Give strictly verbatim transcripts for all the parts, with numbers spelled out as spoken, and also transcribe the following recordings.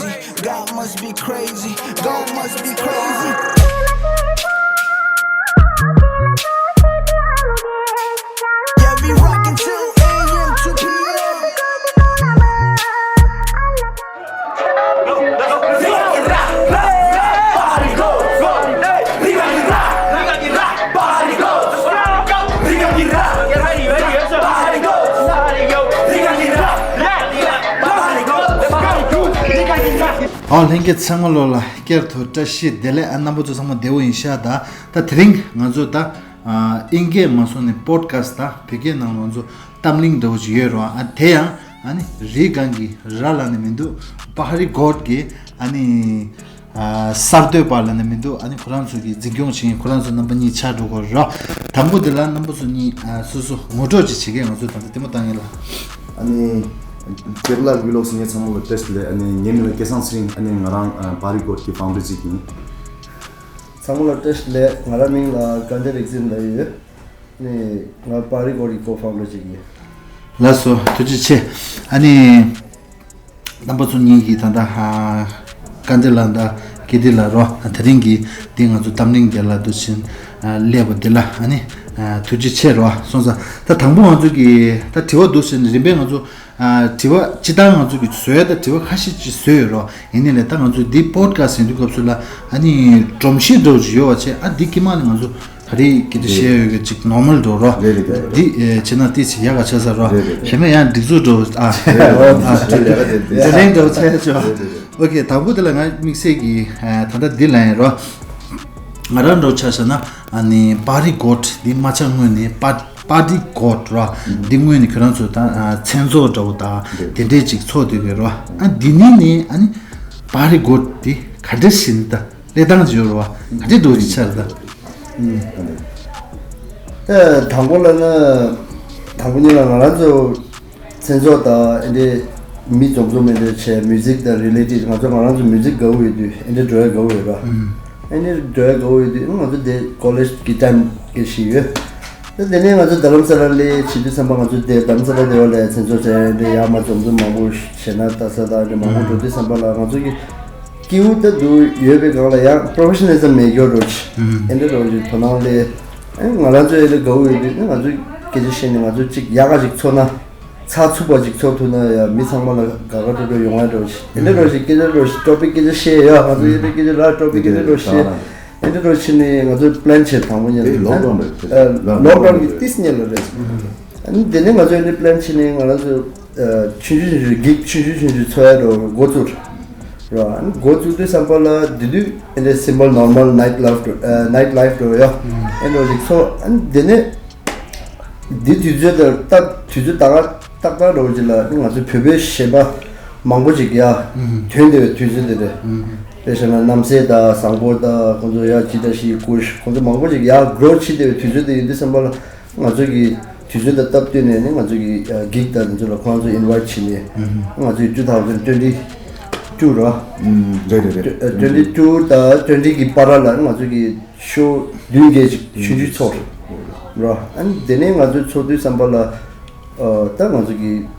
God must be crazy. God must be crazy. Yeah, we rockin' till a.m. two p.m. ཨོ་ལྷན་རྒྱས་ཚང་མ་ལོ་ལ་བསྐྱར་དུ་བཀྲ་ཤིས་བདེ་ལེགས། ཨ་རྣམ་པ་ཚོ་ཚང་མ་བདེ་བོ་ཡིན་ཤག་ད་ད་དེ་རིང་ང་ཚོ་ད་ཨ་ཨིན་སྐད་མ་སོང་ནས་པོ་ཌི་ཁ་སི་ཊི་ད་བོད་སྐད་ནང་ང་ཚོ་གཏམ་གླེང་འདྲ་བོ་ཞིག་ཡོད་རེད་བ། ཨ་དེ་ཡང་ཨ་ནི་རི་སྒང་གི་ར་ལབ་ནས་མི་འདུག་པ་ཧ་རི་གོ་ཊི་གི་ཨ་ནི་ཨ་གསར་གཏོད་པ་ལབ་ནས་མི་འདུག་ཨ་ནི་ཁོ་རང་ཚོ་གི་འཛིན་སྐྱོང་བྱེད་མཁན་ཁོ་རང་ཚོ་རྣམ་པ་གཉིས་ཆགས་འགྲོ་གི་རེད། དང་པོ་དེ་ལ་རྣམ་པ་ཚོ་གཉིས་ཨ་སོ་སོ་ངོ་སྤྲོད་ཅིག་བྱེད་མཁན་ང་ཚོ་ད་ལྟ་ལྟད་མོ་ལྟ་མཁན་ལ། ཨ་ནི་ཀེབ་ལ་ཝི་ལོག་སི་ངས་ཚང་མ་ལ་བཀྲ་ཤིས་བདེ་ལེགས། ཨ་ནི་ངའི་མིང་ལ་སྐལ་བཟང་ཚེ་རིང་། ཨ་ནི་ང་རང་ཨ་པ་རི་གོ་ཊི་གི་ཕའུན་ཌར་ཅིག་ཡིན། ཚང་མ་ལ་བཀྲ་ཤིས་བདེ་ལེགས། ང་རང་མིང་ལ་དཀའ་འདྲེ་རིག་འཛིན་ལབ་ཡོད། ནས་ང་པ་རི་གོ་ཊི་གི་ཀོ་ཕའུན་ཌར་ཅིག་ཡིན། ལགས་སོ་ཐུགས་རྗེ་ཆེ། ཨ་ནི་རྣམ་པ་ཚོ་གཉིས་ཀྱིས་ད་ལྟ་ཧ་དཀའ་འདྲེ་ལགས་དང་ཀེ་ཏི་ལགས་རོ། དེ་རིང་གི་འདི་ང་ཚོ་གཏམ་གླེང་དེ་ལ་འདུག་ཕྱིན་སླེབས་པ་འདི་ལ་ཨ་ནི་ཐུགས་རྗེ་ཆེ་རོ། སོང་ཙང་ད་དང་པོ་ང་ཚོ་གི་ད་དྲི་བ་འདུག་ཕྱིན་རིམ་པས་ང་ཚོ་ཨ་དྲི་བ་སྤྱིར་བཏང་ང་ཚོ་གི་བཟོས་ད་དྲི་བ་ཁ་ཤས་ཅིག་བཟོས་ཡོད་རོ། ཡིན་ནའི་ལས་ད་ང་ཚོ་འདི་པོ་ཌི་ཁ་སི་ཊི་ཡིན་དུས་སྐབས་སུ་ལ་ཨ་ནི་སྒྲོམ་གཞི་འདྲ་བོ་ཅིག་ཡོད་པ་བྱས། ཨ་འདི་དཀྱིལ་མ་ལ་ང་ཚོ་ག་རེ་སྐད་ཆ་བཤད་ཡོད་གི་ཅིག་ནོར་མལ་འགྲོ་རོ། རེད་རེད་རེད། འདི་ཨེ་བྱས་ན་ཏིས་ཡག་ག་ཆགས་ས་རོ། རེད་རེད། གཞན་མ་ཡང་སྒྲིག་འཛུགས་འགྲོ་ཨ་རེད་རེད། ཨ་ཨ་ལས་ཀ་དེ་དེ་དེ་རིང་འགྲོ་ཆགས་ཆོག་རེད་རེད་རེད། ཨོ་ཁེ། དང་པོ་དེ་ལ་ང་དམིགས་བསལ་གྱི་ཨ་ད་ལྟ་འདི་ལ་ཡིན་རོ། ང་རང་འགྲོ་ཆ་བཞག་ན་ཨ་ནི་པ་རི་གོ་ཊི་འདི་མ་ཆགས་སྔོན་ནས་པ་པ་རི་གོ་ཊི་རོ། འདི་སྔོན་ནས་ཁྱོད་རང་ཚོ་ད་ཨ་མཚན་ཚོགས་འདྲ་བོ་དང་དེ་འདྲས་ཅིག་ཚོགས་བསྡད་ཡོད་རོ། ཨ་འདི་ནས་ནི་ཨ་ནི་པ་རི་གོ་ཊི་འདི་ག་འདྲས་ཤིག་ད་གནས་སྟངས་ཅིག་ཡོད་རེད་བ། ག་འདྲས་འགྲོ་གི་ཆགས་རེད་ད། ད་དང་པོ་ལ་ན་དང་པོ་ཉིད་ལ་ང་རང་ཚོ་མཚན་ཚོགས་དང་ཨེ་འདྲས་མི་འཛོམས་འཛོམས་ཨེ་འདྲས་བྱས། མིའུ་ཛིག་དང་རི་ལེ་ཊེཌ། ང་ཚོ་ང་རང་ཚོ་མིའུ་ཛིག་དགའ་བོ་ཡོད་དུས་ཨེ་འདྲས་འགྲོ་ཡ་དགའ་བོ་ཡོད་ར། ཨེ་འདྲས་འགྲོ་ཡ་དགའ་བོ་ཡོད་དུས་ང་ཚོ་དེ་ཀོ་ལེཇ་གི་ཊའིམ་སྐད་ཞིག་ཡོད། ད་དེ་ནས་ང་ཚོ་རྡ་རམ་ས་ལ་སླེབས་བྱེད་དུས་ཙམ་པ་ང་ཚོ་དེ་རྡ་རམ་ས་ལ་སླེབས་པ་ལས་མཚན་ཚོགས་བྱས་ཨེ་འདྲས་ཡར་མར་འཛོམས་འཛོམས་མང་པོ་བྱས་ན་ལྟ་ས་དང་ཨེ་འདྲས་མང་པོ་འགྲོ་དུས་ཙམ་པ་ལ་ང་ཚོ་གི་སྐྱིད་པོ་ད་དུ་ཡོད་པའི་སྒང་ལ་ཡང་པོ་རོ་ཕེ་ཤ་ནལ་ཟམ་མེད་རྒྱུ་རོ་ཆི། ཨེ་འདྲ་རོ་ཆི་དོ་སྣང་ལས། ཨེ་ང་རང་ཚོ་ཨེ་འདྲ་དགའ་བོ་ཡོད་དུས་ཨེ་ང་ཚོ་སྐད་ཆ་བཤད་ནས་ང་ཚོ་གཅིག་ཡག་ག་ཅིག་ཚོར་ན། ཚགས་ཚུད་པ་ཅིག་ཚོར་ཐུབ་ན་ཡ་མི་ཚང་མ་ལ་དགའ་དགའ་སྤྲོ་སྤྲོ་ཡོང་ཡ་རོ་ཆི། ཨེ་འདྲ་རོ་ཆི་སྐད་ཆ་རོ་ཆི་ཊོ་པིག་སྐད་ཆ་བཤད་ཡ་ང་ཚོ་ཨེ་འདྲ་སྐད་ཆ་ར་ཊོ་པིག་སྐད་ཆ་རོ་ཆི། ཨེ་འདྲ་རོ་ཆི་ནས་ང་ཚོ་པི་ལན་བྱས་དང་པོ་ཉིད་དེ་ལོག་ཌའུན་རེད། ལོག་ཌའུན་གི་ཏིས་ཉིད་ལ་རེད། ཨ་ནི་དེ་ནས་ང་ཚོ་ཨེ་འདྲ་པི་ལན་བྱས་ནས་ང་རང་ཚོ་ཆུང་ཆུང་ཆུང་ཆུང་གིག་ཆུང་ཆུང་ཆུང་ཆུང་འཚོགས་ཡ་འགྲོ་འགོ་བཙུགས་ར། ཨ་ནི་འགོ་བཙུགས་དུས་ཙམ་པ་ལ་དེ་དུས་ཨེ་འདྲ་སིམ་པལ་ནོར་མལ་ནའིཊ་ལའིཕ་འགྲོ་ཨ་ནའིཊ་ལའིཕ་འགྲོ་ཡ། ཨེ་འགྲོ་ཞིག་ཚོགས། ཨ་ནི་དེ་ནས་འདི་དུས་ཚོད་དེ་ལྟ་དུས་ཚོད་ཏག་ཏག་ཏག་ཏག་འགྲོ་ཅིག་ལ་ང་ཚོ་བོད་པའི་གཞས་པ་མང་པོ་ཅིག་ཡ་ཐོན་བསྡད་པའི་དུས་ཚོད་དེ་རེད། དཔེ་བཞག་ན་རྣམ་སྲས་དང་བཟང་པོ་དང་ཁོང་ཚོ་ཡ་ཇི་ལྟ་ཞིག་གུ་ཤི་ཁོང་ཚོ་མང་པོ་ཅིག་ཡ་གྲོ་ཆི་བསྡད་པའི་དུས་ཚོད་དེ་ཡིན་དུས་ཙམ་པ་ལ། ང་ཚོ་གི་དུས་ཚོད་དང་སྟབས་བསྟུན་ནས་ནི་ང་ཚོ་གི་གིག་དང་དེ་ཚོ་ལ་ཁོང་ཚོ་ཨིན་ཝའིཊ་བྱས་ནས་ང་ཚོ་གི་two thousand twenty two ར། ཨུམ། རེད་རེད་རེད། twenty two དང་twenty གི་བར་ལ་ང་ཚོ་གི་ཤོ་བདུན་བརྒྱད་ཅིག་ཆུང་ཆུང་ཚོགས་ར། ཨ་ནི་དེ་ནས་ང་ཚོ་ཚོགས་དུས་ཙམ་པ་ལ་ད་ང་ཚོ་གི་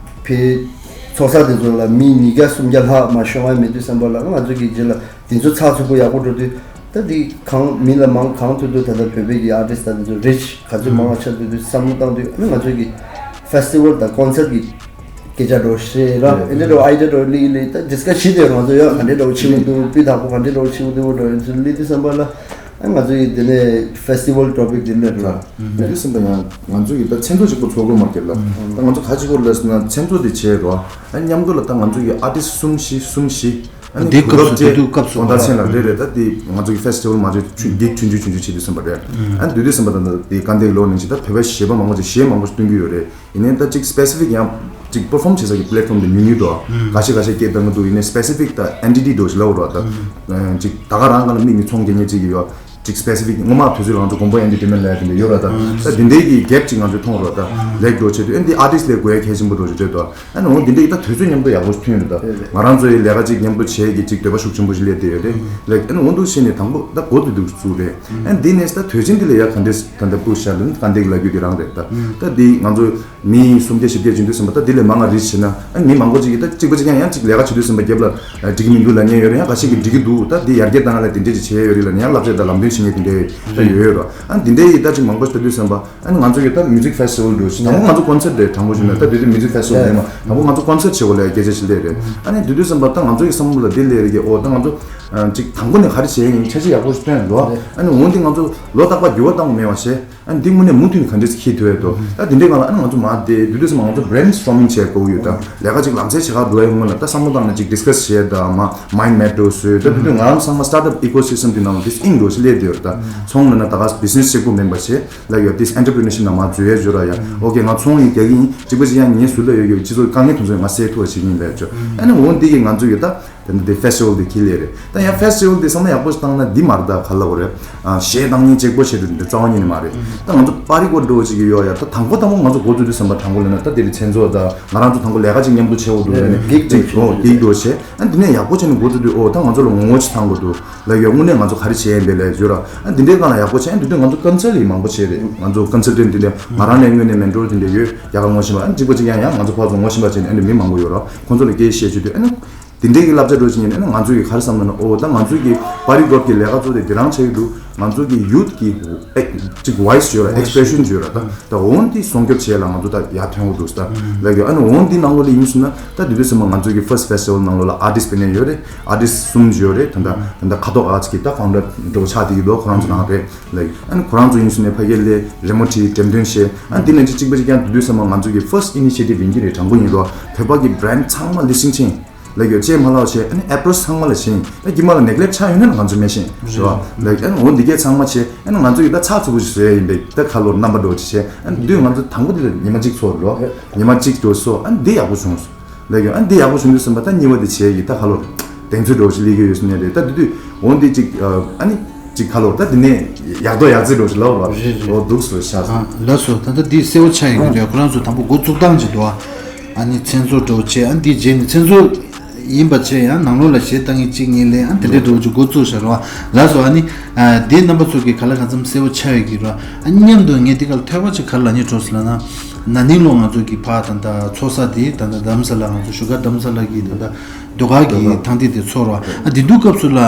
ཕའི་ཚོགས་ས་དེ་ཚོ་ལ་མི་ཉིས་བརྒྱ་སུམ་བརྒྱ་ལྷག་མ་ཤོང་བ་མེད་དུས་ཙམ་པ་ལ་ང་ཚོ་གི་རྗེས་ལ། དེ་ཚོ་ཚགས་ཚུད་པོ་ཡག་པོ་འགྲོ་དུས་ད་འདི་གང་མི་ལ་མང་གང་ཐུབ་ཐུབ་ད་ལྟ་བོད་པའི་གི་ཨར་ཊིསི་ད་དེ་ཚོ་རིཆ་ག་ཚོད་མང་བ་ཆགས་འདུག་དུས་བསམ་བློ་བཏང་དུས་ཨ་ནི་ང་ཚོ་གི་ཕེ་སི་ཊི་ཝལ་དང་ཀོན་སར་གི་སྐད་ཆ་འགྲོ་ཤེས་ར། ཨེ་འདྲ་འགྲོ་ཨའི་ཌི་ཡ་འགྲོ་ལི་ལི་ད་ཌིས་ཀ་ཤི་དེ་ང་ཚོ་ཡ་ག་འདྲ་འགྲོ་ཆེ་བོ་འདུག་སྤུས་དག་པོ་ག་འདྲ་འགྲོ་ཆེ་བོ་འདུག་འགྲོ་ཡིན་ཚུལ་ལི་དུས་བསམ་པ་ལ་ཨ་ང་ཚོ་གི་དེ་ནས་ཕེ་སི་ཊི་ཝལ་ཊོ་པིག་དེ་འདྲ་འགྲོ་ལི་དུས་བསམ་པ་ཡང་ང་ཚོ་གི་ད་མཚན་ཚོགས་གཅིག་པོ་ཚོགས་དགོས་མ་རེད་ལ། ད་ང་ཚོ་ག་གཅིག་པོ་ལ་ཟེར་ན་མཚན་ཚོགས་དེ་བྱས་རོ། ཨ་མཉམ་དུ་ལ་ད་ང་ཚོ་གི་ཨར་ཊིསི་གསུམ་བཞི་གསུམ་བཞི། ཨ་ནི་འདི་སྐབས་སུ་དེ་དུས་སྐབས་སུ་གོང་ཐང་ཆེན་ལ་རེད་རེད། ད་དེ་ང་ཚོ་གི་ཕེ་སི་ཊི་ཝལ་མ་རེད་ཆུ་འདི་ཆུང་ཆུང་ཆུང་ཆུང་བྱེད་དུས་ཙམ་པ་རེད། ཨ་ནི་དུས་དུས་ཙམ་པ་ད་ད་དེ་ག་འདྲ་ལོ་ནང་བཞིན་ད་བོད་པའི་གཞས་པ་མང་པོ་ཅིག་གཞས་མང་པོ་ཞིག་སྟོན་གྱི་ཡོད་རེད། ཡིན་ནའི་ད་ཅིག་སི་པེ་སི་ཕིག་ཡང་ཅིག་པར་ཕོམ་བྱེད་ས་གི་པི་ལེ་ཊི་ཕོམ་དེ་ཉུང་ཉུང་འདུག་ཨ་འགའ་ཤས་འགའ་ཤས་སྐད་བཏང་གི་འདུག་ཡིན་ནའི་སི་པེ་སི་ཕིག་ད་ཨེན་ཊི་ཊི་འདྲ་བོ་ཞིག་ལབ་དགོས་རེད་བ། ད་ཅིག་ད་ག་རང་ག་ལ་མིག་ནས་མཐོང་རྒྱུ་ཅིག་ཡོད། ཅིག་སི་པེ་སི་ཕིག་སྔོན་མ་དུས་ཚོད་ལ་ང་ཚོ་དགོན་པ་ཡན་དུ་དེ་མིན་ལ་ཡ་དེ་འདྲ་ཡོད་ར། ད་ད་དེ་འདྲའི་གི་གེབ་ཅིག་ང་ཚོ་མཐོང་ར། ད་ལེགས་འགྲོ་བྱེད་དུས་ཨ་ནི་འདི་ཨར་ཊིསི་ལས་དགོས་ཡ་གལ་ཆེན་པོ་འགྲོ་བྱེད་འདྲ་དོ། ཨ་ནི་འོ་འདི་འདྲའི་ད་དུས་ཚོད་མཉམ་དུ་ཡག་པོ་མཐུན་ཡོད་ར། ད་ང་རང་ཚོ་ཡི་ལས་ཀ་ཅིག་མཉམ་དུ་བྱེད་ཀྱི་ཅིག་འདོད་པ་ཤུགས་ཆེན་པོ་ཞིག་སླེབས་བསྡད་ཡོད་རེད། ལེགས་ཨ་ནི་འོ་འདུག་བྱས་ནས་དང་པོ་ད་འགོ་དེ་འདུག་བཙུགས་རེད། ཨ་ནི་འདི་ནས་ད་དུས་ཆེན་འདི་ལ་ཡ་ག་འདྲས་ད་འདི་སྤུ་བཤད་ལ་ནི་ག་འདྲས་ལབ་རྒྱུ་དེ་རང་རེད། ད་ད་འདི་ང་ཚོ་མི་སུམ་བརྒྱ་བཞི་བརྒྱ་བྱེད་དུས་ཙམ་པ་ད་འདི་ལས་མང་ང་རེ་བྱེད་ན་ཨ་ནི་མི་མང་པོ་ཅིག་གིས་ད་གཅིག་པ་གཅིག་རྐྱང་ཡང་ཅིག་ལས་ཀ་བྱེད་དུས་ཙམ་པ་རྒྱབ་ལ་འགྲིག་གི་མི་འདུག་ལབ་མཁན་ཡོད་རེད། ཡང་ཁ་ཤས་ཀྱིས་འགྲིག་གི་འདུག་ད་འདི་ཡར་རྒྱས་བཏང་ཡ་ལ་དེ་འདྲས་ཅིག་བྱས་ཡོད་རེད་ལབ་ནས་ཡང་བསླབ་བྱ་དང་ལམ་སྟོན་བྱེད་མཁན་དེ་འདྲས་ད་ཡོད་ཡོད་ར། ཨ་ནི་དེ་འདྲས་ཡིས་ད་ཅིག་མང་པོ་ཞིག་ལྟ་དུས་ཙམ་པ་ཨ་ནི་ང་ཚོ་གི་ད་མིའུ་ཛིག་ཕེ་སི་ཊི་ཝལ་འགྲོ་ཞིག་དང་པོ་ང་ཚོ་ཀོན་སར་ཊི་རེད། དྲང་པོ་བཤད་ན་ད་དེ་དུས་མིའུ་ཛིག་ཕེ་སི་ཊི་ཝལ་ཡིན་མ་དང་པོ་ང་ཚོ་ཀོན་སར་ཊི་བྱེད་དགོས་ལ་སྐད་ཆ་ཞིག་སླེབས་རེད། ཨ་ནི་དེ་དུས་ཙམ་པ་ད་ང་ཚོ་གི་བསམ་བློ་ལ་དེ་སླེབས་རེད་ཀྱི། ཨོ་ད་ང་ཚོ་ཅིག་དང་པོ་ནས་ག་རེ་བྱས་ཡིན་འཆར་གཞི་ཡག་པོ་ཞིག་བཏོན་འགྲོ། ཨ་ནི་འོ་འདི་ང་ཚོ་ལོ་རྟག་པར་འགྱུར་བ་བཏང་དགོས་མེད་པ་བྱས། ཨ་ནི་འདི་དངོས་གནས་མུ་མཐུད་ནས་ག་འདྲས་སེ་འཁྱེར་ཐུབ་ཡ་འདུག་ད་དེ་འདྲའི་སྒང་ལ་ཨ་ནི་ང་ཚོ་མ་བསྡད་དུས་དུས་ཙམ་པ་ང་ཚོ་བྷི་རེན་སི་ཊོར་མིང་བྱེད་དགོས་ཡོད། ད་ལས་ཀ་ཅིག་ལམ་སེང་བྱེད་ག་འགྲོ་ཡ་སྔོན་ལ་ད་བསམ་བློ་བཏང་ནས་ཅིག་ཌིས་ཀ་སི་བྱེད་ད་མ་མའིན་མེབ་འགྲོ་བཟོས། ད་དེ་དུས་ང་རང་ཚང་མ་སི་ཊར་ཊབ་ཨི་ཀོ་སི་སི་ཊམ་དེ་ནང་ལ་དེ་ཨིན་འགྲོ་ཞིག་སླེབས་བསྡད་ཡོད། ད་ཚོང་ལབ་ན་ད་ག་བི་ཛི་ནེ་སི་གཅིག་པོ་མིན་པ་བྱས་ལ་ཡོད་དེ་ཨེན་ཊར་པི་རི་ནར་ཤིབ་ནང་མ་འཛུལ་ཡ་འཇོག་ར་ཡ། ཨོ་ཀེ་ང་ཚོང་ཡིན་རྒྱག་གི་ཡིན། སྤྱི་ཚོགས་ཀྱི་དཀའ་ངལ་དེ་ཚོ་ང་སེལ་ཐུབ་པ་བྱེད་ཀྱི་ཡིན་ལབ་ཅོ། ཨ་ནི་འོ་འདི་གི་ང་ཚོ་ཡོད་ད། དེ་འདི་ཕེ་སི་ཊི་ཝལ་འདི་འཁྱེར་སླེབས་རེད། ད་ཡང་ཕེ་སི་ཊི་ཝལ་འདི་བསམ་བློ་ཡག་པོ་ཞིག་བཏང་ན་འདི་མ་རེད། ད་ག་ལབ་དགོས་རེད། ཨ་གཞས་བཏང་མཁན་གཅིག་པོ་བྱས་ཏེ་འདི་རྩ་བ་ཉིད་ནས་མ་རེད། ད་ང་ཚོ་པར་ཊི་འགོ་འགྲོ་བྱེད་ཀྱི་ཡོད་ཡ། ད་དང་པོ་དང་པོ་ང་ཚོ་འགོ་བཙུགས་དུས་ཙམ་པ་དྲང་པོ་ལབ་ན་ད་དེ་རིང་མཚན་ཚོགས་དང་ང་རང་ཚོ་དང་པོ་ལས་ཀ་ཅིག་མཉམ་དུ་བྱེད་དགོས་འདུག་ལབ་ནས་གིག་ཅིག་འགྲོ་གིག་འགྲོ་བྱས། ཨ་འདི་ནས་ཡག་པོ་བྱས་ནས་འགོ་བཙུགས་དུས་ཨོ་ད་ང་ཚོ་ལ་ངོ་བོ་ཅིག་ཚང་དགོས་འདུག་ལབ་ཡོད། དངོས་གནས་ང་ཚོ་ག་རེ་བྱས་ཡིན་པས་ལབ་ཡོད་ར། ཨ་འདི་འདྲའི་སྒང་ལ་ཡག་པོ་བྱས། ཨ་འདི་དུས་ང་ཚོ་ཀོན་སལ་ཡིས་མང་པོ་བྱས་རེད། ང་ཚོ་ཀོན་སལ་ཊན་འདི་འདྲ་ང་རང་ནས་དངོས་གནས་མེན་ཊོར་འདི་འདྲ་ཡོད་རྒྱ་གར་ངོ་ཤེས་པ། ཨ་གཅིག་པ་གཅིག་རྐྱང་ཡང་ང་ཚོ་ཕར་ཚུར་ངོ་ཤེས་པ་བྱས་ནས་ཨ་འདི་མི་མང་པོ་ཡོད་ར། ཁོང་ཚོ་ལ་སྐད་ཆ་བཤད་བྱེད་དུས་ཨ་ནི་དེ་འདྲའི་གི་བསླབ་བྱ་འགྲོ་བཞིན་ཡིན་ན་ང་ཚོ་གི་ག་རེ་བསམ་ན་ཨོ་ད་ང་ཚོ་གི་པར་ཊི་གོར་གི་ལས་ཀ་ཚོ་དེ་དེ་རང་ཆགས་ཀྱི་འདུག་ང་ཚོ་གི་ཡུ་ཐི་གི་ཨེ་ཅིག་ཝོ་ཡི་སི་ཡོད་ར། ཨེག་སི་པི་རེ་ཤན་ཡོད་ར། ད་ད་འོ་འདི་སྲུང་སྐྱོབ་བྱེད་ལ་ང་ཚོ་ད་ཡར་ཐོན་དགོས་འདུག་ད་ལབ་ཡོད། ཨ་ནི་འོ་འདི་ནང་ལོགས་ལ་ཡིན་སོང་ན་ད་དེ་དུས་ཙམ་པ་ང་ཚོ་གི་ཕར་སི་ཊི་ཕེ་སི་ཊི་ཝལ་ནང་ལོགས་ལ་ཨར་ཊིསི་དཔེར་ན་ཡོད་རེད། ཨར་ཊིསི་གསུམ་ཡོད་རེད། ད་ད་ད་ད་ཁ་ཐོག་ཨར་ཊིསི་གི་ད་ཕའུན་ཌར་འགྲོ་ཆགས་བསྡད་ཀྱི་འདུག་ཁོ་རང་ཚོ་ནང་རེད། ལབ་ཡོད། ཨ་ནི་ཁོ་རང་ཚོ་ཡིན་སོང་ནས་ཕ་གི་ལ་རི་མོ་བྲིས། འགྲེམས་སྟོན་བྱས། ཨ་ནི་འདི་ནས་ཅིག་གཅིག་པ་གཅིག་རྐྱང་དེ་དུས་ཙམ་པ་ང་ཚོ་གི་ཕར་སི་ཊི་ཨི་ནི་ཤི་ཡེ་ཊིབ་ཡིན་གྱི་རེད། དྲང་པོ་ཡིན་རོགས། བོད་པ་གི་བྷི་རེན་ཌི་ཚང་མ་ལི་སི་ཊིང་ཆེན་ལབ་ཡོད། ཅེས་མ་ལབ་བྱས། ཨ་ནི་ཨེ་པྲོ་ཆི་ཚང་མ་ལ་བྱིན། ད་དཀྱིལ་མ་ལ་ནེག་ལེག་ཊི་ཆགས་ཡོད་ན་ང་ཚོ་མི་ཤེས་རེད་བ། ལེགས་ཨ་ནི་འོ་འདི་གས་ཚང་མ་བྱས། ཨ་ནི་ང་ཚོ་ཡི་ད་ཚགས་ཚུད་པོ་ཞིག་བཟོ་ཡ་ཡིན་པས་ད་ཁ་ལོར་རྣམ་པ་འགྲོ་ཅིག་བྱས། ཨ་ནི་དུས་ང་ཚོ་དང་པོ་དེ་ལ་ཉི་མ་གཅིག་ཚོགས་རོགས། ཉི་མ་གཅིག་འགྲོ་སོ། ཨ་ནི་འདི་ཡག་པོ་བྱུང་སོང་། ལེགས་ཨ་ནི་འདི་ཡག་པོ་བྱུང་དུས་ཙམ་པ་ད་གཉིས་པ་དེ་བྱས་ཡི་ད་ཁ་ལོར་གདེང་ཚོད་འགྲོ་ཞིག་སླེབས་ཀྱི་ཡོད་སོང་ནས་རེད། ད་དེ་དུས་འོ་འདི་ཅིག་ཨ་ནི་ཅིག་ཁ་ལོར་ད་དེ་ནས་ཡག་དོ་ཡག་རྩིས་འགྲོ་ཞིག་ལབ་རོགས། རེད་རེད། འོ་འདུག་སོ་ཤག་སོང་། ལགས་སོ། ད་ལྟ་འདི་གསལ་པོ་ཆགས་ཡོད་ཀྱི་རེད། ཁོ་རང་ཚོ་དང་པོ་འགོ་བཙུགས་སྟངས་ཅིག་འདུག་ཨ་ནི་མཚན་ཚོགས་འགྲོ་བྱས། ཨ་ནི་འདི་རྗེས་ནས་མཚན་ཚོགས་ཡིན་པ་བྱས་ཡང་ནང་ལོགས་ལ་གཞས་བཏང་མཁན་གཅིག་གཉིས་སླེབས། ཨ་དེ་འདྲའི་འགྲོ་ཅིག་འགོ་བཙུགས་བཞག་རོགས། ལགས་སོ། ཨ་ནི་ཨ་འདི་རྣམ་པ་ཚོ་གི་ག་ལ་གང་འཚམ་གསལ་པོ་ཆགས་ཡོད་ཀྱི་རོགས། ཨ་མཉམ་དུ་ངས་འདི་ག་ལ་ཐོས་པ་ཅིག་ག་ལ་ལབ་སྙིང་བྲོ་སོང་ལབ་ན། ན་ནིང་ལོ་ང་ཚོ་གི་ཕ་ད་ལྟ་ཚོགས་ས་དེ་ད་ལྟ་རྡ་རམ་ས་ལ་ང་ཚོ་བཞུགས་སྒར་རྡ་རམ་ས་ལ་གི་ད་ལྟ་ཟློས་གར་གྱི་ཐེངས་དེ་དེ་ཚོགས་རོགས། ཨ་དེ་དུས་སྐབས་སུ་ལ་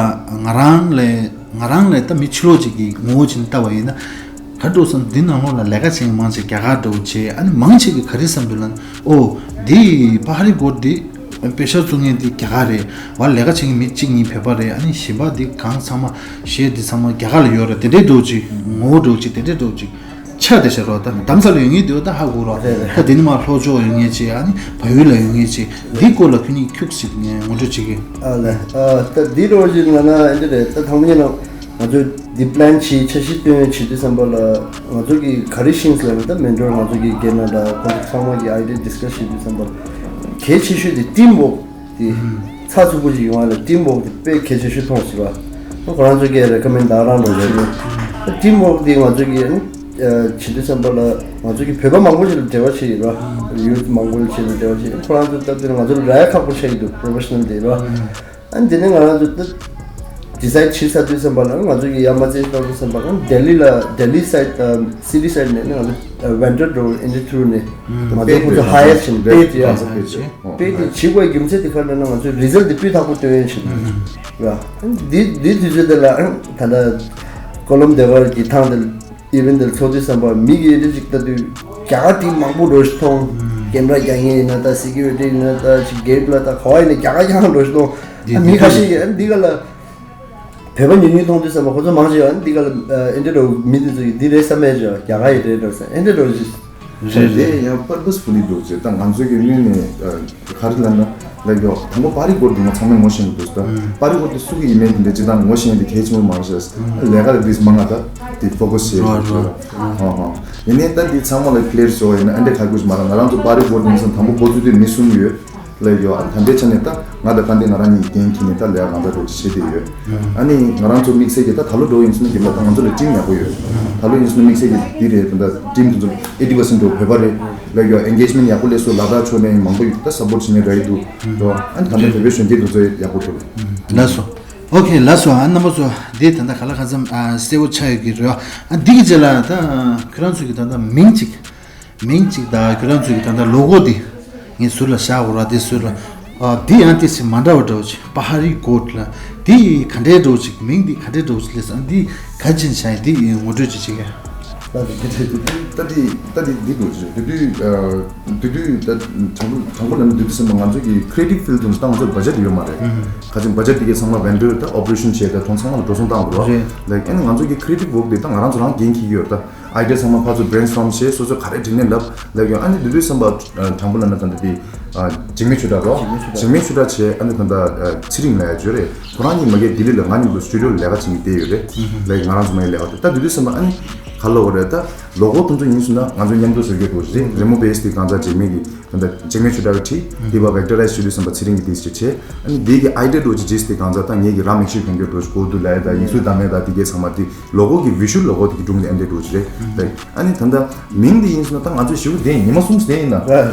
ང་རང་ལས་ང་རང་ལས་ད་མི་ཕྱི་ལོགས་ཅིག་གི་ངོ་བོ་ཅིག་ནས་ལྟ་བ་ཡིན་ན། ག་འགྲོ་བསམ། འདི་ནང་ལོགས་ལ་ལས་ཀ་བྱེད་མཁན་མང་ཆེ་རྒྱ་གར་འདྲ་བོ་བྱས། ཨ་ནི་མང་ཆེ་གིས་ག་རེ་བསམ་འདུག་ལབ་ན། ཨོ་འདི་པར་ཊི་གོར་འདི་པེ་ཤ་བཙུགས་མཁན་འདི་རྒྱ་གར་རེད་བ། ལས་ཀ་བྱེད་མཁན་མི་གཅིག་གཉིས་བོད་པ་རེད། ཨ་ནི་གཞན་པ་འདི་གང་ཚང་མ་གཞས་འདི་ཚང་མ་རྒྱ་གར་ལ་ཡོད་རེད། དེ་འདྲའི་འདྲ་བོ་ཅིག་ངོ་བོ་འདྲ་བོ་ཅིག་དེ་འདྲའི་འདྲ་བོ་ཅིག་ཆགས་བསྡད་ཤག་རོགས། ད་རྡ་རམ་ས་ལ་ཡོད་མཁན་འདི་བ་ད་ཧ་གོ་རོགས། རེད་རེད། ད་འདི་ནས་མར་ལྷོ་ཕྱོགས་ཡོད་མཁན་ཅིག་ཨ་ནི་བལ་ཡུལ་ལ་ཡོད་མཁན་ཅིག་འདི་སྐོར་ལ་ཁྱོད་གཉིས་ཁྱུག་ཅིག་ངས་ངོ་སྤྲོད་བྱེད་ཀྱི། ཨ་ལས། ཨ་ད་འདི་འདྲ་བོ་ཅིག་ལབ་ན་ཨེ་འདྲ་རེད། ད་དང་པོ་ཉིད་ནས་ང་ཚོས་འདི་པི་ལན་བྱེད། འཆར་གཞི་བཏོན་བྱེད་དུས་ཙམ་པ་ལ་ང་ཚོ་གིས་ག་རེ་ཤེས་ལབ་ན། ད་མེན་ཊོར་ང་ཚོ་གི་སྒེར་ནང་འདྲ་ཁོང་ཚོ་ཚང་མ་གི་ཨའི་ཌི་ཡ་ཌིས་ཀ་སི་བྱེད་དུས་ཙམ་པ་ལ་གལ་ཆེ་ཤོས་དེ་ཊིམ་ཝོག་དེ་ཚགས་ཚུད་པོ་ཅིག་ཡོང་བ་ལ་ཊིམ་ཝོག་དེ་དཔེ་གལ་ཆེ་ཤོས་མཐོང་སྲིད་པ། ཁོ་རང་ཚོ་གིས་རེ་ཀོ་མེན་ཌི་ད་རང་འདྲ་བྱེད་ཀྱི། ཊིམ་ཝོག་དེ་ང་ཚོ་གིས་བྱེད་དུས་ཙམ་པ་ལ་ང་ཚོ་གི་བོད་པ་མང་པོ་ཞིག་ལ་འབྲེལ་བ་བྱས་ཡོད་པ། ཡུ་ཐི་མང་པོ་ཞིག་ལ་འབྲེལ་བ་བྱས། ཁོ་རང་ཚོ་སྟབས་བདེ་ང་ཚོ་ལ་རག་ཡ་ཁག་པོ་ཆགས་ཀྱི་འདུག་པོ་རོ་ཕེ་ཤ་ནལ་དེ་ར། ཨ་ནི་དེ་ནས་ང་རང་ཚོ་ད་ཌི་སའིཌ་བྱེད་ཚར་དུས་ཙམ་པ་ལ་ང་ཚོ་གི་ཡར་མར་རྩེད་གཏོང་དུས་ཙམ་པ་ལ་ལྡི་ལི་ལ་ལྡི་ལི་སའིཌ་སི་ཊི་སའིཌ་ནས་ནི་ང་ཚོ་ཝེན་ཌར་འགྲོ་ཨིན་ཌི་ཐུ་རུ་ནས་ང་ཚོ་ཁོ་ཚོ་ཧ་ཡར་བྱས་ནས་པེ་ཌི་ཡ་པེ་ཌི་བྱེད་དགོས་ཡ་གི་རྒྱུ་མཚན་དེ་ག་རེ་ལབ་ན་ང་ཚོའི་རི་ཛལ་དེ་སྤུས་དག་པོ་སྟོན་ཡ་བྱེད་དགོས་ར། ཨ་ནི་འདི་འདི་དུས་ཚོད་དེ་ལ་ཨ་ནི་ད་ལྟ་ཀོ་ལམ་བདེ་བར་གྱི་ཐང་དེ་ཨི་ཝེན་ཊི་འདིར་ཚོགས་དུས་ཙམ་པ་མི་གི་ཨེ་འདྲ་ཅིག་ལྟ་དུས་རྒྱ་གར་དེ་མང་པོ་འགྲོ་ཞིག་མཐོང་། ཀེམ་ར་རྒྱག་མཁན་ཡིན་ན་ད་སི་ཀུ་རི་ཊི་ཡིན་ན་ད་ཅིག་གེ་ཊི་ལ་ད་ག་བ་ཡིན་ན་རྒྱ་གར་རྒྱ་གར་འགྲོ་ཞིག་མཐོང་། ཨ་མི་ཁ་ཤས་ཀྱིས་ཨ་འདི་ག་ལ་བོད་པ་ཉུང་ཉུང་མཐོང་དུས་ཙམ་པ་ཁོ་ཚོ་མང་ཆེ་བ་ཨ་འདི་ག་ལ་ཨེ་འདྲ་འགྲོ་མི་དེ་ཚོ་གིས་འདི་རེད་བསམ་མེད་ཅེས་རྒྱ་གར་ཡི་རེད་འགྲོ་ཟེར་ཨེ་འདྲ་འགྲོ་ཞིག་རེད་རེད། དེ་ཡང་པར་པ་སི་ཕུ་ལི་འདུག་ཅེས་ད་ང་ཚོའི་གི་སྔོན་ནས་ག་རེ་ལབ་ན་ལབ་ཡོད། དང་པོ་པར་རི་ཀོཌ་འདི་ང་ཚང་མས་ངོ་ཤེས་ཀྱི་འདུག་ད་པར་རི་ཀོཌ་འདི་སུ་གི་ཡིན་མིན་དེ་འདྲ་ཅི་ད་ངོ་ཤེས་ཡིན་དེ་གལ་ཆེན་པོ་མ་རེད་ཤག་ལས་ཀ་ལ་འདི་མང་ང་ད་དེ་ཕོ་ཀ་སི་བྱེད་རོགས་ཀྱི་ཡོད། ཧོ་ཧོ། ཡིན་ནའི་ད་འདི་ཚང་མ་ལ་ཀི་ལི་ཡར་བཟོ་བ་ཡིན་ན་ཨ་འདྲ་ཁག་པོ་ཞིག་མ་རེད། ང་རང་ཚོ་པར་རི་ཀོཌ་འདི་ཚང་དང་པོ་འགོ་བཙུགས་དུས་མི་གསུམ་ཡོད། ལབ་ཡོད། ཨ་ནི་ད་ལྟའི་ཆ་ནས་ད་ང་དང་དཀའ་ལས་ང་རང་གཉིས་འགན་འཁྱེར་ནས་ད་ལས་ཀ་གང་འདྲ་འགྲོ་ཅི་བྱེད་བསྡད་ཡོད། ཨ་ནི་ང་རང་ཚོ་དམིགས་བསལ་གྱི་ད་ད་ལོ་འགྲོ་ཡིན་ཟེར་ན་རྒྱབ་ལ་ད་ང་ཚོ་ལ་ཊིམ་ཡག་པོ་ཡོད། ད་ལོ་ཡིན་ཟེར་ན་དམིགས་བསལ་གྱི་འདི་རེད། ད་ད་ཊིམ་དེ་ཚོ་ཨེ་ཊི་པར་སེན་ཊ་བོད་པ་རེད། ལབ་ཡོད། ཨེན་གེཇ་མེན་ཊ་ཡག་པོ་སླེབས་སོང་། ལ་དྭགས་ཕྱོགས་ནས་མང་པོ་ད་སབ་པོར་བྱེད་མཁན་རག་གི་འདུག་ཨ་ནི་ད་ལྟ་བོད་པའི་གཞོན་སྐྱེས་དེ་ཚོ་ཡག་པོ་འདུག་ལགས་སོ། ཨོ་ཁེ། ལགས་སོ། ཨ་རྣམ་པ་ཚོ་འདི་ད་ལྟ་ག་ལ་གང་འཚམ་ཨ་གསལ་པོ་ཆགས་ཡོད་ཀྱི་རེད། ཨ་འདི་གི་རྗེས་ལ་ད་ཁྱེད་རང་ཚོ་གི་ད་ལྟ་མིང་གཅིག་མིང་གཅིག་དང་ཁྱོད་རང་ཚོའི་གི་ད་ལྟ་ལོ་གོ་འདི་ངས་ཟུར་ལ་བཞག་དགོས་ར། འདི་ཟུར་ལ་ཨ་འདི་ཡང་ཏོག་ཙམ་མ་འདྲ་བ་འདྲ་བོ་ཅིག་པ་ཧ་རི་གོ་ཌི་ལ་འདི་ག་འདྲའི་འདྲ་བོ་ཅིག་མིང་འདི་ག་འདྲའི་འདྲ་བོ་ཅིག་སླེབས་སོང་། འདི་ག་ཅིན་བྱ་ཡི་འདི་ངོ་སྤྲོད་ཅིག་བྱེད་གས། ད་འདི་ད་འདི་ད་འདི་འདི་འདྲ་བོ་ཅིག་དེ་དུས་ཨ་དེ་དུས་ད་དང་པོ་དང་པོ་ལ་ནི་དེ་དུས་ཙམ་པ་ང་ཚོ་གི་ཁི་རི་ཨེ་ཊིབ་ཕིལ་དུ་ད་ང་ཚོ་བ་ཇེ་ཊི་ཡོད་མ་རེད། ག་ཅིན་བ་ཇེ་ཊི་དེ་གའི་ཚང་མ་ཝེན་ཌར་ད་ཨོ་པ་རེ་ཤན་བྱས་ད་དོན་ཚང་མ་ལ་འགྲོ་སོང་བཏང་དགོས་ར། རེད། ལའིཀ་ཨ་ནི་ང་ཚོ་གི་ཁི་རི་ཨེ་ཊིབ་ཝོག་དེ་ད་ང་རང་ཚོ་རང་འགན་འཁྱེར་གྱི་ཡོད་ད། ཨའི་ཌི་ཡ་ཚང་མ་ཕར་ཚུར་བྷི་རེན་སི་ཊོམ་བྱས། སོ་སོ་ག་རེ་དྲན་ནས་ལབ་ལབ་ཡོད། ཨ་ནི་དེ་དུས་ཙམ་པ་དྲང་པོ་ལབ་ན་ད་ལྟ་དེ་འཇིགས་མེད་ཆོས་གྲགས་རོ། འཇིགས་མེད་ཆོས་གྲགས་བྱས། ཨ་ནི་ད་ལྟ་ཚེ་རིང་ལབ་ཡ་ཅིག་ཡོད་རེད། ཁོ་རང་གཉིས་མ་གིར་ལྡི་ལི་ལ་ང་མཉམ་དུ་སི་ཊུ་ཌི་ཡོ་ལ་ལས་ཀ་བྱེད་མཁན་བསྡད་ཡོད་རེད། ལའིཀ་ང་རང་ཚོ་མ་གིར་ལས་ཀ་དེ་ད་དེ་དུས་ཙམ་པ་ཨ་ནི་ག་ལབ་དགོས་རེད། ད་ལོ་གོ་དེ་ཚོ་ཡིན་ཟེར་ན་ང་ཚོ་མཉམ་དུ་ཟེར་གྱི་འདུག་རེད། རི་མོ་བྷེ་སི་དེ་གང་ཟག་འཇིགས་མེད་ཀྱི་ད་ལྟ་འཇིགས་མེད་ཆོས་གྲགས་ཀྱིས་བྲིས། དེ་བ་ཝེག་ཊ་རའི་ཛི་བྱེད་དུས་ཙམ་པ་ཚེ་རིང་གིས་དེ་བྱས་བྱས། ཨ་ནི་དེ་གི་ཨའི་ཌི་ཡ་འདྲ་བོ་ཅིག་བརྗེས་དེ་གང་ཟག་ད་ངེད་ཀྱི་ར་མིག་ཤེལ་གྱོན་གྱི་འདྲ་བོ་ཅིག་གོ་དུས་ལབ་ཡ་ད་ཡིག་གཟུགས་བདམས་ཡ་ད་དེ་གའི་ཚང་མ་དེ་ལོ་གོ་གི་བི་ཞུ་ལ་ལོ་གོ་དེ་གི་སྒྲུང་དེ་ཨ་འདྲ་འདྲ་བོ་ཅིག་རེད། ལའིཀ་ཨ་ནི་ད་ལྟ་མིང་དེ་ཡིན་ཟེར་ན་ད་ང་ཚོ་ཞེ་པོ་བསྡད་ཉི་མ་གསུམ་བསྡད་ཡིན་ན། ཨ་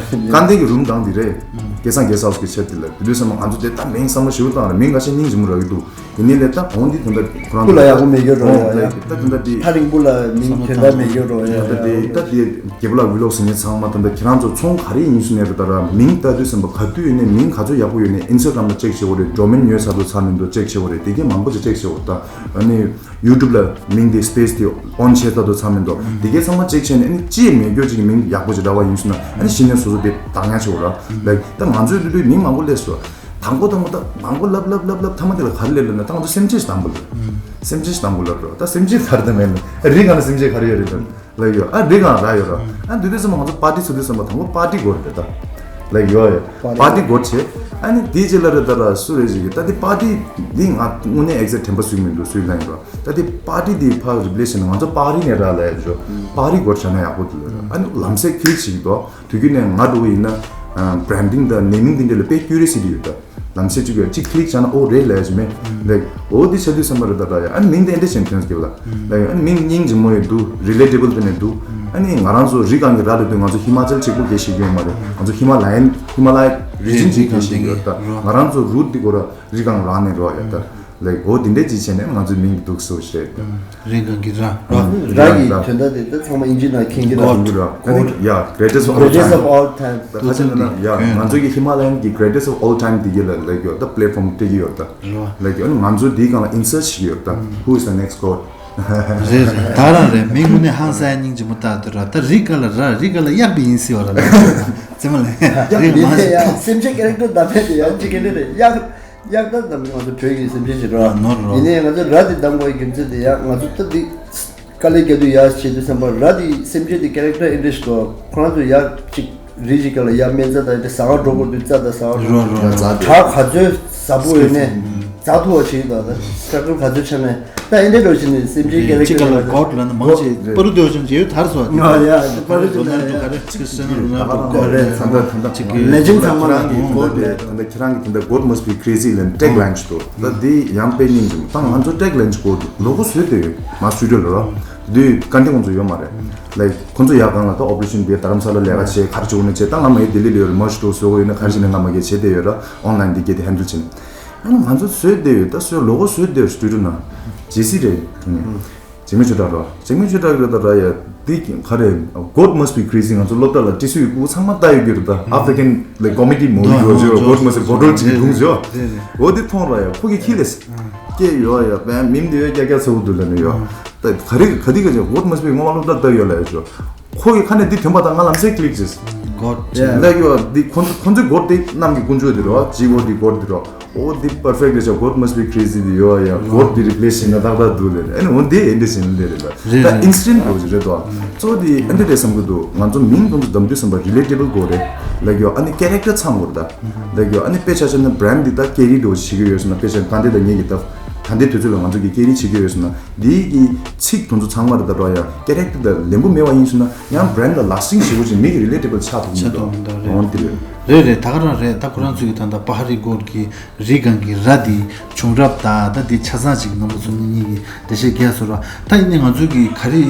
དཀའ་ལས་ཀྱི་རུམ་གང་དེ་རེད། སྐལ་བཟང་གེ་སི་ཊི་ཧའུ་སི་གི་ཆེད་དེ་ལ་དེ་དུས་ཙམ་པ་ང་ཚོ་དེ་ད་མིང་བསམ་བློ་ཞེ་པོ་བཏང་རེད། མིང་ཁ་ཤས་སྙིང་རྗེ་མོ་རག་གི་འདུག་ཡིན་ནའི་ལས་ད་འོང་འདི་དོན་དག་ཁོ་རང་སྐུ་ལ་ཡག་པོ་མེད་རྒྱུ་རོ་ཡ་ཡ། ད་དོན་དག་འདི་ཐག་རིང་པོ་ལ་མིང་དོན་དག་མེད་རྒྱུ་རོ་ཡ་ད་ཡ། དེ་ད་དེ་རྒྱལ་པོ་ལགས་ཝི་ལོག་ཟེར་མཁན་ཚང་མ་ད་ལྟ་ཁྱེད་རང་ཚོ་ཚོང་ག་རེ་ཡིན་ཟེར་ནའི་རེད། ད་ར་མིང་ལྟ་དུས་ཙམ་པ་ག་དུས་ཡིན་ནའི་མིང་ག་ཚོད་ཡག་པོ་ཡོད་ནའི་ཨིན་སི་ཊ་གྷི་རམ་ལ་ཅེག་བྱེད་དགོས་རེད། ཌོ་མེན་ཉོས་ཚར་འདུག་ཚར་མི་འདུག་ཅེག་བྱེད་དགོས་རེད། དེ་གས་མང་པོ་ཅིག་ཅེག་བྱེད་དགོས་རེད། ད་ཨ་ནི་ཡུ་ཊུབ་ལ་མིང་དེ་སི་པེ་སི་དེ་ཨོན་བྱས་ཚར་འདུག་ཚར་མི་འདུག་དེ་གས་ཚང་མ་ཅེག་བྱས་ནས་ཨ་ནི་ཅི་ཡང་མེད་རྒྱུ་ཅིག་གི་མིང་ཡག་པོ་ཅིག་འདྲ་བ་ཡིན་ཟེར་ན་ཨ་ནི་གཞི་ནས་སོ་སོ་དེ་བདག་ཉར་བྱེད་དགོས་རེད། ལའིཀ་ད་ང་ཚོའི་དུས་དུས་མིང་མང་པོ་སླེབས་སོང་། དང་པོ་དང་པོ་ད་མང་པོ་ལབ་ལབ་ལབ་ལབ་མཐའ་མ་དེ་ལ་ག་རེ་སླེབས་ལབ་ན་ད་ང་ཚོ་སེམས་ཅན་ཞིག་དང་པོ་ལབ། སེམས་ཅན་ཞིག་དང་པོ་ལབ་རོ། ད་སེམས་ཅན་ག་རེ་ད་མེད་ན་རི་སྒང་ལ་སེམས་ཅན་ག་རེ་ཡོད་རེད་ད་ལབ་ཡོད། ཨ་རི་སྒང་ར་ཡོད་ར། ཨ་འདི་དུས་ཙམ་པ་ང་ཚོ་པར་ཊི་ཚོ་དུས་ཙམ་པ་དང་པོ་པར་ཊི་དགོས་རེད་ད་ལབ་ཡོད་ཡོད། པར་ཊི་དགོས་བྱས། ཨ་ནི་དེའི་རྗེས་ལ་རེད་ད་ར་སུ་རེད་ཅིག་གིས་ད་དེ་པར་ཊི་འདི་ང་དངོས་གནས་ཨེག་ཛེག་དྲན་པ་སུས་མི་འདུག་སུས་ལབ་ཡིན་རོ། ད་དེ་པར་ཊི་འདི་ཕར་རི་པི་ལེ་སི་བྱས་ན་ང་ཚོ་པར་རི་ནས་ར་ལབ་ཡ་ཅོ། པར་རི་དགོས་བྱས་ན་ཡག་པོ་འདུག་ལབ་ར། ཨ་ནི་ལམ་སེང་ཁིལ་ཅིག་འདུག་དུས་རྒྱུན་ནས་ང་འགྲོ་གི་ཡིན་ན། བྷ་རན་ཌིང་དང་ནེ་མིང་དེ་འདྲ་ལ་དཔེ་ཀུ་རི་ཡོ་སི་ཊི་ཡོད་ད། ལམ་སེང་གཅིག་ཡོད་གཅིག་ཀི་ལིག་བྱས་ན་ཨོ་རེད་ལབ་ཡ་ཅིག་མེད། ལའིཀ་ཨོ་འདི་བྱ་དུས་ཙམ་པ་རེད་ད་ད་ཡ། ཨ་ནི་མིང་དེ་འདྲ་བྱས་ནས་ཐོན་སྐྱེ་བ་ལ། ལའིཀ་ཨ་ནི་མིང་སྙིང་རྗེ་མོ་ཡོད་འདུག་རི་ལེ་ཊེ་བལ་དེ་ནས་འདུག་ཨ་ནི་ང་རང་ཚོ་རི་སྒང་གི་ར་ལབ་དུས་ང་ཚོ་ཧི་མ་ཅལ་གཅིག་པོ་སྐད་ཤེས་ཀྱི་ཡོད་མ་རེད། ང་ཚོ་ཧི་མ་ལ་ཡན་ཧི་མ་ལ་ཡ་རི་ཇན་གཅིག་སྐད་ཤེས་ཀྱི་ཡོད་ད། ང་རང་ཚོ་རུ་ཊི་འདི་གོ་ར་རི་སྒང་རང་ནས་རོ་ཡ་ད། ལའིཀ་ཨོ་དེ་འདྲས་ཅིག་བྱས་ནས་ང་ཚོའི་མིང་འདུག་སེ་བྱས་ད། རི་སྒང་གི་ར། ར་གི་དོན་དག་དེ་ད་ཚང་མ་དབྱིན་ཇིའི་ནང་མཁྱེན་གྱི་རེད། གོ་ཌ། ཡ་གྲེ་ཊེ་སི་ཨོཕ་ཨོལ་ཊའིམ། གྲེ་ཊེ་སི་ཨོཕ་ཨོལ་ཊའིམ། ད་ཁ་ཆེ་ན་ན་ཡ་ང་ཚོ་གི་ཧི་མ་ལ་ཡན་གྱི་གྲེ་ཊེ་སི་ཨོཕ་ཨོལ་ཊའིམ་དེ་གི་ལ་ལའིཀ་ཡོད་ད་པི་ལེ་ཊི་ཕོམ་སྤྲད་ཀྱི་ཡོད་ད། ལའིཀ་ཡོད་ང་ཚོ་དེའི་སྒང་ལ་ཨིན་སར་ཊི་བྱེད་ཀྱི་ཡོད་ད། Who is the next god? རེད་རེད། ད་རང་རེད། མི་དངོས་གནས་ཧང་སང་སྙིང་རྗེ་མོ་ལྟ་དུས་ར། ད་རི་སྒང་ལ་ར་རི་སྒང་ལ་གཡག་པ་ཡིན་སྲིད་པ་ར་ལ། རྩེད་མོ་ལ་གཡག་རི་མ་ཡིན་ཡ་སེམས་ཅན་ཀེ་རེག་ཊར་ད་ཕན་དེ་ཡ་གཅིག་ག་འདྲ་རེད་གཡག་གཡག་ད་ད་ང་ཚོ་བོད་ཀྱི་སེམས་ཅན་ཞིག་རེད་བ། ནོར་རོ། ཡིན་ནའི་ང་ཚོ་ར་དེ་བདམས་དགོས་རྒྱུ་མཚན་དེ་ཡང་ང་ཚོ་ད་འདི་དཀའ་ལས་རྒྱག་དུས་ཡ་བྱེད་དུས་ཙམ་པ་ར་དེ་སེམས་ཅན་དེ་ཀེ་རེག་ཊར་ཨེ་འདྲ་ཞིག་འདུག་ཁོ་རང་ཚོ་ཡ་གཅིག་རི་གཅིག་ག་ལ་ཡ་སྨན་རྩྭ་དང་དེ་ཟ་བར་འགྲོ་དགོས་དུས་རྩྭ་དང་ཟ་བར་འགྲོ། ཡ་རྫ་དེ་བྲག་ག་ཚོད་ཟབ་པོ་ཡོད་ནའི་རྫ་མཐོ་བ་ཞིག་དང་ད་སི་ཊྲག་ཅར་ག་ཚོད་ཆ་ནས་ད་ཨེ་འདྲ་འགྲོ་བྱེད་ནས་སེམས་ཅན་ཀེ་རེག་ཊར་གཅིག་ག་ལ་གོ་ཌ་ལ་ནི་མང་ཆེ་པ་རུ་སྡོད་ཅན་བྱེད་ཡོད་དར་སོ། ཡ་ཡ་པ་རུ་སྡོད་ན་ཡ་ཅིག་སེ་ན་རུ་ན་རུ་གོ་ཌ་ལེ་ཚང་ད་ད་ལེ་ཇེན་ཌི་ཚང་མ་ལ་ད་ད་ཁྱེད་རང་གི་ད་ད་God must be crazy ལབ་ཊེག་ལའིན་ཞིག་འདུག་ད་འདི་ཡང་དཔེ་སྙིང་རྗེ་མོ། ད་ང་ཚོ་ཊེག་ལའིན་ཞིག་འདུག་ལོ་གོ་བཟོས་བསྡད་ཡོད་ང་སི་ཊུ་ཌི་ཡོ་ལ་རོ། དེ་དུས་དཀའ་འདི་ཁོང་ཚོ་ཡོད་མ་རེད། ལའིཀ་ཁོང་ཚོ་ཡག་གང་ལ་ད་ཨོ་པ་རེ་ཤན་དེ་རྡ་རམ་ས་ལ་ལས་ཀ་བྱས་ག་རེ་བྱེད་དགོས་ན་བྱས། ད་ང་མ་གིར་ལྡི་ལི་ལ་ཡོད་རེད། མར་ཇི་འགྲོ་བཟོ་དགོས་ཡོད་ན་ག་རེ་བྱས་ནས་ང་མ་གིར་བྱས་བསྡད་ཡོད་ར། ཨོན་ལའིན་དེ་གས་དེ་ཧན་ཌལ་བྱས་ནས། ཨ་ནི་ང་ཚོ་བཟོས་བསྡད་ཡོད། ད་བཟོས་ལོ་གོ་བཟོས་བསྡད་ཡོད་སི་ཊུ་ཌི་ཡོ་ནང་། ཇེ་སི་རེད་དེ་ནས། འཇིགས་མེད་ཆོས་གྲགས་རོ། འཇིགས་མེད་ཆོས་གྲགས་རེད་ད་ར་ཡ། འདི་ག་རེ། God must be crazy ང་ཚོ་སློབ་གྲྭ་ལ་ཊི་སི་ཡུ་སྐུ་ཚང་མ་ལྟ་ཡོད་རྒྱུ་རེད་ད། African like comedy movie ཡོད་ཅེས་God must be བོད་ཀྲོལ་ཅིག་གི་སྒྲུང་ཟེར་བ། འོ་འདི་མཐོང་ར་ཡ་ཁོ་གི་ཁྱི་ལས། སྐད་ཡོད་ཡ་བན་མིམ་དེ་ཡོད་ཀྱ་ཀྱ་ཚ་བོ་འདུག་ལ་ནི་ཡོད། ད་ག་རེ་ག་དི་ག་ཅེ་God must be ངོ་མ་སློབ་གྲྭ་ལྟ་ཡོད་ལ་ཡ་ཅོ། ཁོ་གི་ཁ་ནས་འདི་ཐོན་པ་དང་ང་ལམ་སེང་ཀི་ལིག་ཅེས། God ལ་ཡོད་འདི་ཁོ་ཁོ་ཚོའི་God དེ་གནམ་གྱི་དཀོན་མཆོག་དེ་རོ། ཇི་ཝོར་དེ་God དེ་རོ། འོ་འདི་པར་ཕེག་རེད་ཤག God must be crazy དེ་ཡོད་ཡ། God དེ་རི་པི་ལེ་སི་བྱས་ན་ཏག་ཏག་འདུག་ལེ། ཨ་ནི་འོ་འདི་ཨེ་འདྲ་ཟིན་ལེ་རེད་ལ། ད་ཨིན་སི་ཊན་འགྲོ་གི་རེད་དོ། གཙོ་བོ་དེ་ཨེ་འདྲ་རེད་བསམ་གི་འདུག་ང་ཚོ་མིང་དེ་ཚོ་བདམས་དུས་ཙམ་པ་རི་ལེ་ཊེ་བལ་དགོས་རེད་ལ་ཡོད། ཨ་ནི་ཀེ་རེག་ཊར་ཚང་དགོས་རེད་ད་ལ་ཡོད། ཨ་ནི་དཔེ་ཆ་བཞག་ན་བྷ་རན་ཌི་འདི་ད་ཀེ་རི་འགྲོ་བྱེད་ཀྱི་ཡོད་ཟེར་ན། དཔེ་ཆ་གང་དེ་ད་ངེད་ཀྱི་ད་ ད་ལྟའི་དུས་ཚོད་ལ་ང་ཚོ་གི་སྐད་རིགས་བྱེད་ཀྱི་ཡོད་ཟེར་ན་འདིའི་གི་ཚིག་དེ་ཚོ་ཚང་མ་རེད་ད་རོ་ཡ་ཀེ་རེག་ཊར་དང་ལེན་པོ་མེད་པ་ཡིན་ཟེར་ན་ཡང་བྷི་རེན་ཌི་ལ་ལ་སི་ཊིང་བྱེད་དགོས་ཅིག་མི་གི་རི་ལེ་ཊེ་བལ་ཆགས་ཐུབ་མི་ཆགས་འདུག་ཐུབ་མི་འདུག་རེད། འོན་ཏེ་རེད། རེད་རེད། ད་ག་རང་རེད། ད་ཁོ་རང་ཚོ་གི་ད་ལྟ་པ་ཧ་རི་གོར་གི་རི་སྒང་གི་ར་དེ་བྱུང་རབས་ད་ད་དེ་ཆ་ཚང་ཅིག་རྣམ་པ་ཚོ་གཉིས་གཉིས་ཀྱི་འགྲེལ་བཤད་རྒྱག་སོང་ར། ད་ཡིན་ནའི་ང་ཚོ་གི་ག་རེ་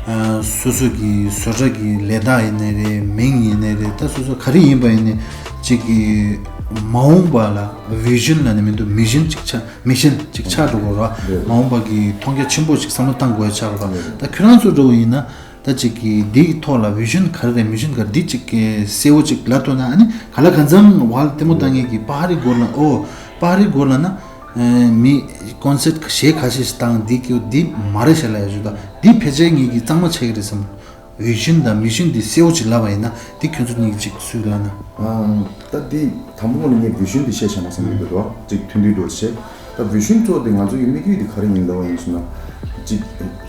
ཨ་སོ་སོ་གི་བཟོ་གྲྭ་གི་ལས་རྟགས་ཡིན་ནའི་རེད། མིང་ཡིན་ནའི་རེད། ད་སོ་སོ་ག་རེ་ཡིན་པ་ཡིན་ནའི་ཅིག་གི་མ་འོངས་པ་ལ་བི་ཤན་ལ་ནི་མི་འདུག་མི་ཤན་ཅིག་ཆགས། མི་ཤན་ཅིག་ཆགས་འགྲོ་དགོས་ར། རེད། མ་འོངས་པ་གི་མཐོང་རྒྱ་ཆེན་པོ་ཅིག་བསམ་བློ་བཏང་དགོས་ཡ་ཆགས་ར། རེད། ད་ཁྱོད་རང་ཚོ་འདྲ་བོ་ཡིན་ན་ད་ཅིག་གི་འདིའི་ཐོག་ལ་བི་ཤན་ག་རེ་རེད། མི་ཤན་ག་རེ་འདི་ཅིག་གི་གསལ་བོ་ཅིག་ལབ་ཐུབ་ན་ཨ་ནི་ག་ལ་གང་འཚམ་བ་ལ་ལྟད་མོ་བཏང་མཁན་གྱི་པ་ཧ་རི་གོར་ལ་ཨོ་པ་ཧ་རི་གོར་ལ་ན་ཨ་མི་ཀོན་སེབ་གཞས་ཁ་ཤས་ཤིག་བཏང་འདི་ཀྱི་འདི་མ་རེད་ཤག་ལབ་ཡ་ཞུ། ད་འདི་ཕལ་ཆེར་ངེད་ཀྱི་གཙང་མ་ཆགས་ཀྱི་རེད་བསམ། བི་ཤན་དང་མི་ཤན་འདི་གསལ་བོ་ཅིག་ལབ་པ་ཡིན་ན་འདི་ཁྱོད་ཚོ་གཉིས་ཀྱིས་ཅིག་སུས་ལབ་ན། ཨ། ད་འདི་དང་པོ་ནས་ངས་བི་ཤན་འདི་བཤད་བྱས་ན་བསམ་གྱི་འདུག་རོ། ཅིག་མཐུན་སྒྲིལ་འགྲོ་བྱེད། ད་བི་ཤན་གཙོ་བོ་དེ་ང་ཚོ་གི་དམིགས་ཡུལ་དེ་ག་རེ་ཡིན་ལབ་པ་ཡིན་ཟེར་ན། ཅིག་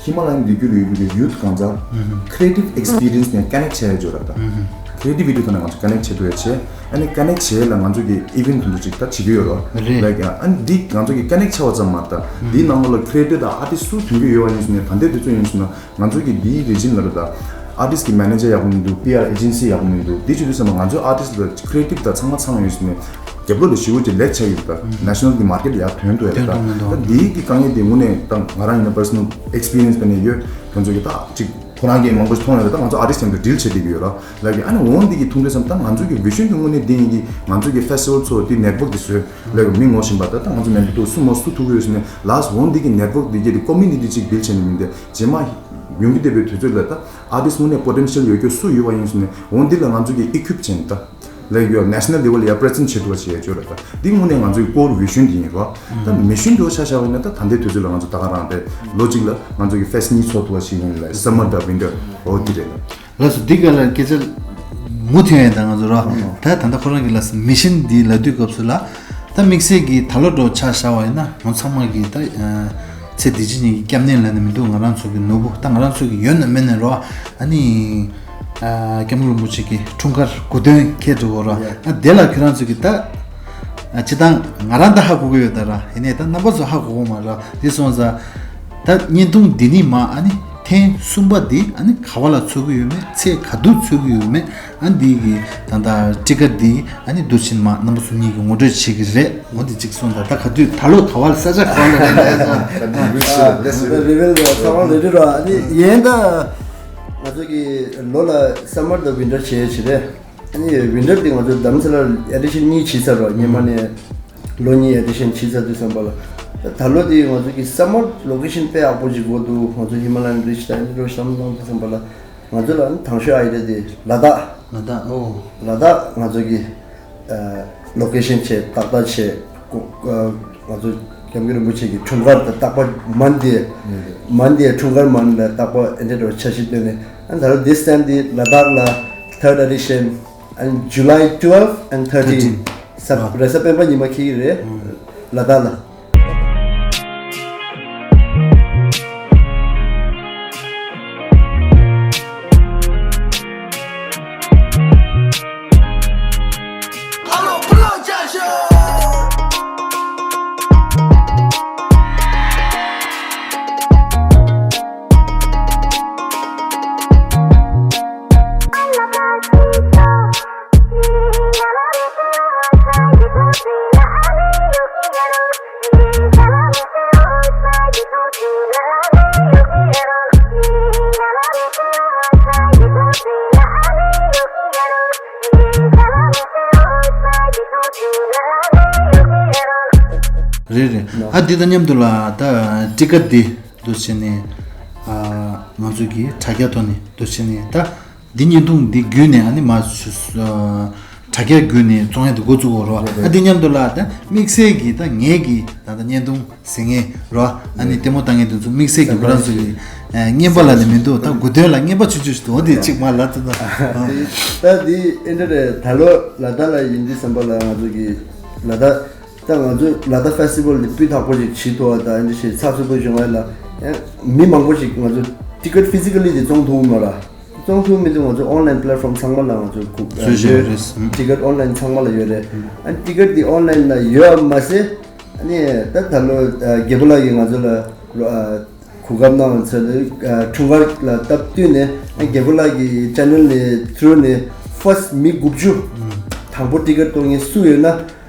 ཧི་མ་ལ་ཡའི་འདི་རྒྱུད་ལ་ཡོད་པའི་ཡུ་ཐི་གང་ཟག་ཁི་རི་ཨེ་ཊིབ་ཨེག་སི་པི་རི་ཡན་སི་ནས་ཀ་ནེག་བྱས་ཡོད་ཅོག་ར། ད་ཁི་རི་ཨེ་ཊི་བི་ཊི་ཐོག་ནས་ང་ཚོ་ཀ་ནེག་བྱེད་ཐུབ་ཡ་བྱས། ཨ་ནི་ཀ་ནེག་བྱས་ལ་ང་ཚོ་གི་ཨི་ཝེན་ཊི་དེ་འདྲ་ཅིག་ད་བྱེད་ཀྱི་ཡོད་རོ། རེད། ལའིཀ་ཨ་ནི་འདི་ང་ཚོ་གི་ཀ་ནེག་བྱས་པ་ཙམ་མ་རེད། ད་འདིའི་ནང་ལོགས་ལ་ཁི་རི་ཨེ་ཊར་དང་ཨར་ཊིསི་སུ་ཐོན་གྱི་ཡོད་པ་ཡིན་ཟེར་ནས་ད་ལྟའི་དུས་ཚོད་ཡིན་ཟེར་ན། ང་ཚོ་གི་འདིའི་རི་ཇན་ལ་རེད། ད་ཨར་ཊིསི་གི་མེ་ནེ་ཇར་ཡག་པོ་མི་འདུག་པི་ཨར་ཨེ་ཇེན་སི་ཡག་པོ་མི་འདུག་འདི་བྱེད་དུས་ཙམ་པ་ང་ཚོའི་ཨར་ཊིསི་ལ་ཁི་རི་ཨེ་ཊིབ་དང་ཚང་མ་ཚང་ཡོད་ཟེར་ནས་རྒྱབ་ལོགས་ལ་ཞེ་པོ་ཅིག་ལེག་ཆགས་ཡོད། ད་ནེ་ཤ་ནལ་གི་མར་ཀེཊ་ལ་ཡར་ཐོན་ཐུབ་ཡ་རེད། ད་ཐོན་ཐུབ་མི་འདུག་ད་འདིའི་གི་དཀའ་ངལ་དེ་དངོས་གནས་ད་ང་རང་ཡིན་ན་པར་སོ་ནལ་ཨེག་སི་པི་རི་ཡན་སི་ཕ་ནས་ཡོད། ཁོང་ཚོ་གི་ད་ཅིག་ཁོ་རང་གིས་མང་པོ་ཞིག་མཐོང་ཡོད་རེད། ད་ང་ཚོ་ཨར་ཊིསི་མཉམ་དུ་ཌིལ་བྱེད་བསྡད་ཀྱི་ཡོད་ར། ལབ་ཀྱི་ཨ་ནི་འོ་འདི་གི་ཐུག་དུས་ཙམ་ད་ང་ཚོ་གི་བི་ཤན་དེ་དངོས་གནས་འདི་ཡིན་གྱི། ང་ཚོ་གི་ཕེ་སི་ཊི་བལ་ཚོ་དེ་ནེཊ་ཝརཀ་དེ་བཟོས། ལབ་ཀྱི་མི་ངོ་ཤེས་པ་ད་ད་ང་ཚོ་མཉམ་དུ་སུ་མོ་སུ་ཐུག་གི་ཡོད་ཟེར་ནས་ལཱསི་འོ་འདི་གི་ནེཊ་ཝརཀ་འདི་གི་དེ་ཀོ་མུ་ནི་ཊི་ཅིག་བིལ་བྱས་ནས་མི་འདི་རྗེས་མ་ཡོང་གི་བསྡད་པའི་དུས་ཚོད་ལ་ད་ཨར་ཊིསི་དངོས་གནས་པོ་ཊེན་ཤལ་ཡོད་རྒྱུ་སུ་ཡོད་པ་ཡིན་ཟེར་ནས་འོ་འདི་ལ་ང་ཚོ་གི་ཨི་ཀུ་པི་བྱས་ནས་ད་ལབ་ཀྱི་ཡོད། ནེ་ཤ་ནལ་ལེ་ཝལ་ལ་ཡ་པི་རི་ཛེན་ཊི་བྱེད་ཐུབ་པ་བྱེད་ཡ་ཅོག་ར། ད་འདི་དངོས་གནས་ང་ཚོ་གི་ཀོར་བི་ཤན་དེ་ཡིན་ར། ད་མི་ཤན་དེ་ཆ་བཞག་པ་ཡིན་ན་ད་ད་ལྟའི་དུས་ཚོད་ལ་ང་ཚོ་ད་ག་རང་རེད། ལོ་གཅིག་ལ་ང་ཚོ་གི་ཕེ་སི་གཉིས་ཚོགས་ཐུབ་པ་ཞིག་ཡིན་ལ་སམ་མར་དང་ཝིན་ཊར་འོ་འདི་རེད། ལགས་སོ། འདི་ག་ལ་སྐད་ཆ་མུ་མཐུད་ཡིན་ད་ང་ཚོ་རོ། ད་ད་ལྟ་ཁོ་རང་གི་ལགས་སོ་མི་ཤན་འདི་ལབ་དུས་སྐབས་སུ་ལ། ད་དམིགས་བསལ་གྱི་ད་ལོ་འགྲོ་ཆ་བཞག་པ་ཡིན་ན་ང་ཚང་མ་གི་ད་ཚེ་འདི་ཕྱི་གཉིས་ཀྱི་སྐྱབས་གནས་ལ་ནི་མི་འདུག་ང་རང་ཚོ་གི་ནོར་བུ་ད་ང་རང་ཚོ་གི་ཡོད་ན་མེད་ན་རོ། ཨ་ནི་སྐྱབས་མགོན་རིན་པོ་ཆེ་གི་འཁྲུངས་སྐར་དགུང་སྟོན་འཁེལ་འགྲོ་གི་རོ། ཨ་དེ་ལ་ཁྱོད་རང་ཚོ་གི་ད་ཨ་སྤྱིར་བཏང་ང་རང་ད་ཧ་གོ་གི་ཡོད་ད་ར། ཡིན་ནའི་ད་རྣམ་པ་ཚོ་ཧ་གོ་གི་མ་ར། དེ་སོང་ཙང་ད་བརྙན་ཐུང་འདི་ནི་མ་ཨ་ནི་ཐེངས་གསུམ་པ་འདི་ཨ་ནི་ག་བ་ལ་ཚོགས་ཀྱི་ཡོད་མེད། ཚེས་ག་དུས་ཚོགས་ཀྱི་ཡོད་མེད། ཨ་འདི་གི་ད་ལྟ་ཊི་ཀེ་ཊི་འདི་ཨ་ནི་འདུག་ཕྱིན་མ་རྣམ་པ་ཚོ་གཉིས་ཀྱིས་ངོ་སྤྲོད་བྱེད་ཀྱི་རེད། འོ་འདི་གཅིག་སོང་ཙང་ད་ག་དུས་ད་ལོ་ག་བ་ལ་ས་ཆ་ག་བ་ལ་རེད་ད་ད་འདི་རི་ཝིལ་ལ་ཚང་མ་རེ་རེ་ར། ཨ་ནི་ཡིན་ད་ང་ཚོ་གི་ལོ་ལ་སམ་མར་དང་ཝིན་ཊར་བྱེད་ཡ་བྱེད་རེད། ཨ་ནི་ཝིན་ཊར་འདི་ང་ཚོ་རྡ་རམ་ས་ལར་ཨེ་ཌི་ཤན་གཉིས་བྱས་ཚར་ར། སྔོན་མ་ནས་ལོ་གཉིས་ཨེ་ཌི་ཤན་བྱས་ཚར་དུས་ཙམ་པ་ལ། ད་ལོ་དེ་ང་ཚོ་གི་སམ་མར་ལོ་ཀེ་ཤན་དཔེ་ཡག་པོ་ཅིག་དགོས་འདུག་ང་ཚོ་ཧི་མ་ལ་ཡན་རི་ཇི་དང་ཨེ་འདྲ་བསམ་བློ་བཏང་དུས་ཙམ་པ་ལ་ང་ཚོ་ལ་དང་ཤོས་ཨའི་ཌི་ཡ་དེ་ལ་དྭགས། ལ་དྭགས། ཨོ། ལ་དྭགས་ང་ཚོ་གི་ལོ་ཀེ་ཤན་བྱས། ཏག་ཏག་བྱས། ང་ཚོ་སྐྱབས་མགོན་རིན་པོ་ཆེ་གི་འཁྲུངས་སྐར་དང་རྟག་པར་མན་ཌེ། མན་ཌེ་འཁྲུངས་སྐར་མན་ལ་རྟག་པར་ཨེ་འདྲ་འདྲ་བོ་འཆར་གཞི་བཏོན་ནས། ཨ་ད་ལོ་this time འདི་ལ་དྭགས་ལ་third edition and July twelve and thirteen ས་རེས་གཟའ་སྤེན་པ་ཉི་མ་འཁེལ་གྱི་རེད། ལ་དྭགས་ལ། རེད་རེད། ཨ་འདི་དང་མཉམ་དུ་ལ་ད་ཊི་ཀེ་ཊི་འདི་འདུག་བྱས་ནས་ཨ་ང་ཚོ་གི་དྲ་རྒྱ་ཐོག་ནས་འདུག་བྱས་ནས་ད། འདི་བརྙན་ཐུང་འདི་བརྒྱུད་ནས་ཨ་ནི་མ་དྲ་རྒྱ་བརྒྱུད་ནས་བཙོང་ཡ་འདི་འགོ་བཙུགས་འོ་རོ། ཨ་འདི་མཉམ་དུ་ལ་ད་དམིགས་བསལ་གྱི་ད་ངེད་ཀྱི་ད་ད་བརྙན་ཐུང་ཟེར་མཁན་རོ། ཨ་ནི་ལྟད་མོ་ལྟ་མཁན་དེ་ཚོ་དམིགས་བསལ་གྱི་ཁོ་རང་ཚོ་གི་རྔན་པ་ལ་ནི་མི་འདུག་ད་དགུ་སྟོན་ལ་རྔན་པ་ཆུང་ཆུང་ཞིག་འདུག་འོ་དེ་གཅིག་མ་ལབ་ཐུབ་ན། ད་འདི་ཨེ་འདྲ་རེད། ད་ལོ་ལ་དྭགས་ལ་ཡིན་དུས་ཙམ་པ་ལ་ང་ཚོ་གི་ལ་དྭགས། ད་ང་ཚོ་ལ་དྭགས་ཕེ་སི་ཊི་བལ་འདི་སྤུས་དག་པོ་ཞིག་བྱེད་ཐུབ་པ་དང་འདི་ཞིག་ཚགས་ཚུད་པོ་བྱུང་བ་ལ་ཨེ་མི་མང་པོ་ཞིག་ང་ཚོ་ཊི་ཀེ་ཊི་ཕི་ཛི་ཀ་ལི་དེ་བཙོང་ཐུབ་མ་ར། བཙོང་ཐུབ་མི་འདུག་ང་ཚོ་ཨོན་ལ་ཡིན་པི་ལེ་ཊི་ཕོམ་ཚང་མ་ལ་ང་ཚོ་གུ་བཟོས་བཞག་ཡོད་རེད། ཊི་ཀེ་ཊི་ཨོན་ལ་ཡིན་ཚང་མ་ལ་ཡོད་རེད། ཨ་ཊི་ཀེ་ཊི་དེ་ཨོན་ལ་ཡིན་ལ་ཡོད་མ་ཟད། ཨ་ ནས་ད་ད་ལོ་ཨ་རྒྱལ་པོ་ལགས་ཀྱིས་ང་ཚོ་ལ་ཨ་གོ་སྐབས་གནང་བ་ཚོ་ལ་ཨ་འཁྲུངས་སྐར་ལ་སྟབས་བསྟུན་ནས་ཨ་རྒྱལ་པོ་ལགས་ཀྱི་ཅེ་ནལ་ནས་ཐུ་རུ་ནས་ཕར་སི་མི་དགུ་བཅུ་དང་པོ་ཊི་ཀེཊ་གཏོང་མཁན་སུ་ཡོད་ན།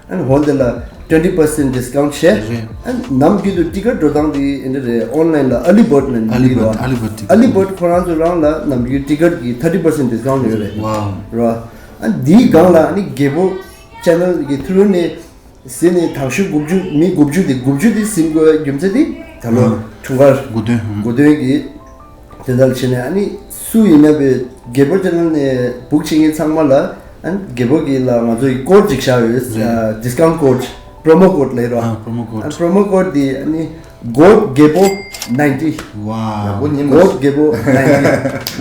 ཨན་ཧོན་དེ་ལ་twenty percent discount་བྱས། རེད། ཨན་ནམ་རྒྱུན་དུ་ཊི་ཀེཊ་འགྲོ་སྟངས་དེ་ཨེ་འདྲ་རེད། ཨོན་ལན་ལ་early bird་ལ་early bird early bird ticket early bird་ཁོ་རང་ཚོ་རང་ལ་ནམ་རྒྱུན་ཊི་ཀེཊ་གི་thirty percent discount་ཡོད་རེད། Wow། ར། ཨན་དེའི་སྒང་ལ་ཨ་ནི་རྒྱལ་པོ་ཅེ་ནལ་གི་ཐུ་རུ་ནས་ཟིན་ནས་དྲག་ཤུགས་དགུ་བཅུ་མི་དགུ་བཅུ་དེ་དགུ་བཅུ་དེ་ཟིན་དགོས་རྒྱུ་མཚན་དེ་ད་ལོ་ཨ་འཁྲུངས་སྐར་དགུ་སྟོན་ཨ་དགུ་སྟོན་གི་དེ་ལྟར་བྱས་ནས་ཨ་ནི་སུ་ཡིན་ན་བས་རྒྱལ་པོ་ཅེ་ནལ་ནས་བུག་བྱེད་མཁན་ཚང་མ་ལ་ཨ་ནི་རྒྱལ་པོ་གི་ལ་ང་ཚོ་ཡི་ཀོཌ་ཅིག་བཞག་ཡོད། རེད། ཨ་discount code promo code་ལབ་རོགས། ཨ་promo code ཨ་promo code་དེ་ཨ་ནི་གོཌ་རྒྱལ་པོ་ninety། Wow། ཡག་པོ་ཉན་མ་གོཌ་སོང་། རྒྱལ་པོ་ninety།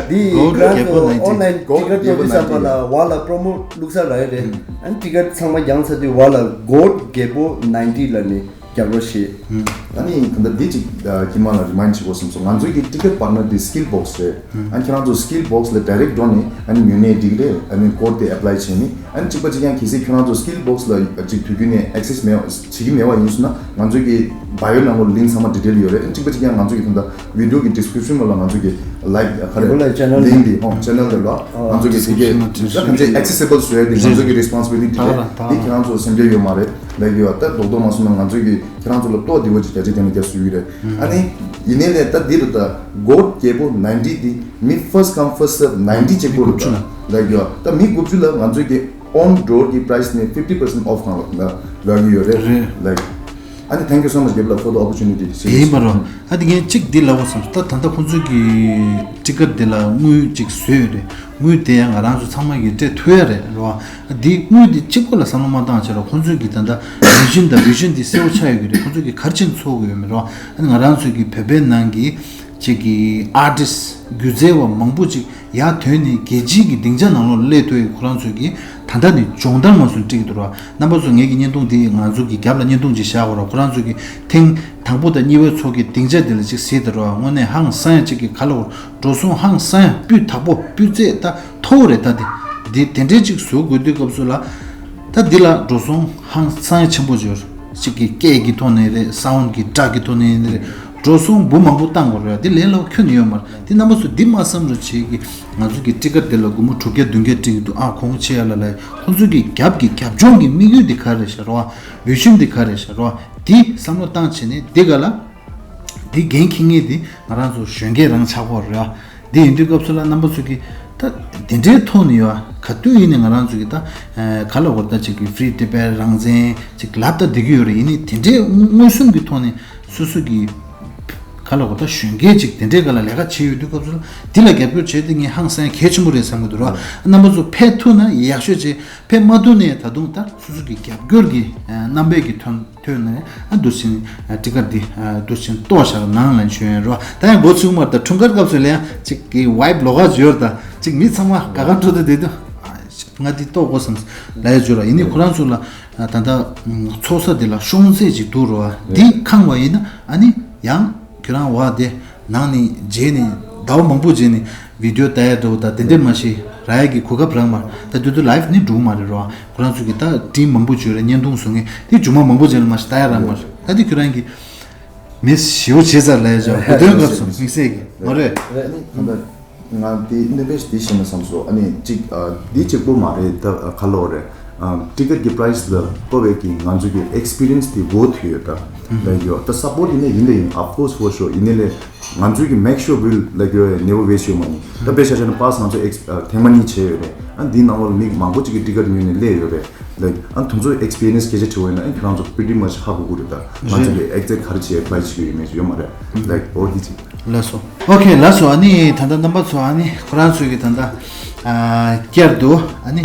འདི་གོཌ་རྒྱལ་པོ་ཁོ་རང་ཚོ་ཨོན་ལན་ཊི་ཀེཊ་གཏོང་དུས་ཙམ་པ་ལ་བ་ལ་པྲོ་མོ་བླུགས་ས་རག་གི་རེད། ཨ་ནི་ཊི་ཀེཊ་ཚང་མ་འགྱངས་ཚར་དུས་བ་ལ་གོཌ་རྒྱལ་པོ་ninety་ལབ་ནས་རྒྱབ་རོགས་བྱེད། ཨ་ནི་ད་ལྟ་འདི་ཅིག་ཨ་ཁྱིམ་ལ་རི་མའིན་ཌ་བྱེད་དགོས་བསམ་སོང་། ང་ཚོའི་གི་ཊི་ཀེཊ་པར་ནར་འདི་སི་ཀིལ་བོག་སི་རེད། ཨ་ནི་ཁྱེད་རང་ཚོ་སི་ཀིལ་བོག་སི་ལ་ཌའི་རེག་འགྲོ་ནས་ཨ་ནི་ཉོས་ནས་འགྲིག་རེད། ཨ་ནི་ཀོཌ་དེ་ཨེབ་ལའི་བྱས་ནས་ཨ་ནི་གཅིག་པ་གཅིག་རྐྱང་གལ་སྲིད་ཁྱེད་རང་ཚོ་སི་ཀིལ་བོག་སི་ལ་ཅིག་དུས་རྒྱུན་ནས་ཨེག་སེ་སི་མེད་པ་བྱེད་ཀྱི་མེད་པ་ཡིན་སོང་ན་ང་ཚོའི་གི་བའི་ཡོ་ནང་ལོགས་ལིངྐ་ཚང་མ་ཌི་ཊེལ་ཡོད་རེད། ཨ་ནི་གཅིག་པ་གཅིག་རྐྱང་ང་ཚོ་གི་ད་ལྟ་བི་ཌི་ཡོ་གི་ཌི་སི་ཀི་རིབ་ཤན་ལ་ལ་ང་ཚོ་གི་ལའིབ་ཁ་རེ་ལ་ཅེ་ནལ་ལིངྐ་འདི་ཨོ་ཅེ་ནལ་དེ་ལ་ང་ཚོ་གི་དེ་གི་ད་ཁ་ཚེ་ཨེག་སེ་སི་བལ་བཟོ་ཡ་དེ་ང་ཚོ་གི་རེ་སི་པོན་སི་བི་ལི་ཊི་རེད། འདི་ཁྱེད་རང་ཚོ་སེམས་ཁྲལ་ཡོད་མ་རེད་ལབ་ཀྱི་ཡོད། ད་རྡོག་རྡོག་མ་སོང་ན་ང་ཚོ་གི་ཁྱེད་རང་ཚོ་ལ་ལྟོ་བདེ་བོ་ཅིག་རྒྱ་ཆེ་དེ་ནས་རྒྱ་སུ་ཡི་རེད། ཨ་ནི་ཡིན་ནའི་ལས་ད་འདི་རུ་ད་གོཌ་རྒྱལ་པོ་ནའིན་ཊི་འདི་མི་ཕར་སི་ཀམ་ཕར་སི་སརབ་ནའིན་ཊི་ཅེག་པོ་རུ་ད་ལབ་ཀྱི་ཡོད། ད་མི་དགུ་བཅུ་ལ་ང་ཚོ་གི་ཨོན་ཌོར་གི་པ་རའིས་ནས་fifty percent off་གང་ལ་ལ་ལ་གི་ཡོད་རེད། རེད། Like ཨ་ནི་thank you so much རྒྱལ་པོ་ལགས་for the opportunity དེ་ཡིན་པ་རོ། ཨ་དེ་ངས་གཅིག་འདི་ལབ་དགོས་བསམ་སོང་། ད་ད་ལྟ་ཁོང་ཚོས་ཀྱི་ཊི་ཀེཊ་དེ་ལ་དངུལ་གཅིག་བཟོས་ཡོད་རེད། དངུལ་དེ་ཡང་ང་རང་ཚོ་ཚང་མ་གིས་སྤྲད་ཐུབ་ཡ་རེད་རོ། འདི་དངུལ་འདི་གཅིག་པོ་ལ་བསམ་བློ་མ་བཏང་བྱས་རོ། ཁོང་ཚོས་ཀྱི་ད་ལྟ་བི་ཤན་དང་བི་ཤན་འདི་གསལ་པོ་ཆགས་ཡོད་ཀྱི་རེད། ཁོང་ཚོས་ཀྱི་ག་རེ་བྱས་ནས་འཚོལ་དགོས་ཡོད་མེད་རོ། ཨ་ནི་ང་རང་ཚོས་ཀྱི་བོད་པའི་ནང་གི་ཅིག་གི་ཨར་ཊིསི་སྒྱུ་རྩལ་བ་མང་པོ་ཅིག་ཡར་ཐོན་ནས་རྒྱལ་སྤྱིའི་གི་སྡིངས་ཆ་ནང་ལོགས་སླེབས་ཐུབ་ཡོད། ཁོ་རང་ཚོས་ཀྱི་ད་ལྟ་ནས་སྦྱོང་བརྡར་མ་སོང་སྤྲད་ཀྱི་འདུག་ར། རྣམ་པ་ཚོ་ངེད་ཀྱི་བརྙན་ཐུང་འདི་ང་ཚོ་གི་རྒྱབ་ལ་བརྙན་ཐུང་ཅིག་བཞག་གོ་ར། ཁོ་རང་ཚོས་ཀྱི་ཐེངས་དང་པོ་དང་གཉིས་པའི་ཚོགས་ཀྱི་སྡིངས་ཆ་འདི་ལ་ཅིག་གཟིགས་དང་ར། དངོས་གནས་ཧང་སང་ཡ་ཅིག་གི་ག་ལ་འོར་འགྲོ་སོང་ཧང་སང་ཡ་སྤུས་དག་པོ་སྤུས་ཚད་ད་མཐོ་བོ་རེད། ད་འདི་འདི་དེ་འདྲའི་ཅིག་བཟོ་དགོས་དུས་སྐབས་སུ་ལ་ད་འདི་ལ་འགྲོ་སོང་ཧང་སང་ཡ་ཆེན་པོ་ཅིག་ཡོད་ཅིག་གི་སྐད་ཀྱི་ཐོག་ནས་རེད། སའུན་ཌི་གི་སྒྲ་གི་ཐོག་ནས་རེད། འགྲོ་སོང་འབུ་མང་པོ་བཏང་དགོས་རེད། འདི་ལས་སླ་པོ་ཁྱོན་ནས་ཡོད་མ་རེད། འདི་རྣམ་པ་ཚོ་འདི་མ་བསམ་རོགས་བྱེད་ཀྱི། ང་ཚོ་གི་ཊི་ཀེཊ་དེ་ལ་སྒོར་མོ་དྲུག་བརྒྱ་བདུན་བརྒྱ་སྤྲད་ཀྱི་འདུག་ཨ་གོང་ཆེ་ཡ་ལ་ལ་ཁོང་ཚོ་གི་རྒྱབ་ཀྱི་རྒྱབ་ལྗོངས་ཀྱི་དམིགས་ཡུལ་འདི་ག་རེ་ཤར་བ། བི་ཤན་འདི་ག་རེ་ཤར་བ། འདི་བསམ་བློ་བཏང་བྱས་ནས་འདི་ག་ལ་འདི་འགན་འཁྱེར་མཁན་འདི་ང་རང་ཚོ་གཞོན་སྐྱེས་རང་ཆགས་ཀྱི་ཡོད་རེད། འདི་ཡིན་དུས་སྐབས་སུ་ལ་རྣམ་པ་ཚོ་གི་ད་འདི་འདྲའི་ཐོག་ནས་ཡོད་ག་དུས་ཡིན་ནའི་ང་རང་ཚོ་གི་ད་ག་ལ་བར་ད་ཅིག་གི་ཕི་རི་ཊི་བེཊ་རང་བཙན་ཅིག་ལབ་ད་བསྡད་ཀྱི་ཡོད་རེད། ཡིན་ནའི་དེ་འདྲའི་མངོན་སུམ་གྱི་ཐོག་ནས་སོ་སོ་གི་ག་ལ་གོ་ད་གཞོན་སྐྱེས་ཅིག་དེ་འདྲའི་ག་ལ་ལས་ཀ་བྱེད་ཡོད་དུས་སྐབས་སུ་འདི་ལ་རྒྱབ་སྐྱོར་བྱེད་དེ་ངས་ཧང་སང་གལ་ཆེན་པོ་རེད་བསམ་གྱི་འདུག་ར། རྣམ་པ་ཚོ་ཕེབས་ཐུབ་ན་ཡག་ཤོས་བྱེད། ཕེབས་མ་ཐུབ་ནའི་ད་དུང་ད་སོ་སོ་གི་རྒྱབ་སྐྱོར་གྱི་རྣམ་པའི་གི་ཐོན་ཐོན་ནས་ཨ་འདུག་ཕྱིན་ཊི་ཀེཊ་འདི་འདུག་ཕྱིན་གཏོང་བཞག་ནང་ལ་བྱོན་ར། ད་ཡང་འགོ་ཚུགས་མར་ད་འཁྲུངས་སྐར་སྐབས་སུ་ལ་ཡང་ཅིག་གི་ཝའིབ་ལོགས་ཀ་ཡོད་ར། ད་ཅིག་མི་ཚང་མ་དགའ་དགའ་སྤྲོ་སྤྲོ་བསྡད་དུས་ང་འདི་གཏོང་དགོས་བསམ་ལ་ཡ་བརྗོད་ར། ཡིན་ནའི་ཁོ་རང་ཚོ་ལ་ད་ལྟ་ཚོགས་ས་འདི་ལ་ཤོང་ཚད་ཅིག་འདུག་རོ། འདི་ཁེངས་པ་ཡིན་ན་ཨ་ནི་ཡང་ཁྱོད་རང་བ་དེ་ནང་ནས་རྗེས་ནས་ཟླ་བ་མང་པོ་རྗེས་ནས་བི་ཌི་ཡོ་ལྟ་ཡ་འདྲ་བོ་དང་དེ་འདྲས་མ་ཤེས་རག་ཡ་གི་གོ་སྐབས་རག་མ་རེད། ད་དུས་དུས་ལའིབ་ནི་འགྲོ་གི་མ་རེད་རོ། ཁོ་རང་ཚོ་གི་ད་ཊིམ་མང་པོ་བྱོས་རེད། བརྙན་ཐུང་བཟོ་མཁན་དེ་མཇུག་མ་མང་པོ་རྗེས་ལ་མ་ཤེས་ལྟ་ཡ་རག་མ་རེད། ད་དེ་ཁྱོད་རང་གི་མི་ཞེ་པོ་བྱེད་ཚར་ལ་ཡ་ཅག་གོ་དོན་སྐབས་སུ་དམིགས་བསལ་གི་མ་རེད། རེད་ནི་ད་ལྟ། ང་དེ་སྣོན་པ་ཞིག་དེ་བཤད་ན་བསམ་སོང་། ཨ་ནི་གཅིག་ཨ་འདི་གཅིག་པོ་མ་རེད། ད་ག་ལོ་རེད། ཨ་ཊི་ཀེཊ་གི་པ་རའིས་ལ་ལྟོས་པའི་གི་ང་ཚོ་གི་ཨེག་སི་པི་རི་ཡན་སི་དེ་བོ་ཐུ་ཡོད་ད། ལ་ཡོད་ད་སབ་པོར་ཊི་ཡིན་ན་ཡིན་ད་ཡིན། of course for sure ཡིན་ནའི་ལས་ང་ཚོ་གི་make sure we'll like you never waste your money། ད་དཔེ་ཆ་བཞག་ན་པ་སི་ང་ཚོ་ཨེག་ཨ་ཐེངས་མ་གཉིས་བྱས་ཡོད་རེད། ཨ་འདི་ནང་ལོགས་ལ་མི་མང་པོ་ཅིག་གི་ཊི་ཀེཊ་ཉོས་ནས་སླེབས་ཡོད་རེད། ལའིཀ་ཨ་དེ་ཚོ་ཨེག་སི་པི་རི་ཡན་སི་སྐད་ཆ་དྲི་བ་ཡིན་ན་ཨ་ཁྱེད་རང་ཚོ་pretty much ཧ་གོ་གི་རེད་ད། ང་ཚོ་གི་ཨེག་ཛེག་ག་རེ་བྱས་ཨེ་པ་ལའི་བྱེད་ཀྱི་ཡོད་མེད་ཡོད་མ་རེད། ལའིཀ་ཨོ་འདི་ཅིག་ལགས་སོ། ཨོ་ཁེ་ལགས་སོ། ཨ་ནི་ད་ལྟ་རྣམ་པ་ཚོ་ཨ་ནི་ཁོ་རང་ཚོས་ཀྱི་ད་ལྟ་ཨ་བསྐྱར་དུ་ཨ་ནི་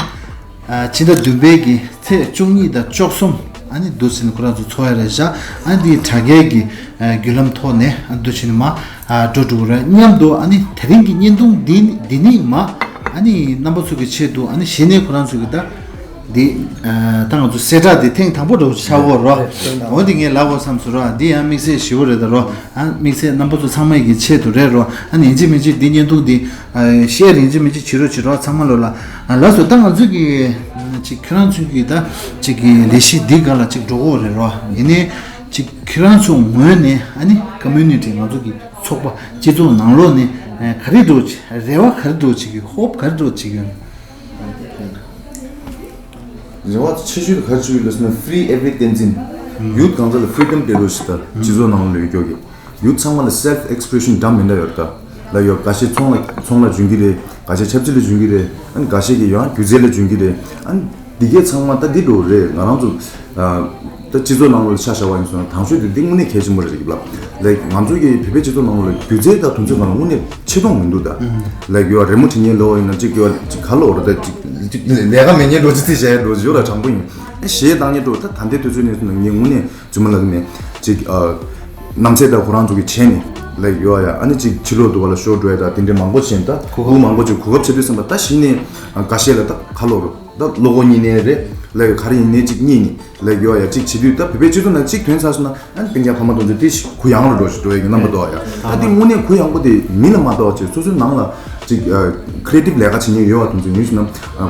ཨ་ཕྱི་ཟླ་བདུན་པའི་གི་ཚེས་བཅུ་གཉིས་དང་བཅུ་གསུམ་ཨ་ནི་འདུག་ཟིན་ཁོ་རང་ཚོ་འཚོགས་ཡ་རེད་བཞག་ཨ་ནི་འདི་དྲ་རྒྱའི་གི་ཨ་བརྒྱུད་ལམ་ཐོག་ནས་ཨ་འདུག་ཟིན་མ་ཨ་འགྲོ་འགྲོ་གི་རེད། མཉམ་དུ་ཨ་ནི་དེ་རིང་གི་བརྙན་ཐུང་འདི་འདི་ནི་མ་ཨ་ནི་རྣམ་པ་ཚོ་གི་ཆེད་དུ་ཨ་ནི་གཞི་ནས་ཁོ་རང་ཚོ་གི་ད། འདི་ཨ་ད་ང་ཚོ་གསལ་བསྒྲགས་འདི་ཐེངས་དང་པོ་འདྲ་བོ་ཆགས་ཀྱི་ཡོད་རེད་རོ། འོ་འདི་ངས་ལབ་དགོས་བསམ་སོང་རོ། འདི་ཡང་དམིགས་བསལ་ཞེ་པོ་རེད་ད་རོ། ཨ་དམིགས་བསལ་རྣམ་པ་ཚོ་ཚང་མ་གི་ཆེད་དུ་རེད་རོ། ཨ་ནི་ཡིན་གཅིག་མིན་གཅིག་འདི་བརྙན་ཐུང་འདི་ཨ་ཤེར་ཡིན་གཅིག་མིན་གཅིག་བྱེད་རོགས་བྱེད་རོགས། ཚང་མ་ལོ་ལ་ཨ་ལགས་སོ། ད་ང་ཚོ་གི་ཅིག་ཁྱོད་རང་ཚོ་གི་ད་ཅིག་གི་ལས་གཞི་འདི་སྒང་ལ་ཅིག་འགྲོ་གི་ཡོད་རེད་རོ། ཡིན་ནའི་ ཅིག་ཁྱེད་རང་ཚོ་ངོས་ནས་ཨ་ནི་ཀོ་མུ་ནི་ཊི་ང་ཚོ་གི་ཚོགས་པ་སྤྱི་ཚོགས་ནང་ལོགས་ནས་ཨ་ག་རེ་འདྲ་བོ་ཅིག་རེ་བ་ག་རེ་འདྲ་བོ་ཅིག་གི་ཧོབ་ག་རེ་འདྲ་བོ་ཅིག་ཡོད། རེ་བ་ཆེ་ཤོས་དེ་ག་རེ་བྱུང་ཡོད་ལབ་ཟེར་ན། Free Every Tenzin། ཡུཐ་གང་ཟག་ལ་ཕི་རི་ཌམ་སྤྲད་རོགས་ཞེས་དང་སྤྱི་ཚོགས་ནང་ལ་ཡོད་ཀྱོག་གི་ཡུཐ་ཚང་མ་ལ་སེལཕ་ཨེགས་པི་རེ་ཤན་འདྲ་མི་འདྲ་ཡོད་རེད་ད། ལ་ཡོད་འགའ་ཤས་ཚོང་ལ་ཚོང་ལ་འཇུག་གི་རེད། འགའ་ཤས་ཆབ་སྲིད་ལ་འཇུག་གི་རེད། ཨ་ནི་འགའ་ཤས་ཀྱིས་ཡང་སྒྱུ་རྩལ་ལ་འཇུག་གི་རེད། ཨ་ནི་འདི་གས་ཚང་མ་ད་འདི་འགྲོ་རེད། ང་རང་ཚོ་ཨ་ད་སྤྱི་ཚོགས་ནང་ལ་ཆ་བཞག་པ་ཡིན་སོང་ན་དང་ཤོས་དེ་འདི་དངོས་གནས་གལ་ཆེན་པོ་རེད་ཟེར་གྱི་ལབ། ལ་ང་ཚོ་གི་བོད་པའི་སྤྱི་ཚོགས་ནང་ལ་སྒྱུ་རྩལ་དང་དུས་ཚོད་གང་ལ་དངོས་གནས་ཆེ་མཐོང་མི་འདུག་ད། ལ་ཡོད་རི་མོ་བྲིས་མཁན་ལོ་ཡིན་ན་གཅིག་ཡོད་ཅིག་ག་ལོ་རེད་ད་ཅིག་ལས་ཀ་མེད་མཁན་འགྲོ་ཅི་ཚིག་བྱས་འགྲོ་ཅི་ཡོད་ལ་དྲང་པོ་ཡིན། ཨ་གཞས་བཏང་མཁན་འགྲོ་ད་ད་ལྟའི་དུས་ཚོད་ནས་སོང་ན་ངས་དངོས་གནས་རྫུན་མ་ལབ་ཀྱི་མེད། ཅིག་ཨ་རྣམ་ཚད་དང་ཁོ་རང་ཚོ་གི་བྱས་ནས་ལ་ཡོད་ཡ། ཨ་ནི་ཅིག་ཕྱི་ལོགས་དུ་བ་ལ་ཤོ་འགྲོ་ཡ་ད་དེ་འདྲའི་མང་པོ་བྱས་ནས་ད་གོ་སྐབས་མང་པོ་ཅིག་གོ་སྐབས་བྱེད་དུས་ཙམ་པ་ད་གཞི་ནས་ཨ་འགའ་ཤས་ལ་ད་ག་ལོ་རུ་ད་བློ་ཁོག་གཉིས་ནས་རེད་ལ་ཡོད་ག་རེ་ཡིན་ནའི་ཅིག་གཉིས་ནས་ལ་ཡོད་ཡ་ཅིག་བྱེད་དུས་ད་བོད་པའི་སྤྱི་ཚོགས་ནང་ཅིག་ཐོན་ཚར་སོང་ན་ཨ་ནི་སྤུན་ཀྱག་ཕ་མ་དེ་ཚོ་དེ་གུ་ཡངས་རུ་འགྲོ་ཞིག་འགྲོ་ཡ་གི་རྣམ་པ་འདུག་ཡ། ད་དེ་དངོས་གནས་གུ་ཡངས་པོ་དེ་མི་ལ་མ་གཏོགས་ཅིག་སོ་སོའི་ནང་ལ་ཅིག་ཁི་རེ་ཊིབ་ལས་ཀ་བྱེད་མཁན་ཡོད་བ་དེ་ཚོ་ཡིན་སོང་ན་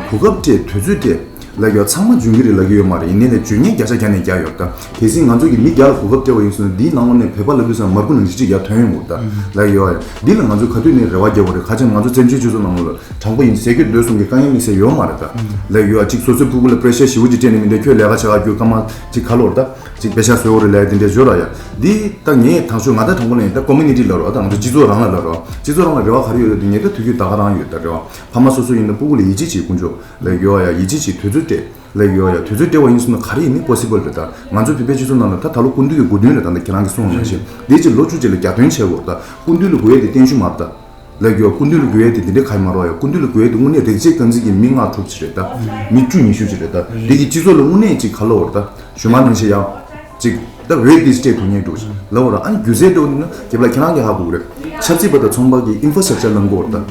གོ་སྐབས་སྤྲད་དུས་ཚོད་སྤྲད། ལབ་ཡོད། ཚང་མ་འཇོན་གྱི་རེད་ལབ་ཀྱི་ཡོད་མ་རེད། ཡིན་ནའི་ལས་འཇོན་མཁན་བརྒྱ་ཆ་བརྒྱ་ནས་བརྒྱ་ཡོད་ད། གལ་སྲིད་ང་ཚོ་གི་མི་བརྒྱ་ལ་གོ་སྐབས་སྤྲད་པ་ཡིན་ཟེར་ན་འདིའི་ནང་ལོགས་ནས་བོད་པ་ལབ་དུས་ཙམ་མར་ཁུ་ནང་བཞིན་གཅིག་ཡར་ཐོན་ཡོང་གི་རེད་ད། ལབ་ཀྱི་ཡོད་རེད། འདི་ལ་ང་ཚོས་ག་དུས་ནས་རེ་བ་རྒྱག་དགོས་རེད། ཁ་ཆེམས་ང་ཚོ་བཙན་བྱོལ་སྤྱི་ཚོགས་ནང་ལོགས་ལ་དྲང་པོ་ཡིན་ཟེར་གྱི་འདོད་གསུམ་གྱི་དཀའ་ངལ་དམིགས་བསལ་ཡོད་མ་རེད་ད། ལབ་ཀྱི་ཡོད། གཅིག་སོ་སོའི་སྤུ་གུ་ལ་པེ་རེ་ཤར་ཞེ་པོ་ཅིག་སྤྲད་ནས་མི་འདུག་ཁྱོད་ལས་ཀ་བྱེད་ག་རྒྱུ་སྐར་མ་གཅིག་ག་ལོར་ད། གཅིག་པེ་ཤག་བཟོ་དགོས་རེད་ལབ་ཡ་དེ་འདྲ་ཡོད་ར་ཡ། འདི་ད་ངས་དང་ཤོས་ང་ད་དྲང་པོ་ལབ་ཡིན་ད་ཀོ་མུ་ནི་ཊི་ལབ་རོགས་ད་ང་ཚོ་སྤྱི་ཚོགས་རང་ལ་ལབ་རོགས། སྤྱི་ཚོགས་རང་ལ་རེ་བ་ག་རེ་ཡོད་ད། ངས་ད་དུས་རྒྱུན་ད་ག་རང་ཡོད་ད་རེ་བ། ཕ་མ་སོ་སོ་ཡིན་ན་སྤུ་གུ་ལ་ཡིད་ཆེས་བྱེད་དགོས་ཆོག་ལབ་ཡོད་ཡ། ཡིད་ཆེས་བྱེད་དུས་ཚོད་སྤྲད་ལབ་ཡོད་ཡ། དུས་ཚོད་སྤྲད་པ་ཡིན་སོང་ན་ག་རེ་ཡིན་ནའི་པོ་སི་བལ་རེད་ད། ང་ཚོ་བོད་པའི་སྤྱི་ཚོགས་ནང་ལ་ད་ད་ལོ་སྐུ་མདུན་གྱི་དགུང་སྟོན་རེད་ད། ད་ཁྱེད་རང་གིས་གསུངས་པ་ནང་བཞིན་འདི་ཅིག་ལོ་བཅུ་གཅིག་ལ་གྱ་སྟོན་བྱེད་དགོས་ད། སྐུ་མདུན་ལ་དགོས་ཡ་དེ་བརྟན་བཞུགས་མ་རེད་ད། ལབ་ཡོད། སྐུ་མདུན་ལ་དགོས་ཡ་དེ་དེ་འདྲའི་ག་ཡི་མ་རེད་ཡ། སྐུ་མདུན་ལ་དགོས་ཡ་དེ་དངོས་གནས་རིག་བྱེད་རྐང་འཛིན་གྱི་མི་ལྔ་དྲུག་ཅིག་རེད་ད། མི་བཅུ་ཉི་ཤུ་ཅིག་རེད་ད། འདི་གི་སྤྱི་ཚོགས་ལ་དངོས་གནས་ཅིག་ག་ལབ་དགོས་རེད་ད། ཞུ་མ་ནང་བཞིན་ཡང་། ཅིག་ད་འོས་འདི་སྤྲད་ཐུབ་མཁན་འགྲོ་ཞིག་ལབ་དགོས་ར། ཨ་ནི་སྒྱུ་རྩལ་འདྲ་བོ་འདི་ན་རྒྱབ་ལ་ཁྱེད་རང་གིས་ཧ་གོ་གི་རེད། ཆབ་སྲིད་པ་དང་ཚོང་པ་གི་ཨིན་ཕོ་སི་ཊྲག་ཅར་བླང་དགོས་རེད་ད།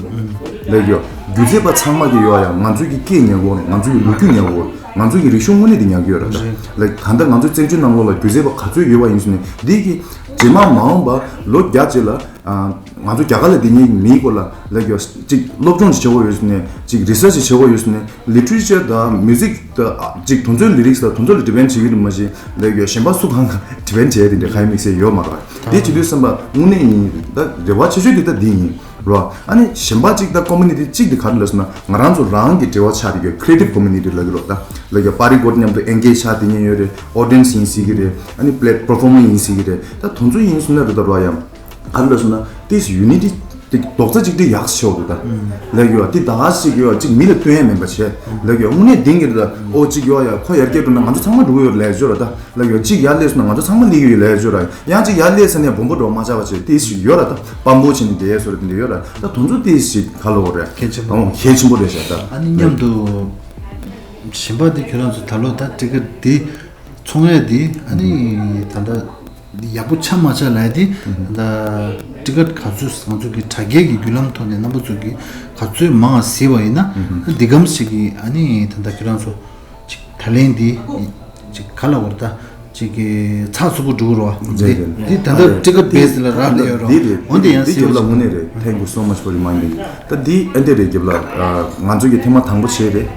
ལབ་ཡོད། སྒྱུ་རྩལ་པ་ཚང་མ་གི་ཡོད་ཡ་ང་ཚོ་གི་སྐད་ཉན་དགོས་རེད། ང་ཚོ་གི་ལོ་རྒྱུས་ཉན་དགོས་རེད། ང་ཚོ་གི་རིག་གཞུང་དངོས་གནས་འདི་ཉན་གི་ཡོད་རེད་ད། ལ་ད་ལྟ་ང་ཚོ་བཙན་བྱོལ་ནང་ལོགས་ལ་སྒྱུ་རྩལ་པ་ག་ཚོད་ཡོད་པ་ཡིན་ཟེར་ནས་འདི་གི་རྗེས་མ་མ་འོངས་པ་ལོ་བརྒྱ་རྗེས་ལ། ང་ཚོ་རྒྱ་གར་ལ་དེ་ཉིད་མིའི་སྐོར་ལ་ལབ་ཡོད། ཅིག་སློབ་སྦྱོང་ཅིག་བྱེད་དགོས་ཡོད་ཟེར་ནས་ཅིག་རི་སར་ཆི་ཅིག་བྱེད་དགོས་ཡོད་ཟེར་ནས་ལི་ཊི་རེ་ཅར་དང་མིའུ་ཟིག་དང་ཅིག་དེ་ཚོའི་ལི་རིག་སི་དང་དེ་ཚོ་ལ་ཌི་པེན་ཌི་བྱེད་ཀྱི་རེད་མ་གཞི་ལབ་ཡོད། གཞན་པ་སུ་གང་གང་ཌི་པེན་ཌི་བྱེད་ཡ་དེ་འདྲ་གང་ཡང་དམིགས་བསལ་ཡོད་མ་རེད། དེ་བྱེད་དུས་བསམ་པ་དངོས་གནས་ཡིན་ད་རེ་བ་ཆེ་ཤོས་དེ་ད་འདི་ཡིན་རོ། ཨ་ནི་གཞན་པ་ཅིག་ད་ཀོ་མུ་ནི་ཊི་ཅིག་དེ་ག་རེ་ལབ་ཟེར་ན་ང་རང་ཚོ་རང་གི་འབྲེལ་བ་ཆགས་ཡོད་ཀི་རི་ཨེ་ཊིབ་ཀོ་མུ་ནི་ཊི་ལབ་ཀྱི་རོ། ད་ལབ་ཡོད་པ་རི་གོ་མཉམ་དུ་ཨེན་གེ་ཇི་ཆགས་བསྡད་མཁན་ཡོད་རེད། ཨོ་ཌི་ཡེན་སི་ཡིན་སྲིད་ཀྱི་རེད། ཨ་ནི་པི་ལེ་པར་ཕོར་མར་ཡིན་སྲིད་ཀྱི་རེད། ད་དེ་ཚོ་ཡིན་སོང་ན་རེད་ད་རོ་ཡ། ག་རེ་ལབ་སོང་ན་ཏིས་ཡུ་ནི་ཊི་ཏི་རྡོག་རྩ་གཅིག་སྒྲིལ་ཡག་ཤོས་འདུག་ད། ལབ་ཡོད་ཏི་ད་ག་ཞིག་ཡོད་གཅིག་མི་ལ་སྟོན་ཡ་མིན་པ་བྱས། ལབ་ཡོད་དངོས་གནས་ལྡིང་གི་རེད་ད། ཨོ་གཅིག་ཡོད་ཡ་ཁོ་ཡར་རྒྱས་འགྲོ་ན་ང་ཚོ་ཚང་མ་འགྲོ་གི་ཡོད་རེད་ལབ་ཡོད་ར་ད། ལབ་ཡོད་གཅིག་ཡར་སླེབས་སོང་ན་ང་ཚོ་ཚང་མ་སླེབས་ཀྱི་ཡོད་ལབ་ཡོད་ར། ཡང་གཅིག་ཡར་སླེབས་ས་ནས་སྦོམ་པོ་འགྲོ་མ་ཆགས་པ་བྱས་ཏིས་ཞིག་ཡོད་ར་ད། དཔང་པོ་བྱས་ནས་བསྡད་ཡས་བཟོ་འདྲ་དེ་འདྲ་ཡོད་ར་ད། དེ་ཚོ་ཏིས་ཞིག་ག་ལབ་དགོས་རེད། གལ་ཆེན་པོ། ཨོ་གལ་ཆེན་པོ་རེད་ཤག་ད། ཨ་ནི་མཉམ་དུ་གཞན་པ་དེ་ཁྱོད་རང་ཚོ་ད་ལོ་ད་ཊི་ཀེ་ཊི་དེ། ཚོང་ཡ་དེ་ཨ་ནི་ད་ལྟ་ཡག་པོ་ཆགས་མ་ཆགས་ལབ་ཡ་དེ་ད་ལྟ་ཊི་ཀེ་ཊི་ག་ཚོད་ང་ཚོ་གི་དྲ་རྒྱའི་གི་བརྒྱུད་ལམ་ཐོག་ནས་རྣམ་པ་ཚོ་གི་ག་ཚོད་མང་ང་གཟིགས་པ་ཡིན་ན་འདི་གམ་ཞིག་གི་ཨ་ནི་ད་ལྟ་ཁྱོད་རང་ཚོ་ཅིག་ད་ལན་དེ་ཅིག་ག་ལ་བར་ད་ཅིག་གི་ཚགས་ཚུད་པོ་འགྲོ་གི་རོ། འདི་འདི་ད་ལྟ་ཊི་ཀེ་ཊི་བེ་སི་ལ་རག་ལས་ཡོད་རོ། འོན་ཏེ་ཡང་སྲིད་ལ་དངོས་གནས་རེད། Thank you so much for reminding. ད་འདི་ཨ་འདི་རེད་རྒྱབ་ལ་ང་ཚོ་གི་ཐེངས་མ་དང་པོ་བྱས་རེད།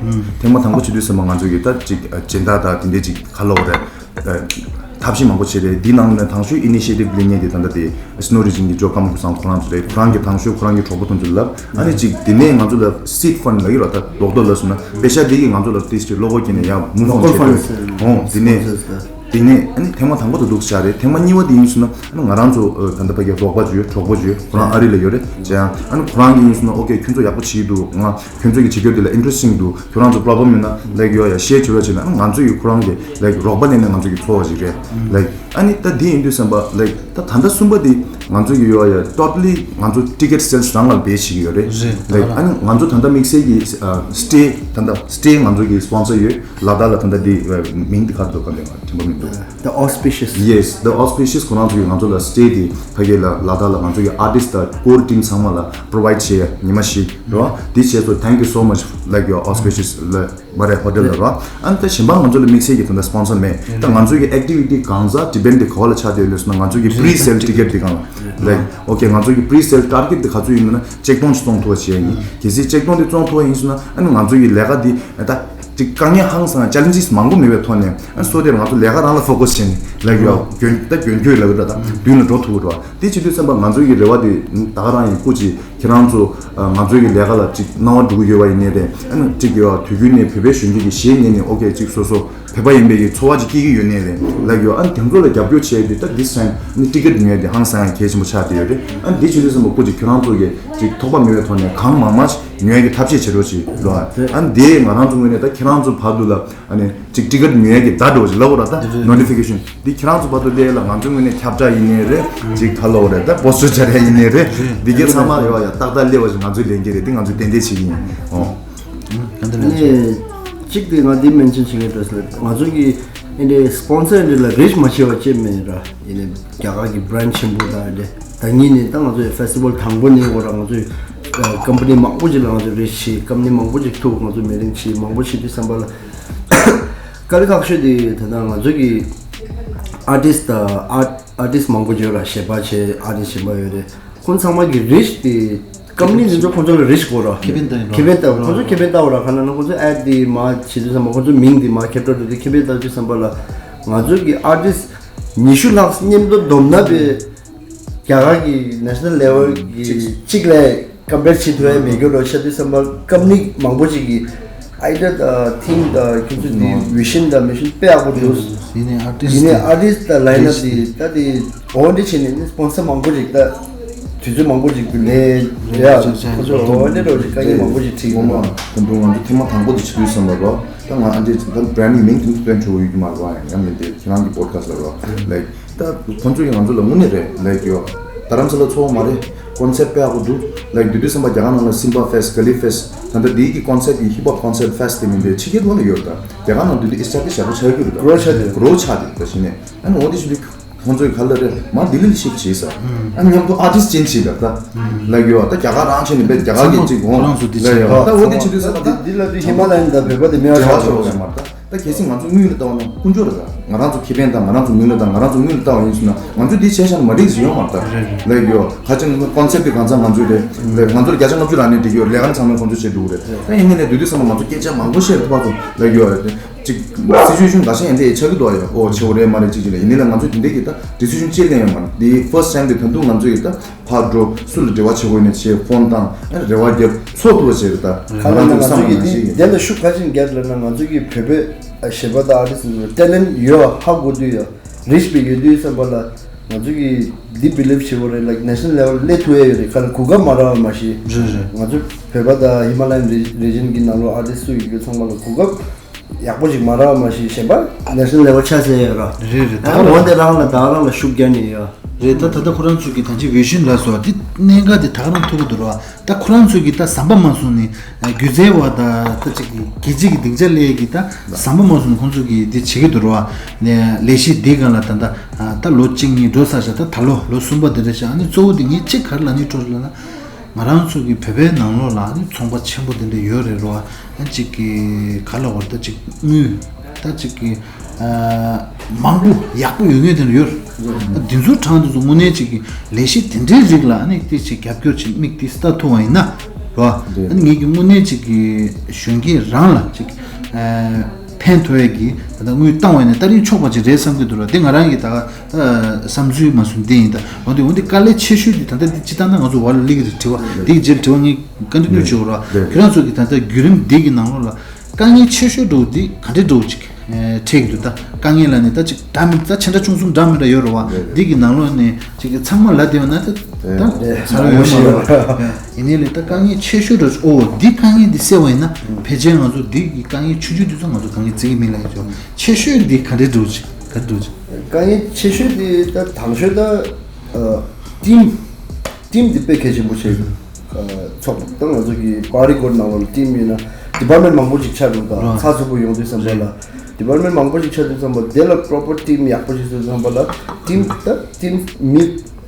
ཐེངས་མ་དང་པོ་བྱེད་དུས་ཙམ་པ་ང་ཚོ་གི་ད་ཅིག་སྦྱིན་བདག་དང་དེ་འདྲའི་ཅིག་ག་ལབ་དགོས་རེད། ཐབས་ཤེས་མང་པོ་བྱས་རེད། འདི་ནང་ནས་དང་ཤོས་ཨི་ནི་ཤི་ཡེ་ཊིབ་ལེན་མཁན་དེ་ད་ལྟ་དེ་སི་ནོ་རི་ཇིན་གྱི་ཇོ་ཀམ་ཁུ་སང་ཁོ་རང་ཚོ་རེད། ཁོ་རང་གི་དང་ཤོས་ཁོ་རང་གི་གྲོགས་པོ་དེ་ཚོ་ལབ། ཨ་ནི་ཅིག་དེ་ནས་ང་ཚོ་ལ་སིཌ་ཕན་ཌི་ལབ་ཀྱི་རོ། ད་རྡོག་རྡོག་ལབ་སོང་ན་པེ་ཤ་དེ་གིས་ང་ཚོ་ལ་ཏིས་ཅིག་བློ་ཁོག་སྐྱེས་ནས་ཡང་མུ་ཕོན་བྱེད་དགོས། ཨོ་དེ་ནས་དེ་ནས་ཨ་ནི་ཐེངས་མ་དང་པོ་དེ་འདུག་བྱས་རེད། ཐེངས་མ་གཉིས་པ་དེ་ཡིན་སོང་ན་ཨ་ནི་ང་རང་ཚོ་ད་ལྟ་ཕ་གིའི་རོགས་པ་ཅིག་ཡོད། གྲོགས་པོ་ཅིག་ཡོད། ཁོ་རང་ཨ་རི་ལ་ཡོད་རེད། བྱས་ཡང་ཨ་ནི་ཁོ་རང་གིས་ཡིན་སོང་ན་ཨོ་ཁེ་ཁྱོད་ཚོ་ཡག་པོ་བྱེད་ཀྱི་འདུག་ང་ཁྱོད་ཚོ་གི་བྱེད་རྒྱུ་དེ་ལ་ཨིན་ཊི་རེ་སི་ཊིང་འདུག་ཁྱོད་རང་ཚོ་པོ་རོབ་ལེམ་ཡོད་ན་ལའིཀ་ཡོད་ཡ་ཤེར་བྱེད་རོགས་བྱས་ན་ཨ་ང་ཚོ་ཡི་ཁོ་རང་གི་ལའིཀ་རོགས་པ་ལེན་ནས་ང་ཚོ་གི་འཚོ་བ་ཞིག་རེད། ལའིཀ་ཨ་ནི་ད་འདི་ཡིན་དུས་ཙམ་པ་ལའིཀ་ད་ད་ལྟ་གསུམ་པ་འདི་ང་ཚོ་གི་ཡོད་ཡ་ཊོ་ཊ་ལི་ང་ཚོ་ཊི་ཀེ་ཊི་སེལ་སི་རང་ལ་བེ་སི་བྱེད་ཀྱི་ཡོད་རེད། ལའིཀ་ཨ་ནི་ང་ཚོ་ད་ལྟ་དམིགས་བསལ་གྱི་སི་ཨ་སི་ཊེ་ད་ལྟ་སི་ཊེ་ང་ཚོ་གི་སི་པོན་སར་ཡོད། ལ་དྭགས་ལ་ད་ལྟ་འདི་མིང་འདི་ག་རེ་འདུག་ག་ལས་ང་དྲན་པ་མི་འདུག The Auspicious. Yes, The Auspicious ཁོ་རང་ཚོ་གིས་ང་ཚོ་ལ་སི་ཊེ་འདི་ཕ་གི་ལ་ལ་དྭགས་ལ་ང་ཚོ་གི་ཨར་ཊིསི་དང་ཀོར་ཊིམ་ཚང་མ་ལ་པྲོ་བའིཌ་བྱས་ཉི་མ་བཞི་རེད་བ། འདི་བྱས་སོ། Thank you so much like your Auspicious ལ་མ་རེད་ཧོ་ཊེལ་ལ་རེད་བ། ཨ་ནི་ད་གཞན་པ་ང་ཚོ་ལ་དམིགས་བསལ་གྱི་ད་ལྟ་སི་པོན་སར་མེད། ད་ང་ཚོ་གི་ཨེག་ཊི་བི་ཊི་གང་ཟག་ཌི་པེན་ཌི་ག་བ་ལ་ཆགས་བསྡད་ཡོད་ལབ་སོང་ན་ང་ཚོ་གི་པི་རི་སེལ་ཊི་ཀེ་ཊི་འདི་གང་ལ་ལའིཀ་ཨོ་ཁེ་ང་ཚོ་གི་པི་རི་སེལ་ཊར་གེཊ་འདི་ག་ཚོད་ཡིན་ན་ཆིག་སྟོང་ཅིག་བཙོང་ཐུབ་པ་བྱས་ཡིན། གལ་སྲིད་ཆིག་སྟོང་འདི་བཙོང་ཐུབ་པ་ཡིན་སོང་ན་ཨ་ནི་ང་ཚོ་གི་ལས་ཀ་འདི་ད། ཅིག་དཀའ་ངལ་ཧང་སང་ཅལ་ལེན་ཇིས་མང་པོ་མེད་པའི་ཐོག་ནས་ཨ་སོ་དེར་ང་ཚོ་ལས་ཀ་རང་ལ་ཕོ་ཀོ་སི་བྱས་ནས་ལབ་ཡོད་རྒྱུན་ད་རྒྱུན་མཐུད་ལབ་ཡོད་ད་མདུན་ལ་འགྲོ་ཐུབ་ཀྱི་རེད་བ། དེ་བྱེད་དུས་ཙམ་པ་ང་ཚོའི་གི་རེ་བ་དེ་ད་ག་རང་ཡིན། སྐུ་མཁྱེན་ཁྱེད་རང་ཚོ་ང་ཚོའི་གི་ལས་ཀ་ལ་ཅིག་སྣང་བ་འགྲོ་གི་ཡོད་པ་ཡིན་ནའི་རེད། ཨ་ནི་ཅིག་ཡོད་དུས་རྒྱུན་ནས་བོད་པའི་གཞོན་སྐྱེས་ཀྱི་གཞས་ཉན་ནས་ཨོ་ཁེ་ཅིག་སོ་སོ་བོད་པ་ཡིན་པའི་གི་ཚོར་བ་ཅིག་སྐྱེ་གི་ཡོད་ནའི་རེད་ལབ་ཡོད། ཨ་ནི་དེ་ཚོ་ལ་རྒྱབ་སྐྱོར་བྱས་ཏེ་ད་this time ཨ་ནི་ཊི་ཀེ་ཊི་ཉོས་ཏེ་ཧང་སང་གལ་ཆེན་པོ་ཆགས་བསྡད་ཡོད་རེད། ཨ་ནི་དེ་བྱེད་དུས་ཙམ་པ་སྐུ་མཁྱེན་ཁྱེད་རང་ཚོ་གི་ཅིག་ཐོགས་པ་མེད་པའི་ཐོག་ནས་གང་མང་མང་ཉོ་ཡ་གི་ཐབས་ཤེས་བྱེད་རོགས་བྱེད་ལོ། ཨ་འདི་ང་རང་ཚོ་ངོས་ནས་ད་ཁྱེད་རང་ཚོ་བར་དུ་ལ་ཨ་ནི་ཅིག་ཊི་ཀེ་ཊི་ཉོ་ཡ་གི་བརྡ་འགྲོ་ཞིག་ལབ་དགོས་ར། ད་ནོ་ཊི་ཕི་ཀེ་ཤན་འདི་ཁྱེད་རང་ཚོ་བར་དུ་སླེབས་ལ་ང་ཚོའི་ངོས་ནས་ཁྱབ་བསྒྲགས་ཡིན་ནའི་རེད། ཅིག་ག་ལབ་དགོས་རེད། ད་པོ་སི་ཊར་སྦྱར་ཡ་ཡིན་ནའི་རེད། འདི་གའི་ཚང་མ་ཡོད་ཡ་ཏག་ཏག་སླེབས་པ་ཞིག་ང་ཚོའི་ལས་འགན་རེད། འདི་ང་ཚོས་ཏན་ཏན་བྱེད་ཀྱི་ཡིན། ཨོ། ག་འདི་ལ་ནས་གཅིག་དེ་ང་འདི་མེན་ཤན་བྱེད་ཀྱི་འདུག་ཟེར། ང་ཚོ་གི་ཨེ་འདྲའི་སི་པོན་སར་འདི་ལ་རིཆ་མ་བྱེད་པ་ཅེས་མེད་ར། ཡིན་ནའི་རྒྱ་གར་གྱི་བྷི་རེན་ཌི་ཆེན་པོ་དང་འདི་ད་ཉིད་ནས་ད་ང་ཚོའི་ཕེ་སི་ཊི་བལ་དང་པོ་ནས་འོ་ར་ང་ཚོའི་ཀམ་པ་ནི་མང་པོ་ཅིག་ལ་ང་ཚོས་རེ་ཞིག་ཀམ་པ་ནི་མང་པོ་ཅིག་ཐུག་ང་ཚོ་མི་རིང་ཞིག་མང་པོ་ཞིག་དུས་བསམ་པ་ལ་དཀའ་ལས་ཁག་ཤོས་དེ་ད་ལྟ་ང་ཚོ་གི་ཨར་ཊིསི་ཊི་ཨར་ཨར་ཊིསི་ཊི་མང་པོ་ཅིག་ཡོད་ར། གཞས་པ་བྱས་ཨར་ཊིསི་ཊི་གཞན་པ་ཡོད་རེད། ཁོང་ཚང་མ་གི་རེ་ཞིག་དེ་ཀམ་པ་ནི་འདི་ཚོ་ཁོང་ཚོ་ལ་རེ་ཞིག་དགོས་ར། ཁེ་ཕན་ལྟ་ཡིན་ར། ཁེ་ཕན་ལྟ་ཁོང་ཚོ་ཁེ་ཕན་ལྟ་བ་ར། ཁ་ན་ན་ཁོང་ཚོ་ཨེ་ཌི་དེ་མ་བྱེད་དུས་བསམ་པ་ཁོང་ཚོ་མིང་དེ་མ་ཁེབས་འགྲོ་དུས་དེ་ཁེ་ཕན་ལྟ་དུས་བསམ་པ་ལ་ང་ཚོ་གི་ཨར་ཊིསི་ཊི་ཉི་ཤུ་ལྷག་མཉམ་དུ་བསྡོམས་ན་པའི་རྒྱ་གར་གྱི་ནེ་ཤ་ནལ་ལེ་ཝལ་གྱི་གཅིག་ལས་ཀམ་པེར་བྱེད་ཐུབ་ཡ་མེད་རྒྱུ་རོ་ཤ་དུས་བསམ་པ་ཀམ་པ་ནི་མང་པོ་ཅིག་གི་ཨའི་ཌི་ཡ་དང་ཐིམ་དང་ཁྱོད་ཚོ་དེ་བི་ཤན་དང་མི་ཤན་དཔེ་ཡག་པོ་འདུག་ཡིན་ནའི་ཨར་ཊིསི་ཡིན་ནའི་ཨར་ཊིསི་དང་ལའིན་ཨབ་དེ་ད་དེ་འོ་འདི་བྱས་ནས་ནི་སི་པོན་སར་མང་པོ་ཅིག་ད་དུས་ཚོད་མང་པོ་ཅིག་ཏུ་ལས་རེད་ཨ། ཁོ་ཚོ་འོ་འདི་འདྲ་ཅིག་དཀའ་ངལ་མང་པོ་ཅིག་འཕྲད་ཀྱི་འོ་མ་འདུག་དང་པོ་ང་ཚོ་ཐེངས་མ་དང་པོ་དེ་བྱེད་དུས་བསམ་པ་རོ། ད་ང་ཨ་འདྲས་ད་བྷི་རེན་ཌི་མིང་དེ་ཚོ་སྟོན་ཆོག་ཡོད་ཀྱི་མ་རེད་བ། ཡང་ཡང་མིན་ཏེ་ཁྱེད་རང་གི་པོ་ཌི་ཁ་སི་ཊི་ལ་རོ་ལའིཀ་ད་ཁོང་ཚོས་ང་ཚོ་ལ་དངོས་གནས་རེད་ལའིཀ་ཡོད། རྡ་རམ་ས་ལ་ཚོགས་མ་རེད། ཀོན་སེབ་དཔེ་ཡག་པོ་འདུག་ལའིཀ་དེ་དུས་བསམ་པ་རྒྱ་གར་ནང་ལ་སིམ་པ་ཕེ་སི་ག་ལི་ཕེ་སི་ད་ལྟ་དེའི་གི་ཀོན་སེབ་ཀྱི་ཧིབ་ཧོབ་ཀོན་སེབ་ཕེ་སི་དེ་མིན་ཏེ་ཕྱི་རྒྱལ་ཐོག་ལ་ཡོད་ད། རྒྱ་གར་ནང་དུ་དེ་ཨེ་སི་ཊེབ་ལི་ཤི་ཡག་པོ་ཆགས་ཀྱི་རེད་ད། གྷི་རོ་ཆགས་ཏེ་གྷི་རོ་ཆགས་ཏེ་ད་ཕྱི་ནས་ཨ་ནི་འོ་དེ་ཞུ་དུས་ཁོང་ཚོས་ག་ལ་རེད་མ་ལྡི་ལི་ལ་ཤིབ་བྱས་ས་ཨ་མཉམ་དུ་ཨར་ཊིསི་ཅེན་ཇི་བྱས་ད་ད་ལའིཀ་ཡོད་ད། རྒྱ་གར་རང་ཆེ་ནས་བས་རྒྱ་གར་གྱི་ཅིག་ཧོང་ལའིཀ་ཡོད་ད། འོ་དེ་བྱེད་དུས་ས་ད་འདི་ལ་དུས་ཧི་མ་ལ་ཡན་ད་བོད་པ་དེ་མེད་པ་ཆགས་ཆོག་ཡོད་མ་རེད་ད། ད་གལ་སྲིད་ང་ཚོ་དངུལ་ལ་ལྟ་བ་ན་ཀུན་སྤྱོད་རེད་ད། ང་རང་ཚོ་ཁེ་ཕན་དང་ང་རང་ཚོ་དངུལ་ལ་དང་ང་རང་ཚོ་དངུལ་ལ་ལྟ་བ་ཡིན་ཟེར་ན་ང་ཚོ་འདི་བྱས་ཤག་ན་མ་འགྲིག་ཟེར་ཡོད་མ་རེད་ད། ལའིཀ་ཡོད་ཁ་ཅིག་ཀོན་སེབ་དེ་གང་ཚང་ང་ཚོའི་རེད་ལའིཀ་ང་ཚོ་ལ་བརྒྱ་ཆ་ལྔ་བཅུ་རག་ནས་འགྲིག་ཡོད། ལས་ཀ་ནི་ཚང་མས་ཁོང་ཚོ་བྱེད་འདུག་རེད། ད་ཡིན་ནའི་ལས་དུས་དུས་ཚང་མ་ང་ཚོ་སྐད་ཆ་མང་པོ་བཤད་ཐུབ་པ་ཚོ་ལའིཀ་ཡོད་རེད། ཅིག་སི་ཅུ་ཨེ་ཤན་འགའ་ཤས་ཡན་དེ་ཆགས་ཀྱི་འདུག་ཡ། ཨོ་ཆེ་བོ་རེད་མ་རེད་ཅིག་ཅིག་ལ་ཡིན་ནའི་ལ་ང་ཚོ་དེ་འདྲས་ཀྱི་ད་ཌི་སི་ཤན་ཅིག་ལེན་ཡོད་མ་རེད། འདི་ཕར་སི་ཊི་ཊེམ་དེ་ད་དུང་ང་ཚོ་ཡི་ད་ཕར་འགྲོ་སུ་ལ་འབྲེལ་བ་བྱེད་དགོས་ཡིན་ན་བྱས་ཕོན་བཏང་ཨ་རེ་བ་རྒྱབ་ཚོགས་ཐུབ་པ་བྱས་རེད་ད། ཁ་ལ་ང་ང་རང་ཚོ་ཚོ་གི་གི་ནང་བཞིན་གྱི་དེ་ལ་ཤུགས་ག་ཅིག་རྒྱབ་ལབ་ན་ང་ཚོ་གི་བོད་པའི་གཞས་པ་དང་ཨར་ཊིསི་ཚོ་ཊེ་ལེན་ཡོད་ཧ་གོ་དུས་ཡ་རིཆ་པའི་ཡོད་དུས་བསམ་པ་ལ་ང་ཚོ་གི་འདི་བི་ལིབ་བྱེད་དགོས་རེད་ལ་ནེ་ཤ་ནལ་ལེ་ཝལ་སླེབས་ཐུབ་ཡ་ཡོད་རེད། ཁ་ལ་གོ་སྐབས་མ་རག་པ་མ་གཞི་རེད་རེད། ང་ཚོ་བོད་པ་དང་ཧི་མ་ལ་ཡན་རི་ཇན་གྱི་ནང་ལོགས་ཨར་ཊིསི་ཚོ་ཡོད་དུས་ཚང་མ་ལ་གོ་སྐབས་ཡག་པོ་ཞིག་མ་རག་མ་ཞིག་གཞན་པ་ནེ་ཤ་ནལ་ལེ་ཝལ་ཆགས་ཟེར་ཡོད་ར། རེད་རེད། ད་ད་ག་འོན་ཏེ་རང་ལ་ད་རང་ལ་ཤུགས་རྒྱག་ནས་ཡོད། རེད། ད་ད་ལྟ་ཁོ་རང་ཚོ་གི་ད་ཅི་བི་ཤན་ལ་སོགས་འདི་གནད་འགག་འདི་ད་ག་རང་ཐུག་གི་འདུག་ར། ད་ཁོ་རང་ཚོ་གི་ད་ཟམ་པ་མ་སོང་ནས་སྒྱུ་རྩལ་བ་ད་ད་ཅིག་གི་རྒྱལ་སྤྱི་གི་སྡིངས་ཆ་སླེབས་ཀྱི་ད་ཟམ་པ་མ་སོང་ནས་ཁོང་ཚོ་གི་འདི་བྱེད་ཀྱི་འདུག་ར། ལས་གཞི་འདི་སྒང་ལ་ད་ད་ད་ལོ་གཅིག་གཉིས་འགྲོ་ཚར་ཤག་ད་ད་ལོ་ལོ་གསུམ་པ་འདི་འདྲ་ཤག་ཨ་ནི་གཙོ་བོ་འདི་ངས་གཅིག་ག་རེ་ལབ་ནས་འགྲོ་ལབ་ན། ང་རང་ཚོ་གི་བོད་པའི་ནང་ལོགས་ལ་ཨ་ནི་ཚོང་པ་ཆེན་པོ་དེ་འདྲ་ཡོད་རེད་རོ། ཨ་ཅིག་གི་ག་ལ་བར་ད་ཅིག་དངུལ་ད་ཅིག་གི་ཨ་མང་པོ་ཡག་པོ་ཡོད་ངེས་དེ་འདྲ་ཡོད་རེད། ཨ་འདི་ཚོ་གྲངས་འདི་ཚོ་དངོས་གནས་ཅིག་གི་ལས་གཞི་དེ་འདྲའི་རིགས་ལ་ཨ་ནི་དེ་ཅིག་རྒྱབ་སྐྱོར་ཅིག་དམིགས་ཏེ་ལྟ་ཐུབ་པ་ཡིན་ན་རོ། ཨ་ནི་ངེད་ཀྱི་དངོས་གནས་ཅིག་གི་གཞོན་སྐྱེས་རང་ལ་ཅིག་ཨ་ཕན་ཐོགས་ཡས་ཀྱི་ད་ལྟ་དངུལ་བཏང་བ་ཡིན་ན་ད་རིང་ཆོག་པ་ཅིག་རེད་བསམ་གྱི་འདུག་ར། དེ་ང་རང་གི་ད་ག་བསམ་ཚུལ་མ་སོང་འདི་ཡིན་ད། འོན་ཏེ་འོན་ཏེ་དཀའ་ལས་ཆེ་ཤོས་འདི་ད་ལྟ་འདི་སྤྱི་བཏང་ད་ང་ཚོ་བར་ལ་སླེབས་ཀྱི་རེད་དྲི་བ་འདི་གི་རྗེས་ལ་དྲི་བ་ངས་ཀོན་ཊི་ནིའུ་བྱེད་དགོས་ར། ཁྱེད་རང་ཚོ་གི་ད་ལྟ་བརྒྱུད་རིམ་འདི་གི་ནང་ལོགས་ལ་དཀའ་ངལ་ཆེ་ཤོས་འདྲ་བོ་འདི་ག་འདྲས་འདྲ་བོ་ཅིག་འཕྲད་ཀྱི་འདུག་ད་དཀའ་ངལ་ལ་ནི་ད་ཅིག་འདྲ་མི་ད་ཆེ་འདྲ་ཆུང་གསུམ་འདྲ་མི་འདྲ་ཡོད་རེད་བ། འདི་གི་ནང་ལོགས་ནས་ཅིག་གི་ཚང་མ་ལ་བསྡད་པ་ན་ད་ད་ས་རུ་ཡོད་མ་རེད། ཡིན་ནའི་ལས་ད་དཀའ་ངལ་ཆེ་ཤོས་འདྲ་བོ་ཅིག་ཨོ་འདི་དཀའ་ངལ་འདི་སེལ་བ་ཡིན་ན་ཕལ་ཆེར་ང་ཚོ་འདི་གི་དཀའ་ངལ་ཆུང་ཆུང་འདི་ཚོ་ང་ཚོ་དཀའ་ངལ་བརྩི་གི་མིན་ལ་ཡོད་ཅོ། ཆེ་ཤོས་འདི་ག་འདྲས་འདྲ་བོ་ཅིག་ག་འདྲས་འདྲ་བོ་ཅིག་དཀའ་ངལ་ཆེ་ཤོས་དེ་ད་དང་ཤོས་ད་ཊིམ་ཊིམ་དེ་དཔེ་གལ་ཆེན་པོ་ཆགས་ཀྱི་འདུག་ཚོགས་ད་ང་ཚོ་གི་པ་རི་ཀོཊ་ནང་ལ་ཊིམ་ཡིན་ན་ཌི་པར་མེན་ཊི་མང་པོ་ཅིག་ཆགས་འདུག་ད་ཚགས་ཚུད་པོ་ཡོང་དུས་ཙམ་པ་ལ་ཌི་པར་མེན་ཊི་མང་པོ་ཅིག་ཆགས་དུས་ཙམ་པ་དེ་ལ་པོ་རོ་པར་ཊིམ་ཡག་པོ་ཞིག་བཟོས་ཙམ་པ་ལ་ཊིམ་ད་ཊིམ་མི་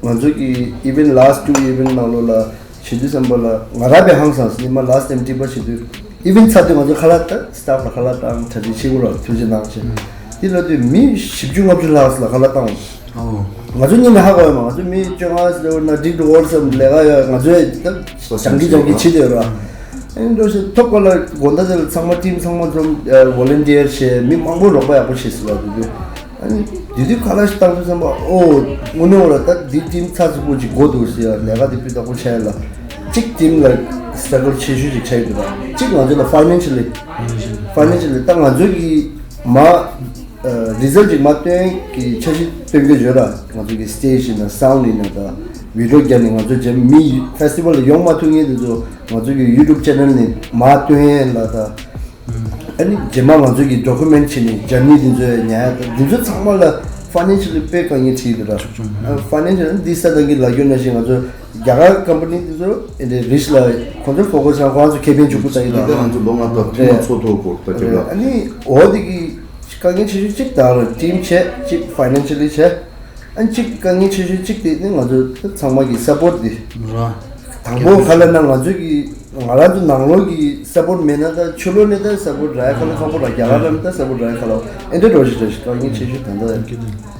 ང་ཚོ་གི་ཨི་ཝེན་ཊི་ལ་སི་ཊི་ཊུ་ཨི་ཝེན་ཊི་ནང་ལོགས་ལ་བྱེད་དུས་ཙམ་པ་ལ་ང་རང་དཔེ་ཧང་སངས་སོང་། ཉི་མ་ལ་སི་ཊི་ཊིམ་ཊི་པར་བྱེད་དུས་ཨི་ཝེན་ཊི་ཚར་དུས་ང་ཚོ་ཁ་ལག་ད་སི་ཊཕ་ལ་ཁ་ལག་བཏང་གྲ་སྒྲིག་བྱེད་དགོས་ར། ཐུགས་རྗེ་གནང་བྱས་དེ་ལ་དུས་མི་བཞི་བཅུ་ལྔ་བཅུ་ལྷག་ཙམ་ལ་ཁ་ལག་བཏང་། ཨོ། ང་ཚོ་གཉིས་ནས་ཧ་གོ་ཡོད་མ། ང་ཚོ་མི་བཅོ་ལྔ་ཙམ་ལ་འགྲིག་འགྲོ་བར་བསམ་ལས་ཀ་ཡོད། ང་ཚོས་ད་སྦྱང་གི་སྦྱང་གི་བྱེད་དེ་ཡོད་ར། ཨ་ནི་འགྲོ་ཞིག་ཐོབ་གོ་ལ་དགོང་དག་དེ་ལ་ཚང་མ་ཊིམ་ཚང་མ་འཛོམས་ཝོ་ལན་ཊི་ཡར་བྱས། མི་མང་པོ་རོགས་པ་ཡག་པོ་བྱས་ཟེར་ལ་དུས་དུས། ཨ་ནི་དུས་དུས་ཁ་ལག་ཞིག་བཏང་དུས་ཙམ་པ་ཨོ་དངོས་གནས་འོ་ལ་ད་འདི་ཊིམ་ཚགས་ཚུད་པོ་ཅིག་དགོས་འདུག་ཟེར་ཡ་ལས་ཀ་དེ་སྤུས་དག་པོ་བྱས་ལ་གཅིག་ཊིམ་ལ་སི་ཊྲག་གལ་ཆེ་ཤོས་ཅིག་ཆགས་ཡོད་འདུག་ད། གཅིག་ང་ཚོ་ལ་ཕའི་ནན་ཤལ་ལི་ཕའི་ནན་ཤལ་ལི་ད་ང་ཚོ་གི་མ་རི་ཛལ་ཅིག་མ་སྟོན་གི་འཆར་གཞི་སྟོན་གྱི་ཡོད་ར། ང་ཚོ་གི་སི་ཊེ་ཇི་ཡིན་ན་སའུན་ཌི་ཡིན་ན་ད་བི་ཌི་ཡོ་རྒྱབ་ནས་ང་ཚོ་རྗེས་མི་ཕེ་སི་ཊི་ཝལ་ལ་ཡོང་མ་ཐུབ་མཁན་དེ་ཚོ་ང་ཚོ་གི་ཡུ་ཊུབ་ཆེ་ནལ་ནས་མ་སྟོན་ཡས་ལ་ད། ཨ་ནི་རྗེས་མ་ང་ཚོ་གི་ཌོ་ཀུ་མེན་ཊི་བྱས་ནས་ཇར་ནི་འདི་ཚོ་ཉར་ཡ་ད་འདི་ཚོ་ཚང་མ་ལ་ཕའི་ནན་ཤལ་ལི་དཔེ་དཀའ་ངལ་འཕྲད་ཀྱི་འདུག་ར། ཕའི་ནན་ཤལ་འདི་ས་དང་གི་ལ་རྒྱུ་ན་ཞིག་ང་ཚོ་རྒྱ་གར་ཀམ་པ་ནི་འདི་ཚོ་ཨེ་འདྲའི་རིགས་ལ་ཁོང་ཚོ་ཕོ་ཀ་སི་ཁོང་ཚོ་ཁེ་ཕན་འཇུག་པོ་ད་ཡིན་ད། ང་ཚོ་ལོ་ལྔ་དང་ཐུན་མོང་ཚོགས་ཐོག་སྐོར་ད་ཁྱབ་ལ། ཨ་ནི་འོ་དེ་གི་དཀའ་ངལ་ཆེ་ཤོས་གཅིག་དང་ཊིམ་བྱས་གཅིག་ཕའི་ནན་ཤལ་ལི་བྱས། ཨ་གཅིག་དཀའ་ངལ་ཆེ་ཤོས་གཅིག་དེ་ནི་ང་ཚོ་ཚང་མ་གི་སཔོར་ཊི་དེ། ར། དང་པོ་ག་ལ་ན་ང་ཚོ་གི་ང་རང་ཚོ་ནང་ལོགས་ཀྱི་སཔོར་ཊི་མེད་ན་ད་ཕྱི་ལོགས་ནས་ད་སཔོར་ཊི་རག་ཡ་ཁ་ལ་ཁག་པོ་ར། རྒྱ་གར་ལ་ནི་ད་སཔོར་ཊི་རག་ཡ་ཁ་ལ་ཨེ་འདྲ་འགྲོ་ཞིག་འགྲོ་ཞིག་དཀའ་ངལ་ཆེ་ཤོས་ད་ད།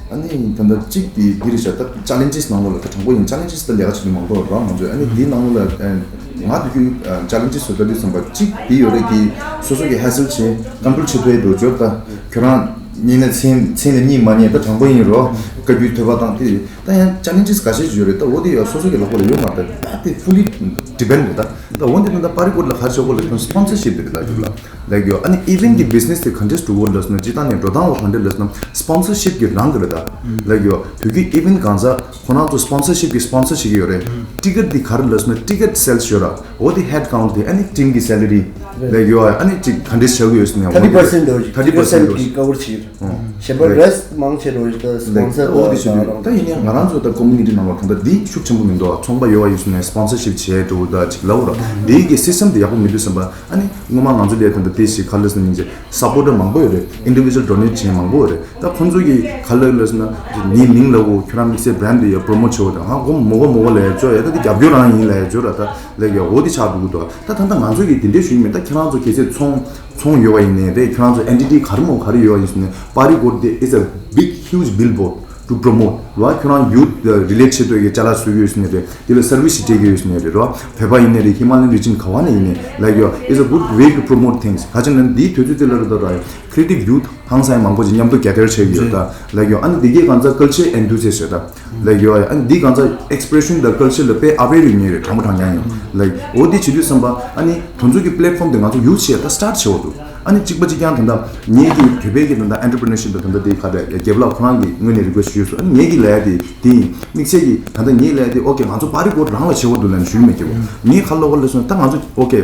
ཨ་ནི་ད་ལྟ་གཅིག་དེ་འདི་རེད་ཤག་ད་ཅ་ལེན་ཇེས་ནང་ལོགས་ལ་ད་དྲང་པོ་ཡིན། ཅ་ལེན་ཇེས་ད་ལས་ཀ་བྱེད་མཁན་མང་པོ་ར་ང་ཚོ། ཨ་ནི་འདིའི་ནང་ལོགས་ལ་ང་དུས་རྒྱུན་ཅ་ལེན་ཇེས་བཟོ་ལྟ་དུས་ཙམ་པ་གཅིག་དེ་ཡོད་རེད། དེ་སོ་སོ་གི་ཧེ་སལ་བྱས་ཀམ་པི་ལིཊ་བྱེད་ཐུབ་ཡ་འགྲོ་འབྱོར་ད་ཁྱོད་རང་གཉིས་ནས་མཚན་མཚན་ལ་གཉིས་མ་རྙེད་ད་དྲང་པོ་ཡིན་རོ། བཀའ་བརྒྱུད་ཐོས་པ་དང་དེ་ད་ཡང་ཅ་ལེན་ཇེས་ག་ཤེད་ཡོད་རེད། ད་འོ་དེ་ཡང་སོ་སོ་གི་ལག་པ་ལ་ཡོད་མ་རེད། ད་དེ་ཕུ་ལི་ཌི་པེན་ཌི་རེད། ད་ད་འོ་དེ་ད་ད་པར་རི་སྐོར་ལ་ག་རེ་བྱེད་དགོས་ལབ་ན་སི་པོན་སར་ཤིབ་རེད། ད་རྒྱུ་ལ་ལེགས་ཡོད། ཨ་ནི་ཨི་ཝེན་ཊི་གི་བི་ཛི་ནེ་སི་དེ་ག་འདྲས་འགྲོ་གི་ལབ་ན་སྤྱིར་བཏང་ནས་འགྲོ་སྟངས་ལ་ག་འདྲས་ལབ་ན་སི་པོན་སར་ཤིབ་གི་རང་གི་རེད། ད་ལེགས་ཡོད། བོད་ཀྱི་ཨི་ཝེན་ཊི་གང་ཟག་ཁོ་རང་ཚོ་སི་པོན་སར་ཤིབ་གི་སི་པོན་སར་བྱེད་ཀྱི་ཡོད་རེད། ཊི་ཀེ་ཊི་འདི་ག་རེ་ལབ་ན་ཊི་ཀེ་ཊི་སེལ་སི་ཡོད་ར། འོ་དེ་ཧེཌ་ཀའུན་ཊི་དེ་ཨ་ནི་ཊིམ་གི་སེ་ལ་རི་ལེགས་ཡོད། ཨ་ནི་ཅིག་ག་འདྲས་བྱེད་ཀྱི་ཡོད་ཟེར་ན་ཐར་ཊི་པར་སེན་ཊི་འདྲ་བོ་ཅིག་ཐར་ཊི་པར་སེན་ཊི་གི་ཀ་བར་བྱེད་ཀྱི་ཡོད། གཞན་པ་རེ་སི་ཊི་མང་ཆེ་འདྲ་བོ་ཅིག་ད་སི་པོན་སར་འོ་དེ་བྱེད་ཀྱི་ཡོད། ད་ཡིན་ནའང་ང་རང་ཚོ་ད་ཀོ་མུ་ནི་ཊི་ནང་ལ་གང་ལྟར་འདི་ཤུགས་ཆེན་པོ་མི་འདུག་ཚོང་པ་ཡོད་པ་ཡིན་ཟེར་ནས་སི་པོན་སར་ཤིབ་བྱས་འགྲོ་ད་ཅིག་ལབ་ར། འདི་གི་སི་སི་ཊེམ་དེ་ཡག་པོ་མི་འདུག་བསམ་པ། ཨ་ནི་སྔོན་མ་ང་ཚོ་ལས་ད་ལྟ་དེ་ཞིག་ག་ལ་ཟེར་ན་ཡིན་ཅེ་སཔོར་ཊར་མང་པོ་ཡོད་རེད། ཨིན་ཌི་བི་ཇུ་ཨལ་ཌོ་ནེ་ཊི་བྱེད་མཁན་མང་པོ་ཡོད་རེད། ད་ཁོང་ཚོ་གིས་ག་ལ་ལབ་ཟེར་ན་ངའི་མིང་ལབ་འོ། ཁྱོད་རང་དམིགས་བསལ་བྷི་རེན་ཌི་དེ་ཡ་པྲོ་མོ་ཊི་བྱེད་འོ། ད་ང་སྒོར་མོ་ག་མོ་ག་ལབ་ཡ་ཅོ་ཡ་ད་དེ་རྒྱབ་སྐྱོར་རང་ཡིན་ལབ་ཡ་ཅོ་ར། ད་ལབ་ཡ་འོ་དེ་ཆགས་འགྲོ་གི་འདུག་ད་ད་ལྟ་ང་ཚོ་གིས་དེ་འདྲས་ཞུ་ཡི་མེད། ད་ཁྱེད་རང་ཚོ་གལ་སྲིད་ཚོང་ཚོང་ཡོད་པ་ཡིན་ནའི་རེད། ཁྱེད་རང་ཚོ་ཨེན་ཊི་ཊི་ག་རེ་མོ་ག་རེ་ཡོད་པ་ཡིན་ཟེར་ནས་པར་རི་སྐོར་དེ་is a big huge billboard to promote ར། ཁྱོད་རང་ཡུ་ཐི་རི་ལེ་ཊི་བྱེད་འདོད་ཀྱི་ཅ་ལག་བཟོ་གི་ཡོད་ཟེར་ནའི་རེད། དེ་ལ་སར་བི་སི་ཞིག་སྤྲད་ཀྱི་ཡོད་ཟེར་ནའི་རེད་ར། བོད་པ་ཡིན་ནའི་རེད། ཧི་མ་ལ་ཡན་རི་ཇན་ག་བ་ནས་ཡིན་ནའི་ལབ་ཡོད། It's a good way to promote things. ག་ཅི་ན་འདིའི་དུས་ཚོད་དེ་ལ་རེད་ད་ར། ཁི་རེ་ཊིབ་ཡུ་ཐི་ཧང་སང་མང་པོ་ཅིག་མཉམ་དུ་གེ་དར་བྱས་ཡོད་ད་ལབ་ཡོད། ཨ་ནི་འདི་གའི་གང་ཟག་ཀལ་ཅར་ཨེན་ཐུ་ཛི་ཡ་སི་ཊི་རེད་ད་ལབ་ཡོད། ཨ་ནི་འདི་གང་ཟག་ཨེག་སི་པི་རེ་ཤན་དང་ཀལ་ཅར་ལ་དཔེ་ཨ་བེར་ཡོད་ངེས་རེད། དྲང་པོ་དྲང་རྐྱང་ཡིན་ལབ་འོ་འདི་བྱེད་དུས་ཙམ་པ་ཨ་ནི་དེ་ཚོ་གི་པི་ལེ་ཊི་ཕོམ་དེ་ང་ཚོ་ཡུ་ཛི་བྱས་ད་སི་ཊར་ཊི་བྱེད་འོ་འདུག་ཨ་ནི་གཅིག་པ་གཅིག་རྐྱང་ད་ལྟ་ངེད་ཀྱི་བོད་པའི་གི་ད་ལྟ་ཨེན་ཊར་པི་རི་ནར་ཤིབ་ད་ད་ལྟ་དེ་ག་རེ་རྒྱལ་བ་ལགས་ཁོ་རང་གི་ངོས་ནས་རི་ཀུ་ཨེ་སི་ཊི་ཞུས་སོང་། ཨ་ནི་ངེད་ཀྱི་ལབ་ཡ་དེ་དེ་ཡིན། དམིགས་བསལ་གྱི་ད་ལྟ་ངེད་ལབ་ཡ་དེ་ཨོ་ཁེ་ང་ཚོ་པར་རི་སྐོར་རང་ལ་བྱེད་འོ་འདུག་ལབ་ནས་ཞུས་མེད་ཀྱི་འོ། ངེད་ག་ལབ་གོ་ལབ་སོང་ད་ང་ཚོ་ཨོ་ཁེ་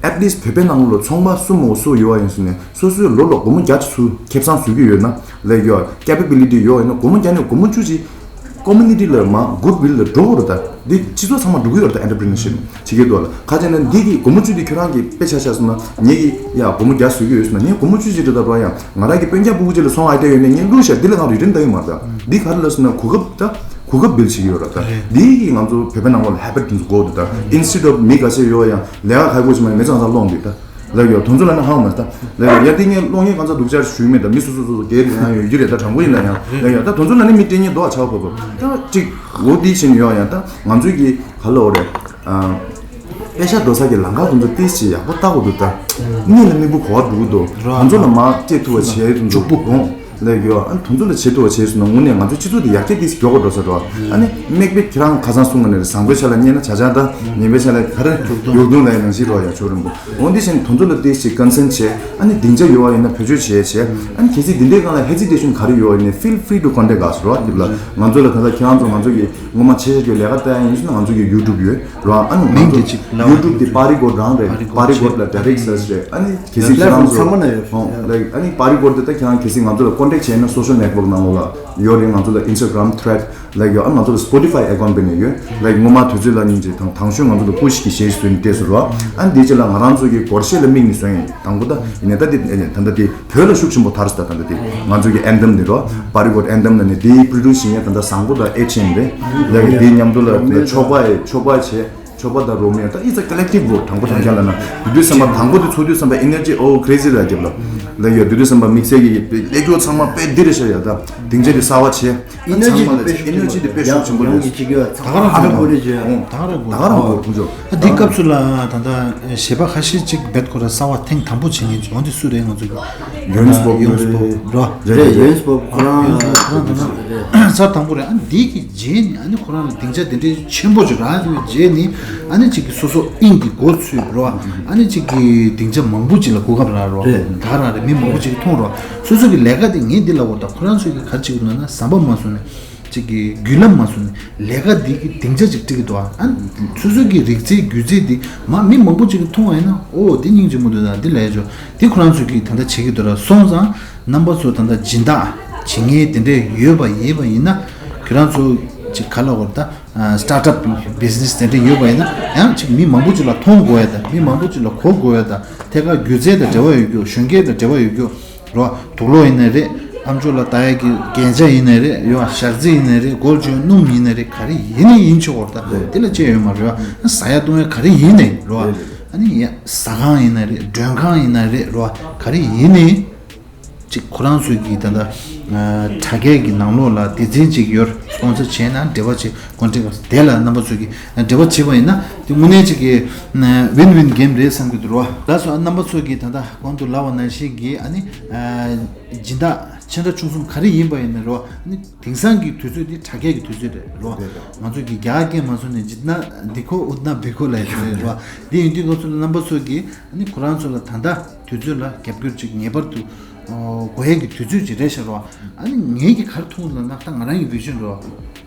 ཨེཊ་ལིསི་ཊི་བོད་པའི་ནང་ལོགས་ཚོང་པ་སུ་མོ་སུ་ཡོད་པ་ཡིན་སོང་ནས་སོ་སོའི་ལོ་ལ་སྒོར་མོ་བརྒྱ་ཅིག་ཚུར་ཁེ་བཟང་བཟོ་གི་ཡོད་ན་ལབ་ཡོད། ཀེ་པེ་བི་ལི་ཊི་ཡོད་ཡིན་ན་སྒོར་མོ་བརྒྱ་ནས་སྒོར་མོ་བཅུ་ཅིག་ཀོ་མུ་ནི་ཊི་ལ་མ་གུཌ་ཝིལ་ལ་འགྲོ་དགོས་རེད་ད། འདི་སྤྱི་ཚོགས་ཚང་མ་འགྲོ་གི་ཡོད་རེད་ད། ཨེན་ཊར་པི་རི་ནར་ཤིབ་བྱེད་ཀྱི་འདུག་ལ་ཁ་ཅིག་ན་འདི་གི་སྒོར་མོ་བཅུ་འདི་ཁྱོད་རང་གི་དཔེ་ཆ་བཞག་སོང་ན་ངེད་ཀྱི་ཡ་སྒོར་མོ་བརྒྱ་བཟོ་གི་ཡོད་སོང་ན་ངས་སྒོར་མོ་བཅུ་ཅིག་རེད་ད་འགྲོ་ཡ། ང་རང་གི་སྤུན་ཀྱག་སྤུ་གུ་ཅིག་ལ་ཚོང་ཨའི་ཌི་ཡ་ཡོད་ནས་ངས་བླུགས་ཤག་འདི་ལ་ང་རི་ཊན་ད་ཡོད་མ་རེད་ད། འདི་ག་རེ་ལབ་སོང་ན་གོ་སྐབས་ད་གོ་སྐབས་བིལ་བྱེད་ཀྱི་ཡོད་རེད་ད། འདི་གི་ང་ཚོ་བོད་པའི་ནང་ལོགས་ལ་ཧེ་བིཊ་འདི་ཚོ་དགོས་འདུག་ད། ཨིན་སི་ཊི་ཊི་ཨོཕ་མི་ག་ཚད་ཡོད་ཡང་ལས་ཀ་ག་དགོས་ཅིག་མ་མི་ཚང་ཚང་སློང་འདུག་ད། ལབ་ཡོད། དེ་ཚོ་ལ་ནི་ཧང་མ་ད་ལབ་ཡོད། ཡ་དེ་ངས་གློག་བརྙན་གང་ཚ་སྡུག་ཅག་ཞུས་མེད་ད། མི་སོ་སོ་སོ་སོ་སྒེར་ཡང་ཡོད་རྒྱུ་རེད་ད། དྲང་པོ་ཡིན་ན་ཡང་ལབ་ཡོད། ད་དེ་ཚོ་ལ་ནི་མི་སྤྲད་ཉེན་འདུག་ཨ། ཆགས་པ་པོ་ད་ཅིག་འོ་དེ་བཞིན་ཡོད་ཡང་ད་ང་ཚོའི་གི་ག་ལ་འོ་རེད། ཨ་པེ་ཤ་འགྲོ་ས་གི་ལམ་ཁ་དེ་ཚོ་ཏིས་ཅིག་ཡག་པོ་བལྟ་དགོས་འདུག་ད། གཉིད་ལ་མིག་དཔེ་གོ་བ་འགྲོ་གི་འདུག་དེ་ཚོ་ལ་མ་སྤྲད་ཐུབ་པ་བྱས་དེ་ཚོ་ཕྱུག་པོ་འོང་། ལས་ཡོད། ཨ་ནི་དེ་ཚོ་ལ་བྱེད་ཐུབ་པ་བྱས་སོང་ན་དངོས་གནས་ང་ཚོ་སྤྱི་ཚོགས་འདི་ཡར་རྒྱས་འདི་མགྱོགས་པོ་འགྲོ་ས་འགྲོ། ཨ་ནི་མིག་དཔེ་ཁྱེད་རང་ཁ་སང་གསུངས་པ་ནས་བཟང་པོའི་ཆ་ལ་བསྙད་ན་བྱ་བྱ་དང་ཉེས་པའི་ཆ་ལ་ག་རེ་ཡོག་དུང་ལ་ཡང་ནང་བཞིན་རོ་ཡ་ཆོག་རིན་པོ། འོ་འདི་བཞིན་དེ་ཚོ་ལ་ཏོག་ཙམ་ཀོན་སན་བྱས། ཨ་ནི་སྡིངས་ཆ་ཡོད་པ་ཡིན་ན་བེད་སྤྱོད་བྱས་བྱས། ཨ་ནི་གལ་སྲིད་འདི་འདྲའི་སྒང་ལ་ཧེ་ཛི་ཊེ་ཤན་ག་རེ་ཡོད་པ་ཡིན་ན་feel free to contact us རོ། དེ་ལ་ང་ཚོ་ལ་ད་ལྟ་ཁྱེད་རང་ཚོ་ང་ཚོ་གི་ངོ་མ་ཆེ་ཆེ་གི་ལས་ཀ་ལྟ་ཡ་ཡིན་ཟེར་ན་ང་ཚོ་གི་ཡུ་ཊུབ་ཡོད་རོ། ཨ་ནི་ང་ཚོ་ཡུ་ཊུབ་དེ་པར་རི་སྐོར་རང་རེད། པར་རི་སྐོར་ལ་ཌའི་རེག་སར་ཆི་རེད། ཨ་ནི་གལ་སྲིད་ཁྱེད་རང་ཚོ་ཨ་ནི་པར་རི་སྐོར་དེ་ད་ཁྱེད་རང་གལ་སྲིད་ང་ཚོ་ལ་ཀོན་ཊེག་བྱས་ན་སོ་ཤལ་ནེཊ་ཝརཀ་ནང་ལོགས་ལ་ཡོད་རེད། ང་ཚོ་ལ་ཨིན་སི་ཊ་གྷ་རམ་ཐི་རེཌ་ལ་ཡོད། ཨ་ང་ཚོ་ལ་སི་པོ་ཊི་ཕའི་ཨེ་ཀོན་ཊི་སྤེར་ནས་ཡོད། ལ་ངོ་མ་དུས་ཚོད་ལ་ཉིན་གཅིག་དང་དང་ཤོས་ང་ཚོ་ལ་པུ་ཤི་གི་ཞེས་ཟོན་ཏེ་ཟེར་བ། ཨ་འདི་རྗེས་ལ་ང་རང་ཚོ་གི་སྒོར་གཞས་ལ་དམིགས་ནས་ཟོན་ཡིན། དང་པོ་ད་ཡིན་ནའི་ད་འདི་ད་ལྟ་འདི་བོད་ལ་ཤུགས་ཆེན་པོ་དར་སོང་། ད་ད་ལྟ་འདི་ང་ཚོ་གི་ཨེན་ཐེམ་འདི་རོ། པར་རི་སྐོར་ཨེན་ཐེམ་ལ་ནི་འདི་པྲོ་ཌུ་སི་བྱེད་མཁན་ད་ལྟ་བཟང་པོ་དང་ཨེ་ཆེན་རེད། ལ་གི་འདི་མཉམ་དུ་ལ་ཆོག་པ་ཡི་ཆོག་པ་བྱས། ཆོག་པ་དང་རོ་མི་ཡང་ད་ཨི་ཙ་ཀ་ལེག་ཊིབ་ཝོརཀ་དང་པོ་དང་རྒྱ་ལ་ན་དུས་དུས་བསམ་པ་དང་པོ་དེ་ཚོ་དུས་བསམ་པ་ཨེ་ནར་ཇི་ཨོ་ཀྲེ་ཟི་ལ་རྒྱབ་ལ་ལ་ཡོད་དུས་དུས་བསམ་པ་དམིགས་བསལ་གྱི་ལས་འགུལ་ཚང་མ་དཔེ་འདི་རེད་ཤག་ཡ་ད་སྡིངས་ཆ་དེ་གསར་བ་བྱས་ཨེ་ནར་ཇི་དེ་དཔེ་ཨེ་ནར་ཇི་དེ་དཔེ་ཤུགས་ཆེན་པོ་རེད། ད་ག་རང་ཧ་གོ་རེད་ཇི་ད་ག་རང་གོ་ད་ག་རང་གོ་ཁོང་ཚོ་ད་འདི་སྐབས་སུ་ལ་ད་ད་གཞས་པ་ཁ་ཤས་ཅིག་རྦད་ཁོ་ར་གསར་བ་ཐེངས་དང་པོ་བྱེད་མཁན་ཅིག་འོན་ཏེ་སུ་རེད་ང་ཚོ་གི་ཡོན་སི་པོབ་ཡོན་སི་པོབ་རོ་རེད་ཡོན་སི་པོབ་ཁོ་རང་ཡོན་སི་པོབ་ཁོ་རང་ད་ད་གསར་དང་པོ་རེད། ཨ་འདི་གི་རྗེས་ནི་ཨ་ནི་ཁོ་རང་ལ་སྡིངས་ཆ་དེ་འདྲའི་ཆེན་པོ་ཅིག་རག་ཡོད་རྗེས་ནི་ཨ་ནི་གཅིག་གི་སོ་སོ་དབྱིངས་ཀྱི་སྒོ་ཚུད་རོ། ཨ་ནི་གཅིག་གི་སྡིངས་ཆ་མང་པོ་ཅིག་ལ་གོ་སྐབས་རག་རོ། རེད། ད་རང་རེད་མི་མང་པོ་ཅིག་གིས་མཐོང་རོ། སོ་སོ་གི་ལས་ཀ་དེ་ངས་འདི་ལ་འོ་ད་ཁོ་རང་ཚོས་གི་ག་རེ་བྱེད་ཀྱི་འདུག་ན་ཟམ་པ་མ་བཟོ་ནས་གཅིག་གི་བརྒྱུད་ལམ་མ་བཟོ་ནས་ལས་ཀ་འདི་གི་སྡིངས་ཆ་ཅིག་སྒྲིག་གི་འདུག་ཨ་ནི་སོ་སོ་གི་རིག་རྩལ་སྒྱུ་རྩལ་འདི་མ་མི་མང་པོ་ཅིག་གིས་མཐོང་བ་ཡིན་ན་ཨོ་འདི་སྙིང་རྗེ་མོ་འདུག་ད་འདི་ལས་ཆོག་འདི་ཁོ་རང་ཚོས་གི་ད་ལྟ་བྱེད་ཀྱི་འདུག་ར། སོང་ཙང་རྣམ་པ་ཚོ་ད་ལྟ་སྦྱིན་བདག་བྱེད་མཁན་དེ་འདྲས་ཡོད་པ་ཡིན་པ་ཡིན་ན་ཁྱོད་རང་ཚོ་ཅིག་ག་ལ་འོ་ད་སི་ཊར་ཊབ་བི་ཛི་ནེ་སི་དེ་འདྲས་ཡོད་པ་ཡིན་ན་ཡང་ཅིག་མི་མང་པོ་ཅིག་ལ་མཐོང་དགོས་ཡ་ད་མི་མང་པོ་ཅིག་ལ་གོ་དགོས་ཡ་ད་ཐད་ཀར་སྒྱུ་རྩལ་དང་འབྲེལ་བ་ཡོད་རྒྱུ་གཞོན་སྐྱེས་དང་འབྲེལ་བ་ཡོད་རྒྱུ་རོ། དུག་ལོག་ཡིན་ནའི་རེད། ཨ་མཆོག་ལ་ལྟ་ཡ་གི་རྒྱན་ཆ་ཡིན་ནའི་རེད། ཡོ་ཞག་རྩི་ཡིན་ནའི་རེད། སྒོར་བཅོས་སྣུམ་ཡིན་ནའི་རེད། ག་རེ་ཡིན་ནའི་ཡིན་ཆོག་གོ་ད་དེ་ལ་ཅི་ཡོད་མ་རེད། ཟ་ཡ་བཏུང་ཡ་ག་རེ་ཡིན་ནའི་རོ། ཨ་ནི་ཡ་ཟ་ཁང་ཡིན་ནའི་རེད། མགྲོན་ཁང་ཡིན་ནའི་རེད། མགྲོན་ཁང་ཡིན་ནའི་རེད་རོ། ག་རེ་ཡིན་ནའི་ཅིག་ཁོ་རང་ཚོས་ཀྱི་ད་ལྟ་དྲ་རྒྱའི་གི་ནང་ལོགས་ལ་སྡེ་ཚན་ཅིག་ཡོད། སི་པོན་སར་བྱས་ན་འབྲེལ་བ་བྱེད་ཀོན་ཊེག་དེ་ལ་རྣམ་པ་ཚོས་ཀྱི་འབྲེལ་བ་བྱས་པ་ཡིན་ན་དེ་དངོས་གནས་ཅིག་གི་ཝིན་ཝིན་གེམ་རེད་བསམ་གྱི་འདུག་རོ། ལགས་སོ། རྣམ་པ་ཚོས་ཀྱི་ད་ལྟ་གོང་དུ་ལབ་པ་ནང་བཞིན་གྱི་ཨ་ནི་སྦྱིན་བདག་ཆེ་འདྲ་ཆུང་གསུམ་ག་རེ་ཡིན་པ་ཡིན་ན་རོ། ཨ་ནི་དེང་སང་གི་དུས་ཚོད་འདི་དྲ་རྒྱའི་གི་དུས་ཚོད་རེད་རོ། རེད་རེད། ང་ཚོས་ཀྱི་རྒྱ་སྐད་མ་སོང་ནས་ཇི་ན་འདི་ཁོ་ཨུ་ན་བི་ཁོ་ལ་ཡི་རེད་རོ། འདི་ཡིན་དུས་སྐབས་སུ་ལ་རྣམ་པ་ཚོས་ཀྱི་ཨ་ནི་ཁོ་རང་ཚོ་ལ་ད་ལྟ་དུས་ཚོད་ལ་རྒྱབ་སྐྱོར་ཅིག་ངེས་པར་དུ་ཨོ་དགོས་ཡས་ཀྱི་དུས་ཚོད་ཅིག་རེད་ཤག་རོ། ཨ་ནི་ངེད་ཀྱིས་ག་རེ་མཐོང་ལབ་ན་ད་ང་རང་གི་བི་ཞོན་རོ།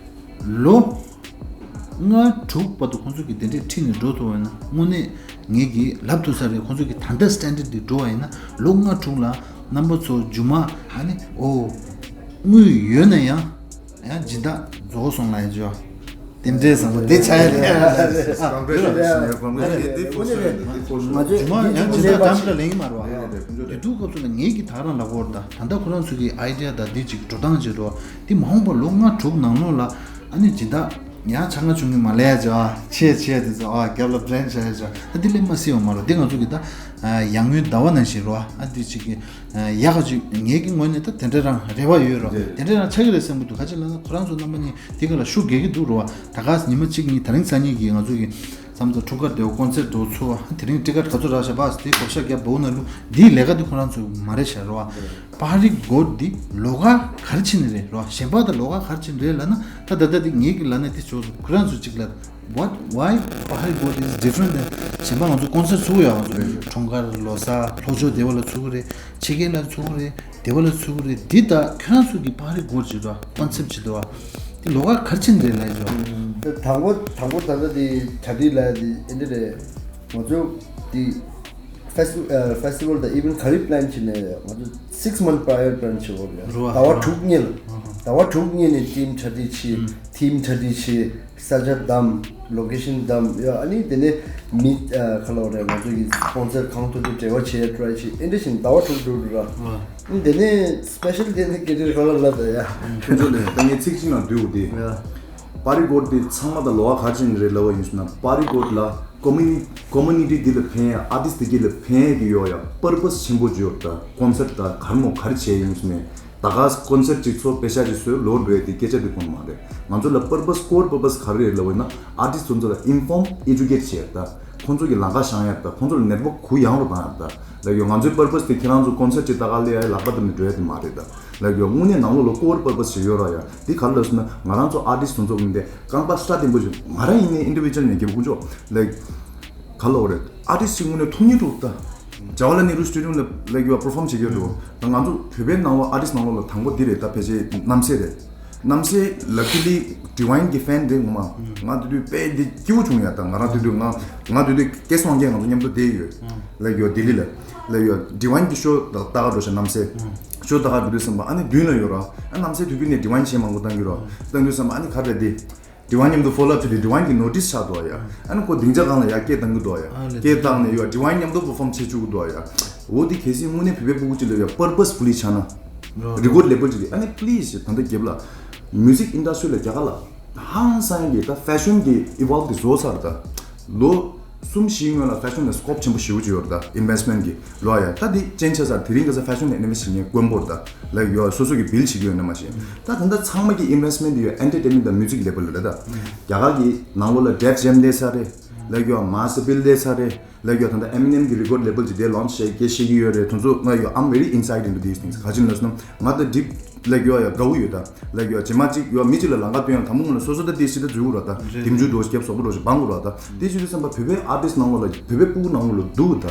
ལོ་ལྔ་དྲུག་བར་དུ་ཁོང་ཚོ་གིས་དེ་འདྲས་ཁྲིད་ནས་འགྲོ་ཐུབ་པ་ཡིན་ན་དངོས་གནས་ངེད་ཀྱིས་ལབ་ཐུབ་ས་རེད། ཁོང་ཚོ་གིས་ད་ལྟ་སི་ཊན་ཌར་འདི་འགྲོ་བ་ཡིན་ན་ལོ་ལྔ་དྲུག་ལ་རྣམ་པ་ཚོ་རྒྱུ་མ་ཨ་ནི་ཨོ་དངུལ་ཡོད་ན་ཡང་ཡང་སྦྱིན་བདག་རྫོགས་སོང་ལ་ཡ་ཇོ། དེ་འདྲའི་བཟང་པོ་དེ་ཆ་ཡ་རེད། Congratulations. ང་ཚོས་ཇུ་མ་ཡང་ཇི་ལྟར་འགྲམ་ལ་ལེན་གྱི་མ་རེད་བ། དེ་དུས་སྐབས་སུ་ལ་ངེད་ཀྱིས་ད་རང་ལབ་དགོས་རེད། ད་ད་ལྟ་ཁོ་རང་ཚོ་གི་ཨའི་ཌི་ཡ་དང་འདི་ཅིག་འགྲོ་སྟངས་ཅིག་རེད་བ། དེ་མ་འོངས་པ་ལོ་ལྔ་དྲུག་ནང་ལོགས་ལ་ཨ་ནི་ཇི་ལྟར་ཡང་ཆ་ང་ཆུང་གི་མ་ལས་ཡ་ཇི་བ་ཆེ་ཆེ་དེ་ཚོ་ཨ་རྒྱབ་ལ་བྲན་བྱ་ཡ་ཇི་བ་ད་འདི་ལས་མ་སྲིད་ཡོང་མ་རེད། འདི་ང་ཚོ་གི་ད་ཡར་ངོའི་ཟླ་བ་ནང་བཞིན་རེད་བ། ཨ་འདི་ཅིག་གི་ཡག་ག་ཅིག་ངེད་ཀྱི་ངོས་ནས་ད་དེ་འདྲ་རང་རེ་བ་ཡོད་རོ། དེ་འདྲ་རང་ཆགས་ཀྱི་རེད་བསམ་གྱི་འདུག་ག་ཅི་ལབ་ན་ཁོ་རང་ཚོ་རྣམ་པ་གཉིས་དེ་ག་ལ་ཤུགས་རྒྱག་གི་འདུག་རོ། ད་ག་ཉི་མ་གཅིག་གཉིས་ད་རིང་སང་ཉིན་གྱི་ང་ཚོ་གི་བསམ་ཚོ་འཁྲུངས་སྐར་དེ་ཀོན་སར་དེ་ཚོ་དེ་རིང་ཊི་ཀེ་ཊི་ག་ཚོད་རག་ཤག་པ་དེ་བགོ་བཤའ་རྒྱབ་འོ་ན་ལུ་འདིའི་ལས་ཀ་དེ་ཁོ་རང་ཚོ་མ་རེད་ཤག་རོ། པ་ཧ་རི་གོ་ཌི་འདི་ལོགས་ཀ་ག་རེ་བྱས་ནས་རེད་རོ། གཞན་པ་དང་ལོགས་ཀ་ག་རེ་བྱས་ནས་རེད་ལབ་ན་ད་ད་ལྟ་དེ་ངེད་ཀྱི་ལབ་ན་དེ་ཆོག་སོང་། ཁོ་རང་ཚོ་གཅིག་ལ། What? Why? པ་ཧ་རི་གོ་ཌི་is different than གཞན་པ་ང་ཚོ་ཀོན་སར་ཚུགས་ཡོད། ང་ཚོ་འཁྲུངས་སྐར་ལོ་གསར་ལྷོ་ཕྱོགས་བདེ་བ་ལ་ཚུགས་ཀྱི་རེད། ཕྱི་རྒྱལ་ལ་ཚུགས་ཀྱི་རེད། བདེ་བ་ལ་ཚུགས་ཀྱི་རེད། འདི་ད་ཁྱོད་རང་ཚོ་གི་པ་ཧ་རི་གོ་ཌི་ཅིག་ར་ཀོན་སེབ་ཅིག་འདུག་བ། འདི་ལོགས་ཀ་ག་རེ་བྱས་ནས་རེད་ལབ་ཡོད། དང་པོ་དང་པོ་ད་ལྟ་འདི་གྲ་སྒྲིག་ལ་འདི་ཨེ་འདྲ་རེད། ང་ཚོ་འདི་ཕེ་སི་ཕེ་སི་ཊི་ཝལ་དང་ཨི་ཝེན་ཊི་ག་རེ་པི་ལེན་བྱས་ནས་ང་ཚོ་six month prior plan བྱེད་དགོས་རེད། རེད་བ། ཟླ་བ་དྲུག་སྔོན་ལ། ཟླ་བ་དྲུག་སྔོན་ནས་ཊིམ་གྲ་སྒྲིག་བྱས། ཊིམ་གྲ་སྒྲིག་བྱས། ས་ཆ་བདམས། ལོ་ཀེ་ཤན་བདམས་ཡ། ཨ་ནི་དེ་ནས་མི་ཨ་ག་ལབ་རེད། ང་ཚོ་གི་སི་པོན་སར་གང་ཐུབ་ཐུབ་འབྲེལ་བ་བྱེད་ཡ་ཊི་རའེ་བྱེད། ཨེ་འདྲ་བཞིན་ཟླ་བ་དྲུག་འགྲོ་འགྲོ་ར། ཨ་ནི་དེ་ནས་སི་པེ་ཤལ་ཌེ་ནས་སྐད་ཆ་ག་ལ་ལབ་ད་ཡ། ཁྱོད་ཚོ་ལས་ད་ངས་ཚིག་གཅིག་ནང་བསྡུས་འོ་དེ། ཡ། པ་རི་གོ་ཌི་དེ་ཚང་མ་ད་ལོགས་ཀ་ག་རེ་བྱས་ནས་རེད་ལབ་པ་ཡིན་ཟེར་ན། པ་རི་གོ་ཌི་ལ་ཀོ་མུ་ནི་ཀོ་མུ་ནི་ཊི་འདི་ལ་ཕན་ཡ། ཨར་ཊིསི་འདི་གི་ལ་ཕན་ཡ་གི་ཡོད་ཡ། པར་པ་སི་ཆེན་པོ་ཅིག་ཡོད་ད། ཀོན་སར་ཊི་ད་ག་རེ་མོ་ག་རེ་བྱས་ཡིན་ཟེར་ནས། ད་ག་ཀོན་སར་ཊི་ཅིག་ཚོ་པེ་ཤ་ཅིག་བཟོས་ལོག་འགྲོ་ཡ་དེ་སྐད་ཆ་དེ་ཁོ་ན་མ་རེད། ང་ཚོ་ལ་པར་པ་སི་ཀོར་པར་པ་སི་ག་རེ་རེད་ལབ་པ་ཡིན་ན། ཨར་ཊིསི་དེ་ཚོ་ལ་ཨིན་ཕོརམ་ཨེ་ཇུ་ཀེ་ཊི་བྱེད་ཡ་ད། ཁོང་ཚོ་གི་ལམ་ཁ་བཤང་ཡ་ད། ཁོང་ཚོ་ལ་ནེཊ་ཝོརྐ་གུ་ཡངས་རུ་བཏང་ཡ་ད། ལབ་ཡོད། ང་ཚོའི་པར་པ་སི་དེ་ཁྱེད་རང་ཚོ་ཀོན་སར་ཊི་ཅིག་ལྟ་ག་སླེབས་ཡ་ལག་པ་བརྡབ་ནས་འགྲོ་ཡ་དེ་མ་རེད་ད། ལབ་ཡོད། དངོས་གནས་ནང་ལོགས་ལ་ཀོར་པར་པ་སི་ཞིག་ཡོད་ར་ཡ། དེ་ག་རེ་ལབ་ཟེར་ན། ང་རང་ཚོ་ཨར་ཊིསི་དེ་ཚོ་གི་འདི་རྐང་པ་སྲ་བརྟན་པོ་ཞིག་ང་རང་ཡིན་ནའི་ཨིན་ཌི་བི་ཇུ་ཨལ་ནས་རྒྱལ་པོ་དཀོན་མཆོག་ལ་ག་ལབ་རེད། ཨར་ཊིསི་ཅིག་དངོས་གནས་མཐོང་སྙིང་འདོད་ད། ཇ་ཝ་ལལ་ནེ་རུ་སི་ཊེ་ཌི་ཡམ་ལ་ལབ་ཡོད་པར་ཕོར་མ་བྱེད་ཀྱི་ཡོད་འགྲོ། ད་ང་ཚོ་བོད་པའི་ནང་ལོགས་ཨར་ཊིསི་ནང་ལོགས་ལ་དང་པོ་འདི་རེད་ད། ཕལ་ཆེར་རྣམ་སྲས་རེད། རྣམ་སྲས་ལ་ཀི་ལི་ཌི་ཝའིན་གི་ཕེན་རེད་ངོ་མ། ང་དེ་དུས་དཔེ་འདི་སྐྱིད་པོ་བྱུང་ཡ་ད། ང་རང་དེ་དུས་ང་ང་དེ་དུས་སྐལ་བཟང་རྒྱལ་ང་ཚོ་མཉམ་དུ་བསྡད་ཡོད། ལབ་ཡོད་ལྡི་ལི་ལ། ལབ་ཡོད་ཌི་ཝའིན་གི་ཤོ་ལྟ་ག་འགྲོ་ཤག་རྣམ་སྲས། ཤོ་ལྟ་ག་འགྲོ་དུས་ཙམ་པ་ཨ་ནི་མདུན་ལ་ཡོད་ར། ཨ་རྣམ་སྲས་དུས་རྒྱུན་ནས་ཌི་ཝའིན་ཞེ་མང་པོ་བཏང་གི་ར། བཏང་དུས་ཙམ་པ་ཨ་ནི་ག་རེ་རེད་དེ། ཌི་ཝའིན་མཉམ་དུ་ཕོ་ལོ་ཨབ་བྱས་ཏེ་ཌི་ཝའིན་གྱི་ནོ་ཊིས་ཆགས་འདུག་ཡ། ཨ་ནི་ཁོ་སྡིངས་ཆ་སྒང་ལ་ཡ་སྐད་བཏང་གི་འདུག་ཡ། ཨ་ལེ། སྐད་བཏང་ནས་ཡ་ཌི་ཝའིན་མཉམ་དུ་པར་ཕོམ་བྱེད་བཅུག་གི་འདུག་ཡ། འོ་དེ་གལ་སྲིད་དངོས་གནས་བོད་པའི་ཕྲུ་གུ་ཅིག་ལ་ཡ་པར་པ་སི་ཕུ་ལི་ཆགས་ན། རི་ཀོཌ་ལེ་བལ་ཅིག་རེད། ཨ་ནི་པི་ལི་ཛི་ད་ལྟ་རྒྱབ་ལ་མིའུ་ཟིག་ཨིན་ཌ་སི་ཊི་རི་ལ་རྒྱ་གར་ལ་ཧང་སང་གི་ད་ཕེ་ཤོན་གྱི་ཨི་ཝོལ་བ་གི་བཟོ་ཚར་ད། ལོ་གསུམ་བཞིའི་སྔོན་ལ་ཕེ་ཤོན་ལ་སི་ཀོབ་ཆེན་པོ་ཞེ་པོ་ཅིག་ཡོད་རེད་ད། ཨིན་ཝེ་སི་ཊི་མེན་ཊི་གི་ལོ་ཡ། ད་འདི་ཅན་ཆ་ས་དེ་རིང་ཁ་སང་ཕེ་ཤོན་ལ་ཨིན་ཝེ་སི་ཊི་བྱེད་མཁན་དཀོན་པོ་རེད་ད། ལའིག་ཡོད་སོ་སོ་གི་བིལ་བྱེད་ཀྱི་ཡོད་ན་མ་ཤེས། ད་ད་ལྟ་ཚང་མ་གི་ཨིན་ཝེ་སི་ཊི་མེན་ཊི་ཡོད། ཨེན་ཊར་ཊེན་མེན་ཊི་དང་མིའུ་ཛིག་ལེ་བལ་རེད་ད། རྒྱ་གར་གི་ནང་ལོགས་ལ་ཌེཕ་ཇེམ་སླེབས་ཚར་རེད། ལའིག་ཡོད་མཱ་སི་བིལ་སླེབས་ཚར་རེད། ལའིག་ཡོད་ད་ལྟ་ཨེ་མི་ནེམ་གི་རི་ཀོཌ་ལེ་བལ་ཅིག་དེ་ལོན་ཆི་བྱེད་ཀྱི་ཤེས་ཀྱི་ཡོད་རེད། དེ་ཚོ་ང་ཡོད། I'm very insight into these things. ག་ཅི་ལབ་སོང་ན་ང་ད་འགྲིག་ལའིག་ཡོད་ཡ་དགའ་བོ་ཡོད་ད། ལའིག་ཡོད་རྗེས་མ་ཅིག་ཡོད་མི་ཅིག་ལ་ལམ་ཁ་སྟོན་ཡང་དང་པོ་ངོ་ལ་སོ་སོ་ད་དེ་ཞིག་ད་འཛུལ་དགོས་ར་ད། འདེམས་རྒྱུ་འགྲོ་རྒྱབ་སོག་པོ་འགྲོ་ཞིག་སྦང་དགོས་ར་ད། དེ་ཞིག་དུས་ཙམ་པ་བོད་པའི་ཨར་ཊིསི་ནང་ལོགས་ལ་བོད་པའི་སྤུ་གུ་ནང་ལོགས་ལ་འདུག་ད།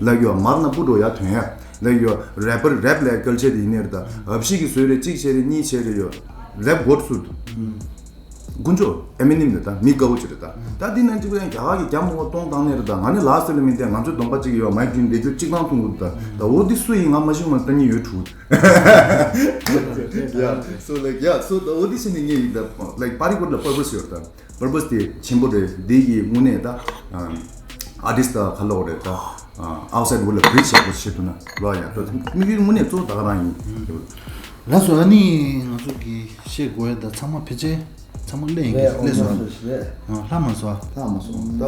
ལའིག་ཡོད་མར་ན་སྤུ་འགྲོ་ཡ་ཐོན་ཡ། ལའིག་ཡོད་རེ་པར་རེབ་ལའི་ཀལ་ཆར་དེ་ཡིན་ནའི་རེད་ད། ཨབ་ཤི་གི་བཟོས་རེད། གཅིག་བྱས་རེད། གཉིས་བྱས་རེད། ཡོད་རེབ་གོ་ཌི་སུ་དཀོན་མཆོག་ཨེ་མི་ནེམ་རེད་ད། མི་དགའ་བོ་ཅིག་རེད་ད། ད་འདི་ནང་གཅིག་པུ་ཡང་རྒྱ་གར་གྱི་རྒྱ་མོ་བ་གཏོང་བཏང་ནས་རེད་ད། ང་ནི་ལ་སི་ལ་མིན་ཏེ་ང་ཚོའི་གདོང་པ་གཅིག་ཡོད་མའི་ཀིན་ལས་རྒྱུ་གཅིག་བཏང་ཐུང་གི་རེད་ད། ད་འོ་འདི་སུ་ཡིན་ང་མ་ཤེས་ང་ལྟ་ཉིན་ཡོད་ཕྲུག Yeah, so like, yeah, so the audition in here, the, like, པར་རིས་ཀོ་ཌི་ལ་པར་པ་སི་ཡོད་ད། པར་པ་སི་དེ་ཆེན་པོ་རེད། འདི་གི་དངོས་གནས་ད་ཨར་ཊིསི་ད་ག་ལོག་རེད་ད། ཨའུ་སའིཌ་ཝོརལ་ལ་བི་རིཇ་བྱེད་དགོས་ཞེས་དུ་ན་ལོ་ཡ་ད་དམིགས་ཡུལ་དངོས་གནས་གཙོ་བོ་ད་ག་རང་ཡིན། ལགས་སོ། ཨ་ནི་ང་ཚོ་གི་བཤད་དགོས་ཡ་ད་ཚང་མ་ཕལ་ཆེར་ཚང་མ་ལས་ཡིན་གི་ལས་སོང་། ལྷག་མ་སོང་། ལྷག་མ་སོང་ད།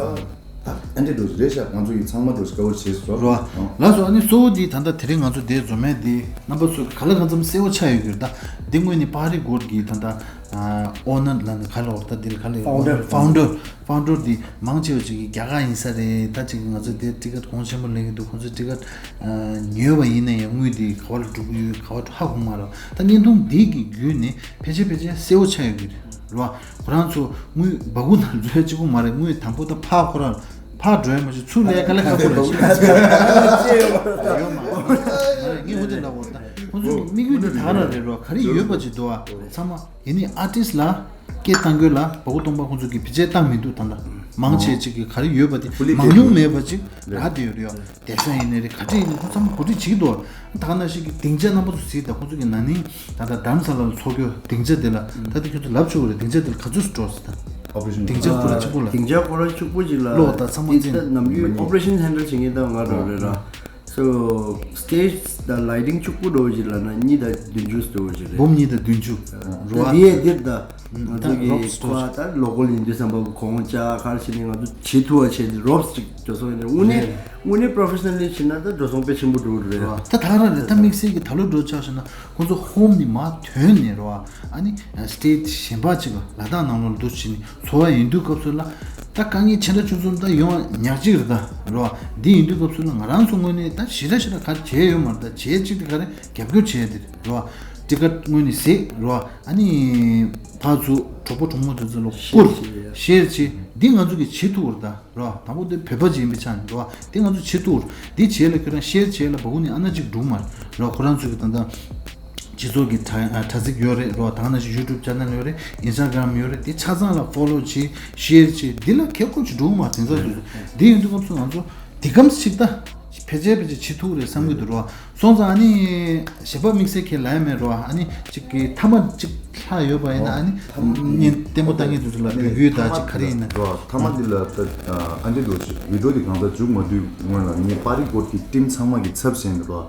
ཨ་འདི་འགྲོ་རེད་ཤག་ང་ཚོ་ཡི་ཚང་མ་འགྲོ་ཤག་ཀ་བར་བྱས་སོ། རོ། ལགས་སོ། ཨ་ནི་གཙོ་བོ་འདི་ད་ལྟ་དེ་རིང་ང་ཚོ་འདིར་འཛོམས་མཁན་འདི་རྣམ་པ་ཚོ་ག་ལ་གང་འཚམ་གསལ་བོ་ཆགས་ཡོད་གི་རེད་ད། འདི་དངོས་ནི་པར་རིས་ཀོ་ཌི་གི་ད་ལྟ་ཨོ་ནར་ལ་ནི་ག་ལ་འོར་ད་འདི་ལ་ག་ལ་ཡོད། ཕའུན་ཌར། ཕའུན་ཌར། ཕའུན་ཌར་འདི་མང་ཆེ་བ་ཅིག་གི་རྒྱ་གར་ཡིན་ས་རེད། ད་ཅིག་ང་ཚོ་འདིར་ཊི་ཀེ་ཊི་གོང་ཆེན་པོ་ལེན་གི་འདུག་ཁོང་ཚོས་ཊི་ཀེ་ཊི་ཉོས་པ་ཡིན་ན་ཡང་དངུལ་འདི་ག་བ་ལ་འགྲོ་གི་ཡོད་ག་བ་ཧ་གོ་མ་རེད། ད་བརྙན་ཐུང་འདི་གི་བརྒྱུད་ནས་ཕལ་ཆེར་ཕལ་ཆེར་གསལ་བོ་ཆགས་ཡོད་གི་རེད། རོ། ཁོ་རང་ཚོ་དངུལ་སྦ་ཁུག་ནང་འཛུལ་གཅིག་པུ་མ་རེད། དངུལ་དང་པོ་ད་ཕར་ཁོ་རང་ཕར་འགྲོ་ཡ་མ་གཏོགས་ཚུར་སླེབས་ཡ་དཀའ་ལས་ཁག་པོ་རེད། ཡོད་མ་རེད། ངས་འོ་དེ་ལབ་འོ་ད། ཁོང་ཚོའི་དམིགས་ཡུལ་དེ་ད་ག་རང་རེད་རོ། ག་རེ་ཡོད་པ་ཅིག་འདུག་ཨ། ཚང་མ་ཡིན་ནི་ཨར་ཊིསི་ལ་སྐད་བཏང་དགོས་ལ་སྦ་ཁུག་སྟོང་པ་ཁོང་ཚོ་གིས་བེད་སྤྱོད་བཏང་མི་འདུག་ད་ལྟ་མང་ཆེ་ཅིག་གིས་ག་རེ་ཡོད་པ་དེ་མང་ཉུང་མེད་པ་ཅིག་རག་བསྡད་ཡོད་རེད་ཡ། བསྡད་ས་ཡིན་ནའི་རེད། ག་འདྲ་ཡིན་ནའི་ཁོ་ཚང་མ་གོ་སྒྲིག་བྱེད་ཀྱི་འདུག་ད་ག་ནང་བཞིན་གྱི་སྡིངས་ཆ་རྣམ་པ་ཚོ་གཟིགས་དང་། ཁོ་ཚོ་གི་ན་ནིང་ད་ལྟ་རྡ་རམ་ས་ལ་ལ་འཚོགས་རྒྱུ་སྡིངས་ཆ་དེ་ལ་ད་ལྟ་ཁྱོད་ཚོ་ལབ་ཆོག་གི་རེད། སྡིངས་ཆ་དེ་ལ་ག་ཚོད་འགྲོ་ཟེར་ད། ཨོ་པ་རེ་ཤན། སྡིངས་ཆ་ཁོ་ར་གཅིག་པོ་ལ། སྡིངས་ཆ་ཁོ་ར་གཅིག་པོ་ཅིག་ལ་ལོ་ད་ཚང་མ་འདི་འཛིན་ད་ནམ་རྒྱུན་ཨོ་པ་རེ་ཤན་ཧེན་ཌལ་བྱེད་མཁན་ད་ང་རང་རེད་ར། So stage དང་lighting གཅིག་པུ་འགྲོ་ཅིག་ལ་ན་གཉིས་དང་བདུན་ཅུ་འགྲོ་ཅིག་རེད། འབུམ་གཉིས་དང་བདུན་ཅུ། ད་རེད་བ། འདི་ཡས་འདིར་ད། ང་ཚོ་གི་ཁོ་ད་ལོ་ཀལ་ཡིན་དུས་ཙམ་པ་གོང་ལྕགས་གར་བྱས་ནས་ང་ཚོ་བྱེད་ཐུབ་པ་བྱས་ནས་རོབ་ཅིག་འགྲོ་སོང་ཡིན་ནའི་དངོས་གནས་དངོས་གནས་པོ་རོ་ཕེ་ཤ་ནལ་ལི་བྱས་ན་ད་འགྲོ་སོང་དཔེ་ཆེན་པོ་འགྲོ་གི་རེད། ད་ད་ག་རང་རེད། ད་དམིགས་བསལ་གྱི་ད་ལོ་འགྲོ་ཆགས་ཤེ་ན་ཁོང་ཚོ་ཧོམ་ནས་མར་ཐོན་ནས་རོ། ཨ་ནི་སི་ཊེ་ཊི་གཞན་པ་ཅིག་ལ་ལ་དྭགས་ནང་ལོགས་ལ་འདུག་བྱས་ནས་འཚོ་བ་ཡིན་དུས་སྐབས་སུ་ལ་ད་དཀའ་ངལ་ཆེ་འདྲ་ཆུང་ཙམ་ད་ཡོང་བ་ཉག་གཅིག་རེད་ད་རོ། འདི་ཡིན་དུས་སྐབས་སུ་ལ་ང་རང་ཚོ་ངོས་ནས་ད་ཞེ་དྲག་ཞེ་དྲག་ག་བྱས་ཡོད་མ་རེད། ད་བྱས་གཅིག་དེ་ག་རེ་རྒྱབ་སྐྱོར་བྱས་དེ་རེད་རོ། ཊི་ཀེ་ཊི་དངོས་གནས་ཟེགས་རོ། ཨ་ནི་ཕར་ཚུར་གྲོགས་པོ་གྲོགས་མོ་དེ་ཚོ་ལ་བསྐུར་ཤེར་བྱེད་ཡ། ཤེར་བྱེད་འདི་ང་ཚོ་གིས་བྱེད་ཐུབ་རེད་ད་རོ། དང་པོ་དེ་བོད་པ་ཅིག་ཡིན་པའི་ཆ་ནས་རོ། འདི་ང་ཚོ་བྱེད་ཐུབ་རེད། འདི་བྱེད་ལ་ཁྱོད་རང་ཤེར་བྱེད་ལ་སྦ་ཁུག་ནས་ཨ་ན་གཅིག་འགྲོ་གི་མ་རེད་རོ། ཁོ་རང་ཚོ་གི་ད་ལྟ་སྤྱི་ཚོགས་ཀྱི་དྲ་དྲ་ཚིགས་ཡོད་རེད་རོ། ད་ག་ནང་བཞིན་ཡུ་ཊུབ་ཅེ་ནལ་ཡོད་རེད། ཨིན་སི་ཊ་གྷ་རམ་ཡོད་རེད། འདི་ཆ་ཚང་ལ་ཕོ་ལོ་བྱེད་ཤེར་བྱེད་འདི་ལ་ཁེ་ཁོ་ཅིག་འགྲོ་གི་མ་རེད། དེ་ཚོ་དེ་ཚོ་འདི་ཡིན་དུས་སྐབས་སུ་ང་ཚོ་འདི་གམ་ཞིག་ད་ཕལ་ཆེར་ཕལ་ཆེར་བྱེད་ཐུབ་རེད་བསམ་གྱི་འདུག་རོ། སོང་ཙང་ཨ་ནི་གཞན་པ་དམིགས་བསལ་ཁས་ལེན་མེད་རོ། ཨ་ནི་ཅིག་གི་མཐའ་མ་ཅིག་ལྷག་ཡོད་པ་ཡིན་ན་ཨ་ནི་ཨོ། མཐའ་མ་བརྙན་ལྟད་མོ་ལྟ་མཁན་དེ་ཚོ་ལ་འབུལ་རྒྱུ་ཡོད་ད། ཅིག་ག་རེ་ཡིན་ན་རོ། མཐའ་མ་འདི་ལ་ད་ཨ་འདི་འདུག་ཅིག་བི་ཌི་ཡོ་འདི་གང་ལྟར་མཇུག་མ་བསྡུས་སྔོན་ལ་ངས་པར་རིས་ཀོ་ཌི་གི་ཊིམ་ཚང་མ་གི་ཚབ་བྱས་ནས་རོ།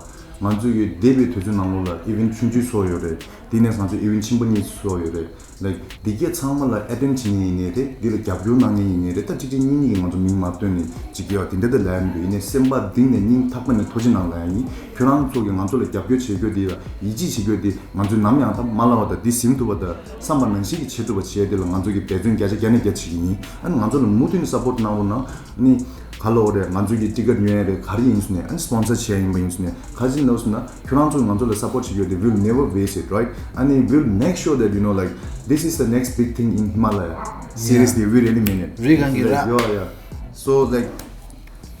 ང་ཚོ་ཡོད་འདས་པའི་དུས་ཚོད་ནང་ལོགས་ལ་ཨི་ཝེན་ཊི་ཆུང་ཆུང་ཚོགས་ཡོད་རེད། དེ་ནས་ང་ཚོ་ཨི་ཝེན་ཊི་ཆེན་པོ་གཉིས་ཚོགས་ཡོད་རེད། ལའིཀ་འདི་གས་ཚང་མ་ལ་ཨེ་ཊེན་ཌི་བྱེད་མཁན་ཡིན་ནའི་རེད། འདི་ལ་རྒྱབ་སྐྱོར་གནང་མཁན་ཡིན་ནའི་རེད། ད་གཅིག་གཅིག་གཉིས་གཉིས་ཀྱིས་ང་ཚོ་མིང་མ་བཏོན་ནས་ཅིག་གས་དེ་འདྲ་ད་ལབ་ཡ་མི་འདུག་ཡིན་ནའི་སེམས་པ་གཏིང་ནས་སྙིང་ཐག་པ་ནས་ཐུགས་རྗེ་གནང་ལབ་ཡ་ཡིན། ཁྱོད་རང་ཚོ་གིས་ང་ཚོ་ལ་རྒྱབ་སྐྱོར་བྱེད་རྒྱུ་དེ་ལ་ཡིད་ཆེས་བྱེད་རྒྱུ་དེ་ང་ཚོས་ནམ་ཡང་ད་མ་བརླག་པ་དང་འདི་ཟིན་ཐུབ་པ་དང་བསམ་པ་ནང་བཞིན་གྱི་བྱེད་ཐུབ་པ་བྱས་དེ་ལ་ང་ཚོ་གིས་འབད་བརྩོན་བརྒྱ་ཆ་བརྒྱ་ནས་བརྒྱ་བྱེད་ཀྱི་ཡིན། ཨ་ནི་ང་ཚོ་ལ་མུ་མཐུད་ནས་སབ་པོར་གནང་རོགས་གནང་། ཨ་ནི་ག་ལབ་དགོས་རེད། ང་ཚོ་གིས་ཊི་ཀེ་ཊི་ཉོ་ཡ་རེད། ག་རེ་ཡིན་ཟེར་ནས་ཨ་ནི་སི་པོན་སར་བྱེད་ཡ་ཡིན་པ་ཡིན་ཟེར་ནས་ག་རེ་ཟེར་ན་ཁྱོད་རང་ཚོ་ང་ཚོ་ལ་སབ་པོར་བྱེད་རྒྱུ་དེ་we'll never waste it, right? ཨ་ནི་we'll make sure that, you know, like, this is the next big thing in Himalaya. Seriously, we really mean it. རི་སྒང་གི་ར། Yeah, yeah. So, like,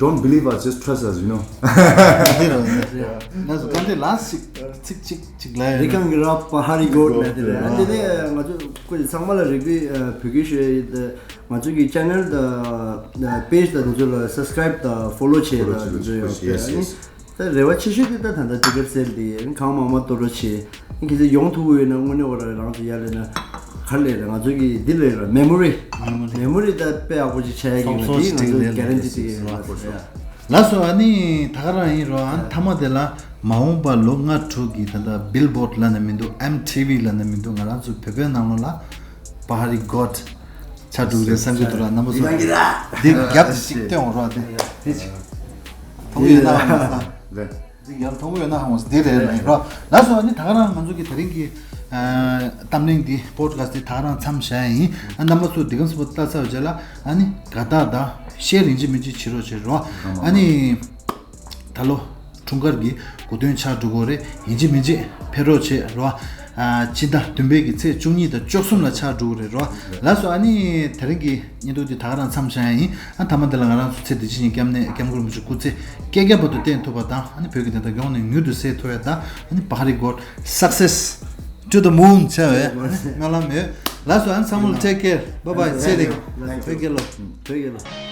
don't believe us, just trust us, you know. འདི་རང་རེད། ང་ཚོ་ག་འདི་ལ་ཅིག་ཚིག་གཅིག་ཅིག་ལ་ཡ། རི་སྒང་གི་ར་པ་ཧ་རི་གོ་ལ་དེ་རེད། ཨ་དེ་ནས་ང་ཚོ་ཁོ་ཚང་མ་ལ་རིག་པའི་བོད་སྐད་ཤོད་ཡིན། ང་ཚོ་གི་ཅེ་ནལ་དང་པེཇ་དང་དེ་ཚོ་ལ་སབ་སི་ཀ་རེབ་དང་ཕོ་ལོ་བྱས་དང་དེ་ཚོ་ཡོད་པས། ཨ་ནི་ད་རེ་བ་ཆེ་ཤོས་དེ་ད་ད་ལྟ་ཊི་ཀེ་ཊི་སེལ་དེ་ཡིན། གང་མང་མང་གཏོང་རོགས་བྱེད། ཁྱེད་ཚོ་ཡོང་ཐུབ་ཀྱི་ཡོད་ན་དངོས་གནས་ཁོ་རང་རང་ཚོ་ཡར་སླེབས་ན་ག་རེ་ལབ་རེད། ང་ཚོ་གི་འདི་ལབ་རེད། མེ་མོ་རི་མེ་མོ་རི་མེ་མོ་རི་ད་དཔེ་ཡག་པོ་ཅིག་ཆགས་ཡ་གི་ཡོད། འདི་ང་ཚོ་གི་གེ་རན་ཊི་དེ་ཡོད་རེད། ལགས་སོ། ཨ་ནི་ད་ག་རང་ཡིན་རོགས། ཨ་ནི་མཐའ་མ་དེ་ལ་མ་འོངས་པ་ལོ་ལྔ་དྲུག་གི་ད་ལྟ་Billboard ལབ་ན་མི་འདུག M T V ལབ་ན་མི་འདུག་ང་རང་ཚོ་བོད་པའི་ནང་ལོགས་ལ་Pahari Goat ཆགས་འགྲོ་གི་རེད་བསམ་གྱི་འདུག་ར། རྣམ་པ་ཚོ་འདི་རྒྱབ་ཅིག་སྟོན་འོང་ར། འདི་འདི་ཅིག་མཐོང་གི་ཡོད་ན་ཧ་མ་ས། འདི་ཡང་མཐོང་གི་ཡོད་ན་ཧ་མ་ས། འདི་རེད་ལ་ཡིན་ར། ལགས་སོ། ཨ་ནི་ད་ག་རང་ང་ཚོ་གི་དེ་རིང་གི་གཏམ་གླེང་འདི་པོ་ཌི་ཁ་སི་ཊི་འདི་ད་ག་རང་མཚམས་བཞག་ཡིན། ཨ་རྣམ་པ་ཚོ་འདི་གམ་སུ་པོ་ལྟ་ཚར་བའི་རྗེས་ལ་ཨ་ནི་དགའ་རྟགས་དང་ཤེར་ཡིན་གཅིག་མིན་གཅིག་བྱེད་རོགས་བྱེད་རོགས། ཨ་ནི། ད་ལོ་འཁྲུངས་སྐར་གྱི་གོ་སྟོན་ཆགས་འགྲོ་གི་རེད། ཡིན་གཅིག་མིན་གཅིག་ཕེབས་རོགས་བྱེད་རོགས། ཨ་ཕྱི་ཟླ་བདུན་པའི་གི་ཚེས་བཅུ་གཉིས་དང་བཅུ་གསུམ་ལ་ཆགས་འགྲོ་གི་རེད་རོགས། ལགས་སོ། ཨ་ནི་དེ་རིང་གི་བརྙན་ཐུང་འདི་ད་ག་རང་མཚམས་བཞག་ཡ་ཡིན། ཨ་མཐའ་མ་འདི་ལ་ང་རང་ཚོ་ཚེ་འདི་ཕྱི་གཉིས་སྐྱབས་གནས་སྐྱབས་མགོན་རིན་པོ་ཆེ་སྐུ་ཚེ་བསྐལ་བརྒྱ་བར་དུ་བརྟན་ཐུབ་པ་དང་། ཨ་ནི་བོད་ཀྱི་བདེན་མཐའ་ཡོངས་ནས་མྱུར་དུ་གསལ་ཐུབ་ཡ་དང་། ཨ་ནི་བྷ་རི་གོཌ་སག་སེས་to the moon བྱ་བའི་ཨ་ནི་སྨོན་ལམ་ཡོད། ལགས་སོ། ཨ་ནི་ཚང་མ་ལ་take care, bye bye, ཚེ་རིང་བོད་རྒྱལ་ལོ། བོད་རྒྱལ་ལོ།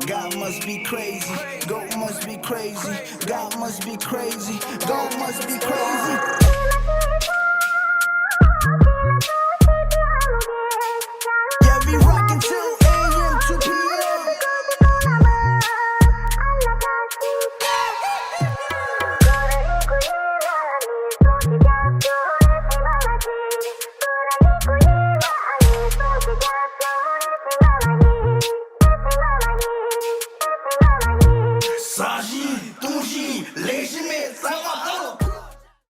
God must be crazy. God must be crazy. God must be crazy. God must be crazy.